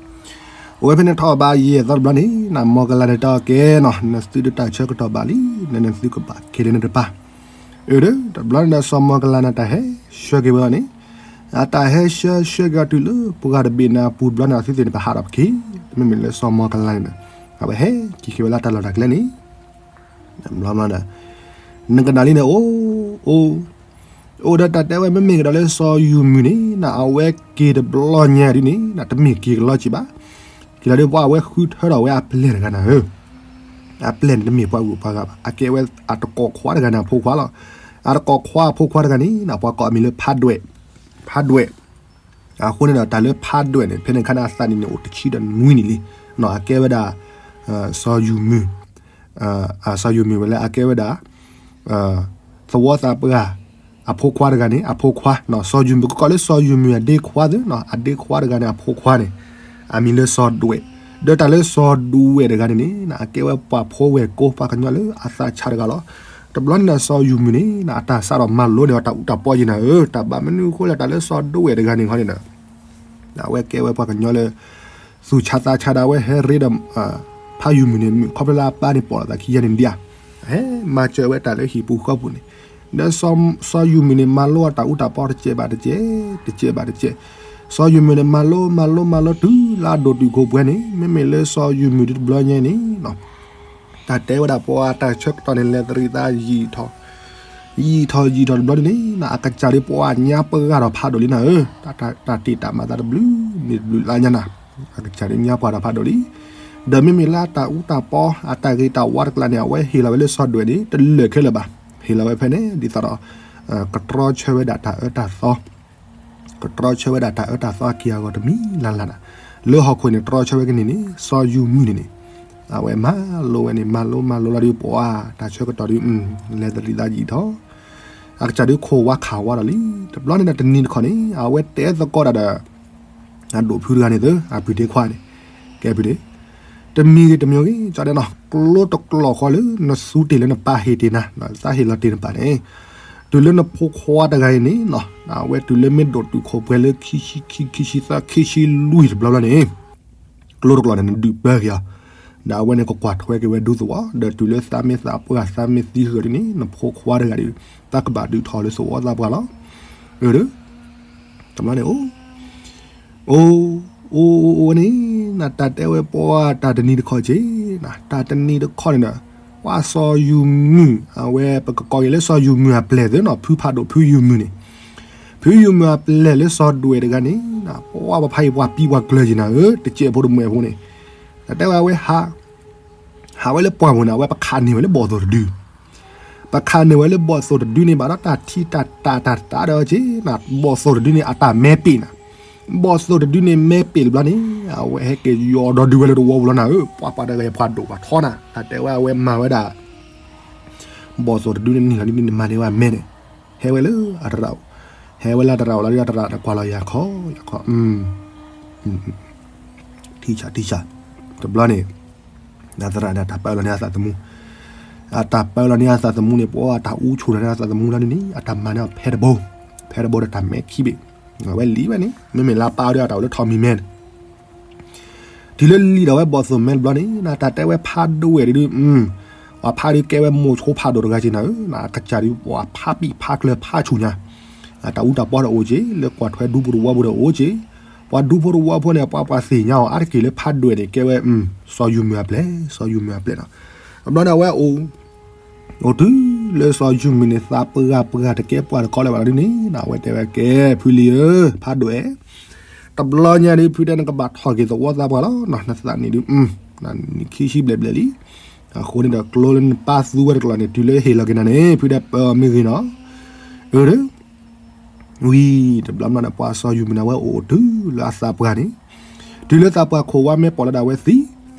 အိၣ်ဝဲဖဲန့ၣ်ထီၣ်ဘးယဲၢ်သီတဘျီန့ၣ် နမီၤကလၤန့ၣ်တဲအီၤကဲနီၤ, နသုတတၢ်ဆၢကတီၢ်ဘၣ်လံ, နနသုကဘၣ်က့ၤလၢနတပၤ. အၢ တဘျီန့ၣ်ဒီး စီၤမီၤကလၤန့ၣ် တၢ်ဟဲဆှၢက့ၤဝဲအီၤန့ၣ်, အတၢ်ဟဲဆှၢဆှၢက့ၤအီၤတုၤလၢပှၤတဘ့ၣ်န့ၣ်အပူၤတဘျီန့ၣ် အသုသ့ၣ်န့ၣ် ပဟးထီၣ်ပက့ၤ, မ့မ့ၢ်လၢစီၤမီၤကလၤန့ၣ်ဒီး အဝဲဟဲက့ၤက့ၤဝဲလၢတၢ်လီၢ်တၢ်ကျဲန့ၣ် ဘျီဘျီဒီး နကနၣ်လံန့ၣ် အိၣ် အိၣ် အိၣ်ဒီးတၢ်တဲဝဲ မ့မ့ၢ်ကဒီးလၢစီၤယုၢ်မုၢ်န့ၣ် နအဝဲက့ၤတဘျီညါဒ်န့ၣ် နတမ့ၢ်က့ၤကလီက့ၤဘၣ်, က့ၤလီၤဒ်ပှၤအဝဲဃုထၢထီၣ်ဝဲအပျဲၢ်တဂၤနၤဧၢ, အပျဲၢ်န့ၣ်တမ့ၢ်ပှၤဂုၤပှၤဂၤဘၣ်, အကဲဝဲအတကိးခွါတဂၤန့ၣ်အဖိခွါလီၤ. အတကိးခွါအဖိခွါတဂၤန့ၣ် ပှၤကိးအမံၤလၢဖးဒွဲၣ်, ဖးဒွဲၣ် အဃိန့ၣ်ဒီးတၢ်လၢဖးဒွဲၣ်န့ၣ် ဖဲန့ၣ်အခါန့ၣ် အသးနံၣ်န့ၣ်အိၣ်တဆံဒီးနွံနံၣ်လံ, အကဲဝဲဒၣ် စီၤယုၢ်မုၢ် စီၤယုၢ်မုၢ်ဝဲလၢအကဲဝဲဒၣ် သဝီသးပှၢ် အဖိခွါတဂၤန့ၣ် အဖိခွါ, စီၤယုၢ်မုၢ် ကကိးလၢစီၤယုၢ်မုၢ်အဒ့ခွါသ့, အဒ့ခွါတဂၤန့ၣ် အဖိခွါန့ၣ် အမံၤလၢစီၤဒွဲၣ်, ဒီးတၢ်လၢစီၤဒွဲၣ်တဂၤန့ၣ်န့ၣ် အကဲဝဲပှၤဖိဝဲၢ်ကိပှၤကညီလၢအသးဆးတဂၤလီၤ. တဘျီန့ၣ်ဒီးစီၤယုၢ်မုၢ်န့ၣ် အတၢ်စးထီၣ်မၤလိန့ၢ်အီၤတၢ်အူတၢ်ပီယံၤနၤဧၢ, တၢ်ဘၣ်မနုၤအဃိလဲၣ် တၢ်လၢစီၤဒွဲၣ်တဂၤန့ၣ်ခီန့ၣ်ဒီး အဝဲကဲဝဲပှၤကညီလၢ သူၣ်ဆးသးဆးဒီး အဝဲဟဲရ့ဒီး ဖးယုၢ်မုၢ်န့ၣ် မုၢ်ခီဖျိလၢအပၢ်န့ၣ်ပိာ်လိာ်သးခံယဲန့ၣ်ဒံးဧါ, ဟဲမၤစၢၤဝဲတၢ်လၢဟံၣ်ပူၤဃီပူၤန့ၣ်, ဒီးစီၤယုၢ်မုၢ်န့ၣ် မၤလိအတၢ်အူတၢ်ပီတစဲးဘၣ်တစဲး, တစဲးဘၣ်တစဲး, စီၤယုၢ်မုၢ်န့ၣ် မၤလိမၤလိမၤလိတုၤလၢအဒိၣ်တုာ်ခိၣ်ပှဲၤန့ၣ် မ့မ့ၢ်လၢစီၤယုၢ်မုၢ်ဒ်တဘျီညါန့ၣ် တၢ်တဲဝဲဒၣ်ပှၤတၢ်ဆၢကတီၢ်န့ၣ် လဲၤသရံးသးယံာ်ထီၣ်, ယံာ်ထီၣ်ယံာ်ထီၣ်တဘျီဒ်န့ၣ် အကစၢ်ဒ်ပှၤညါပှၤဂၤထီၣ်ဖးဒိၣ်လံနၤဧၢ, တၢ်တ့ၢ်တၢ်မၤသးတဘျုးနံၤတဘျုးလါညါနၤ, အကစၢ်ဒ်ညါပှၤထီၣ်ဖးဒိၣ်လံ, ဒီးမ့မ့ၢ်လၢအတၢ်အူတၢ်ပီ အတၢ်ဂ့ၤတၢ်ဝါတကျါန့ၣ် အဝဲဟ့ၣ်လီၤဝဲလၢစီၤဒွဲၣ်န့ၣ် တလၢာ်ခဲလၢာ်ဘၣ်, ဟ့ၣ်လီၤဝဲဖဲန့ၣ် ဒ်သိးဒီး ကတြီဆၢဝဲဒၣ်တၢ်အၢတၢ်သီ ကတြီဆၢဝဲဒၣ်တၢ်အၢတၢ်သီအက့ၢ်အဂီၤတမံၤလၢ်လၢ်နၤ, လၢဟီၣ်ခိၣ်န့ၣ် တြီဆၢဝဲကန့ၣ်န့ၣ် စီၤယုၢ်မုၢ်န့ၣ်န့ၣ်, အဝဲမၤလိဝဲန့ၣ် မၤလိမၤလိလီၤဒ်ပှၤတၢ်ဆၢကတီၢ်ဒ် လဲၤသရံးသးယံာ်ထီၣ်, အကစၢ်ဒ်ခိၣ်ဝါခးဝါဒီးလံ, တဘျီန့ၣ်ဒီးတနံၤတခီန့ၣ် အဝဲတဲသကိးဒၣ်ဒီး အဒိၣ်ဖုတဂၤန့ၣ်သၢ အပုၢ်ဒ့ခွါန့ၣ်, ကဲဖုဒ့ တမံၤဂ့ၤတမံၤဂ့ၤ ကၠီဒဲနီၤ ကျိတကျိာ်ဃီလၢနသူတ့ၢ်လၢနပၢ်ဟ့ၣ်တ့ၢ်နၤ, သးဟ့ၣ်လီၤတ့ၢ်နပၢ်န့ၣ်, တုၤလၢနဖိခွါတဂၤအံၤန့ၣ်နီၤ အဝဲတုၤလၢမ့ၢ်ဒိၣ်တုာ်ခိၣ်ပှဲၤလၢခံဆံခံ ခံဆံသၢ ခံဆံလွံၢ်တဘျီဘျီန့ၣ် ကျိတကျိာ်န့ၣ် နဒုးပၢက့ၤအီၤ, ဒီးအဝဲန့ၣ်ကကွၢ်ထွဲက့ၤဝဲဒူသဝီ, ဒီးတုၤလၢသးမ့ၢ်သးပှၢ် သးမ့ၢ်သံဃုာ်ဒ်န့ၣ် နဖိခွါတဂၤဒီး တၢ်ကဘၣ်ဒုးထီၣ်လၢသဝီသးပှၢ်လီၤ. အၢ တဘျီန့ၣ်အိၣ် အိၣ် အိၣ် အိၣ် အိၣ်န့ၣ် နတၢ်တဲဝဲပှၤတၢ်တနံၤတခီက့ၤ, တၢ်တနံၤတခီန့ၣ်ဒီး ပှၤစီၤယုၢ်မုၢ် အဝဲပကကိးက့ၤလၢစီၤယုၢ်မုၢ်အပျဲၢ်သ့နီၤ, ဖုဖးဒိၣ်ဖုယုၢ်မုၢ်န့ၣ်, ဖုယုၢ်မုၢ်အပျဲၢ်လၢစီၤဒွဲၣ်တဂၤန့ၣ် ပှၤပဖးအံၤပှၤပံၤပှၤကျၢၤက့ၤနၤဧၢ, တစဲးဖိတမှဲးဖိန့ၣ်, တၢ်တဲဝဲအဝဲဟး ဟးဝဲလၢပှၢ်ပူၤန့ၣ် အဝဲပခးန့ၢ်ဝဲလၢဘီၣ်သိၣ်တဒု ပခးန့ၢ်ဝဲလၢဘီၣ်သိၣ်တဒုန့ၣ် ဘၣ်ဒီးတၢ်ထံၣ်တၢ်တၢ်တၢ်တၢ်ဒီးက့ၤနၤ, ဘီၣ်သိၣ်တဒုန့ၣ် အတၢ်မဲပ့ၣ်နၤ, ဘီၣ်သိၣ်တဒုန့ၣ်မဲပ့ၣ်တဘျီန့ၣ် အဝဲဟဲက့ၤယီၤဒီဒုဝဲလၢတဝီပူၤလီၤနၤဧၢ, ပှၤပှၤတဂၤအံၤပှၤဒိၣ်ပှၤထီနၤ, တၢ်တဲဝဲအဝဲမၤဝဲဒၣ် ဘီၣ်သိၣ်တဒုန့ၣ်န့ၣ်လီၤဒ်န့ၣ် မၤန့ၢ်ဝဲအမဲန့ၣ်, ဟဲဝဲလၢအတရၣ်, ဟဲဝဲလၢအတရၣ်အိၣ်လီၤဒ်အတရၣ်ကွၢ်လီၤယၤခီ, ယၤခီ ထံဆးထံဆး, တဘျီန့ၣ် အသရၣ်န့ၣ်အတၢ်ပာ်လီၤန့ၢ်အသးသမူ, အတၢ်ပာ်လီၤန့ၢ်အသးသမူန့ၣ် ပှၤအတၢ်အူဆိၣ်လီၤန့ၢ်အသးသမူလီၤဒ်န့ၣ် အတၢ်မၤန့ၢ်အီၤဖဲတဘိ, ဖဲတဘိဒီးတၢ်မဲခံဘ့ၣ်, အဝဲလံဝဲန့ၣ် မ့မ့ၢ်လၢအပၢ်အီၤဒီးအတၢ်အိၣ်လၢထီးမံၤမဲန့ၣ် တုၤလၢလံဒီးဝဲဘီၣ်သိၣ်မဲတဘျီန့ၣ် တၢ်တဲဝဲဖးဒိၣ်ဝဲဒုး, ပှၤဖးဒုးကဲဝဲမိၢ်ဆိဖးဒိၣ်တဂၤက့ၤနၤဧၢ, အကစၢ်ဒုး ပှၤဖးပံာ်ဖးကျၢၤဖးဆူၣ်ညါ, တၢ်အူတၢ်ပီဒီးအိၣ်က့ၤ လၢကွၢ်ထွဲဒူဖိတဝီဖိဒီးအိၣ်က့ၤ, ပှၤဒူဖိတဝီဖိန့ၣ် ပှၤပှၤသ့ၣ်ညါအီၤ အါတက့ၢ်လၢဖးဒိၣ်ဝဲန့ၣ် ကဲဝဲ စီၤယုၢ်မုၢ်အပျဲၢ်, စီၤယုၢ်မုၢ်အပျဲၢ်နီၤ, တဘျီန့ၣ်အဝဲအိၣ် အိၣ်တုၤလၢစီၤယုၢ်မုၢ်န့ၣ် သးပှၢ်ပှၢ်တကဲပှၢ်တကီလၢၤဘၣ်လီၤဒ်န့ၣ် အဝဲတဲဝဲကဲ ဖုလံၤဧၢ, ဖးဒိၣ်ဧၢ, တဘျီညါဒုး ဖုတဲနကဘၣ်ထီၣ်က့ၤသဝီသးပှၢ်လီၤ, နသးနံၣ်ဒုး နံၣ်ခံဆံဘျဲၣ်ဘျဲၣ်လံ, အဃိန့ၣ်ဒီး ကျိလၢနပၢ်သူဝဲတကျိၤန့ၣ် တုၤလၢဟ့ၣ်လီၤက့ၤနၤန့ၣ် ဖုတဲပၢအီၤမ့ၢ်ဂ့ၤနီၤ, အၢ ဝံၤ တဘျီဘျီန့ၣ် ပှၤစီၤယုၢ်မုၢ်န့ၣ် အဝဲအိၣ်အိၣ်တုၤလၢအသးပှၢ်န့ၣ်, တုၤလၢသးပှၢ်ခိၣ်ဝါမဲပိာ်လီၤဒၣ်ဝဲသ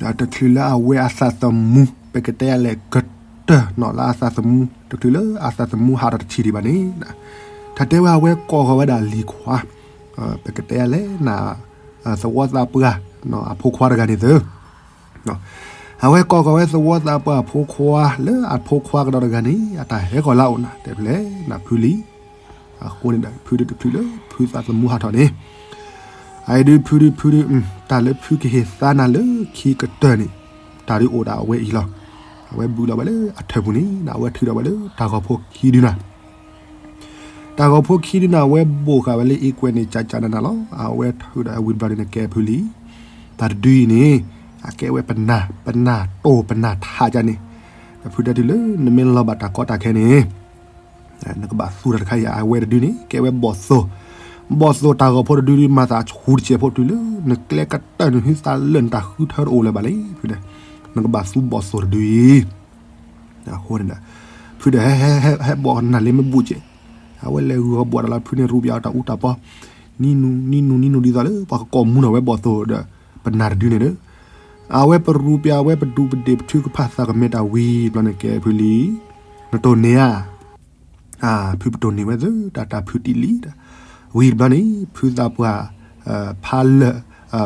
ံ, တချုးလၢအဝဲအသးသမူ, ပကတဲယၤလဲၣ်ကတၢၢ်နီၤလၢအသးသမူ, တချုးလၢအသးသမူဟးထီၣ်တထံၣ်ဒံးဘၣ်န့ၣ်, တၢ်တဲဝဲအဝဲကိးဃီၤဝဲဒၣ်လံၤခွါ, ပကတဲယၤလဲၣ်နၤ, သဝီသးပှၢ်, အဖိခွါတဂၤန့ၣ်သၢ အဝဲကိးဃီၤဝဲသဝီသးပှၢ်အဖိခွါ လၢအဖိခွါကဒီးတဂၤန့ၣ် အတၢ်ဟဲကီၤလၢအအိၣ်နၤ တဲဖျဲးနၤဖုလံၤ, အဃိန့ၣ်ဒီး ဖုဒုးတချုးလၢဖုသးသမူဟးထီၣ်န့ၣ်, အအံၤဒုးဖုဒုးဖုဒုး, တၢ်လၢဖုကဟ့ၣ်သါနၤလၢခံကတၢၢ်န့ၣ်, တၢ်ဒုးအိၣ်ဒၣ်အဝဲအံၤလီၤ. အဝဲဘုလီၤဝဲလၢအထၢၣ်ပူၤန့ၣ် အဝဲထုးထီၣ်ဝဲလၢတၢ်ဂီၤဖိခံဒုနၤ တၢ်ဂီၤဖိခံဒုနၤ အဝဲဘိးဃာ်ဝဲလၢအံၤကွဲးန့ၣ် ကကနနၤလီၤ. အဝဲထုးဒီးဝံၤတဘျီန့ၣ် ကဲဖုလံ, တၢ်တဒုအံၤန့ၣ် အကဲဝဲပနၢ်, ပနၢ်တိၢ်ပနၢ်ထးကန့ၣ်, ဒီးဖုတဲတုၤလၢနမ့ၢ်လီၤဘၣ်တၢ်ကီတၢ်ခဲန့ၣ် နကဘၣ်သူတၢ်တခါအံၤ အဝဲတဒုန့ၣ် ကဲဝဲဘီၣ်သိၣ်, ဘီၣ်သိၣ်တၢ်ဂီၤဖိတဒုဒုး မၤသးဆူတစဲးဖိတုၤလၢ နကျဲကတၢၢ်နဟုသးလၢာ် နတၢ်ဃုထၢတအိၣ်လၢၤဘၣ်လံ ဖုဒဲး, နကဘၣ်သူဘီၣ်သိၣ်တဒုအံၤ အဃိန့ၣ်ဒီး ဖုဒီး ဟဲဘီၣ်နၢ်လ့မ့ၢ်ဘူးကဲး, အဝဲလဲၤဂုာ်ဂီၤဘှီးတၢ်လီၤ ဖုန့ၣ်ရူးပၠးအီၤတၢ်အူတၢ်ပီ, နံၤနူၤနံၤနူၤနံၤနူၤ ဒ်သိးလၢပှၤကကိးမူနီၣ်ဝဲဘီၣ်သိၣ်ဒီး ပနၢ်တဒုန့ၣ်ဒီး အဝဲပရူးပၠးဝဲပဒူးပဒ့ၣ်ပထုကဖၣ်သးကမဲာ်တၢ်ဝံၤတဘျီန့ၣ် ကဲဖုလံ, နတိၢ်န့ၢ်ဧါ ဖုပတိၢ်န့ၢ်ဝဲသၢ တၢ်တၢ်ဖုတံၢ်လံဒီး ဝံၤတဘျီန့ၣ် ဖုသးပှၢ် ဖါလၢာ်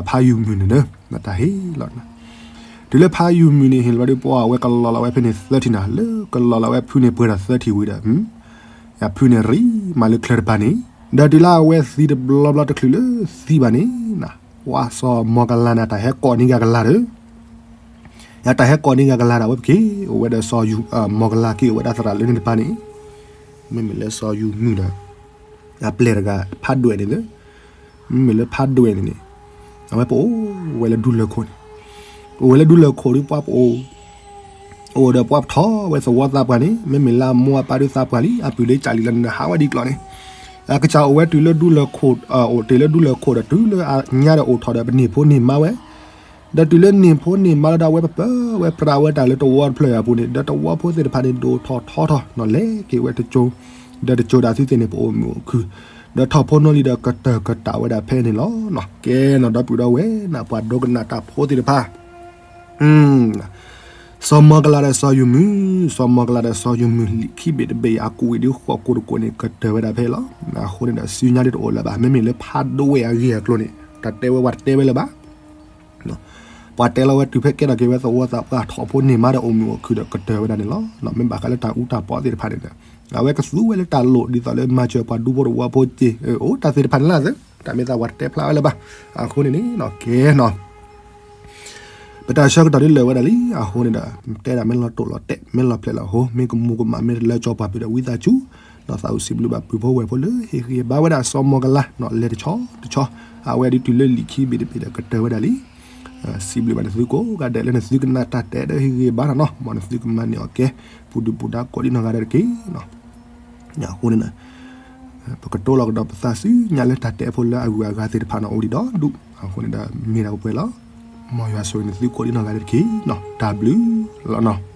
ဖါယူၤမုၢ်န့ၣ်ဒီး တၢ်ဟ့ၣ်လီၤ, တုၤလၢဖါယူၤမုၢ်န့ၣ် ဟ့ၣ်လီၤဘၣ်ဒီး ပှၤအဝဲကလီၤလီၤဝဲဖဲန့ၣ်သၢထံၣ်နၤ လၢကလီၤလီၤဝဲဖုန့ၣ်ပှဲၤဒီးသၢထံၣ်ဝံၤဒီး ယဖုန့ၣ်ရံမးလၢချၢတပၤန့ၣ်, ဒီးတုၤလၢအဝဲသံတဘျီဘျီတချုးလၢသံဘၣ်န့ၣ် ပှၤစီၤမီၤကလၤန့ၣ် တၢ်ဟဲကိးန့ၢ်ဂၤကလၤဒီး ယတၢ်ဟဲကိးန့ၢ်ဂၤကလၤဒီး အဝဲပက့ၤအိၣ်ဝဲဒီးစီၤယူၤ မီၤကလၤက့ၤအိၣ်ဝဲဒၣ်သရၣ်လၢန့ၣ်တပၤန့ၣ်, မ့မ့ၢ်လၢစီၤယူၤမုၢ်ဒီး အပျဲၢ်တဂၤ ဖးဒွဲၣ်န့ၣ်လၢ မ့မ့ၢ်လၢဖးဒွဲၣ်န့ၣ်န့ၣ် အဝဲပအိၣ်ဝဲလၢဒူလၢၢ်ခိၣ်န့ၣ်, အိၣ်ဝဲလၢဒူလၢၢ်ခိၣ်ဒီးပှၤပအိၣ် အိၣ်ဒီးပှၤပထီၣ်ဝဲသဝီသးပှၢ်န့ၣ် မ့မ့ၢ်လၢအမိၢ်အပၢ်ဒုးသးပှၢ်လံ အပုၢ်လၢကၠးလံလီၤန့ၣ် ဟးဝဲဒ်ကျီၢ်န့ၣ်, အကစၢ်အိၣ်ဝဲတုၤလၢဒူလၢၢ်ခိၣ် အိၣ်တ့ၢ်လၢဒူလၢၢ်ခိၣ်ဒီး တုၤလၢအညါဒီးအိၣ်ထီၣ်ဒီးပန့ၢ်ဖိန့ၢ်မါဝဲ ဒီးတုၤလၢန့ၢ်ဖိန့ၢ်မါလီၤဒီး အဝဲပပၢဝဲပြးဝဲတၢ်လၢတဝီတဖျၢၣ်အပူၤန့ၣ် ဒီးတဝီဖိသ့ၣ်တဖၣ်န့ၣ် ဒိၣ်ထီၣ်ထီထီၣ်နီၤ လဲၤက့ၤဝဲတကၠိ, ဒီးတကၠိဒၣ်သုသ့ၣ်န့ၣ် ပအိၣ်မုာ်အိၣ်ခုၣ်, ဒီးထီၣ်ဖိနီၢ်လံၤဒီးကတၢၢ်ကတၢၢ်ဝဲဒၣ်ဖဲန့ၣ်လီၤ. ကဲနီၤ ဒီပုၢ်ဒီဝဲၢ်န့ၣ် ပှၤဒိကနၣ်တၢ်ဖိသ့ၣ်တဖၣ် စီၤမီၤကလၤဒီးစီၤယူၤမုၢ်, စီၤမီၤကလၤဒီးစီၤယူၤမုၢ် လံာ်ခံဘ့ၣ်တဘ့ၣ်အံၤ အကူးဝံၤဒီးဃိးကိးတကိးန့ၣ် ကတၢၢ်ဝဲဒၣ်ဖဲလီၤ. အဃိန့ၣ်ဒီး စုညါဒ်တအိၣ်လၢၤဘၣ်. မ့မ့ၢ်လၢဖးဒိၣ်ဝဲအဂ့ၢ်အကျိၤန့ၣ် တၢ်တဲဝဲပှၤတတဲဝဲလၢၤဘၣ်. ပှၤတဲလီၤဝဲတုၤဖဲကဲထီၣ်က့ၤဝဲသဝီသးပှၢ် ထီၣ်ဖိန့ၢ်မါဒီးအိၣ်မုာ်အိၣ်ခုၣ်ဒီးကတၢၢ်ဝဲဒၣ်န့ၣ်လီၤ. မ့ၢ်ဘၣ်ဃးလၢတၢ်အူတၢ်ပီသ့ၣ်တဖၣ်န့ၣ်ဒီး အဝဲကသူဝဲလၢတၢ်လိၣ်ဒ်သိးလၢမၤစၢၤပှၤဒူဖိတဝီဖိက့ၤ အိၣ်တၢ်သ့ၣ်တဖၣ်န့ၣ်လီၤ. တၢ်မ့ၢ်သးပှၤတတဲဖျါဝဲလၢၤဘၣ်. အဃိန့ၣ်န့ၣ် ကဲနီၤ ပတၢ်ဆၢကတီၢ်ဒ်လၢာ်ဝဲဒၣ်လံ. အဃိန့ၣ်ဒီး တဲဒၣ်မ့ၢ်လီၤတိာ်လီၤတဲာ် မ့ၢ်လီၤဖျဲးလီၤဟိ မ့ၢ်ကမူၤကမၣ် မ့ၢ်တလၢကၠီပှၤပၢၤဒီး ဝံသးစူၤ ဒီးသးအိၣ်စံးဘျုးဘၣ်ပုၢ်ဖိဝဲၢ်ဖိလၢဟ့ၣ်ဂံၢ်ဘါဝဲဒၣ်စီၤမီၤကလၤ လဲၤတဆီတဆီ အဝဲဒုးတုၤလၢလံာ်ခံဘ့ၣ်တဘ့ၣ်ဒီးကတၢၢ်ဝဲဒၣ်လံ. စံးဘျုးဘၣ်နသုကိးဂၤဒဲးလၢနသုကနၣ်တၢ်တဲဒီးဟ့ၣ်ဂံၢ်ဘါနီၤ မ်နသုကမၤန့ၢ်အီၤကဲ ပူၤဒုၣ်ပူၤဒါကိးဒံနီၢ်ဂၤဒဲးတက့ၢ်နီၤ. အဃိန့ၣ် ပကတိၤလီၤကဒီးပသးစုညါလၢတၢ်တဲဖိလၢအဂုၤအဂၤသ့ၣ်တဖၣ်န့ၣ် အိၣ်ဒံးဒီဒူၣ်. အဃိန့ၣ်ဒီး မ့ၢ်ဒၣ်ပှဲၤလီၤ. မ်ယွၤဆိၣ်ဂ့ၤနသုကိးဒံနီၢ်ဂၤဒဲးတက့ၢ်နီၤ. တၢ်ဘျုးလီၤနီၤ.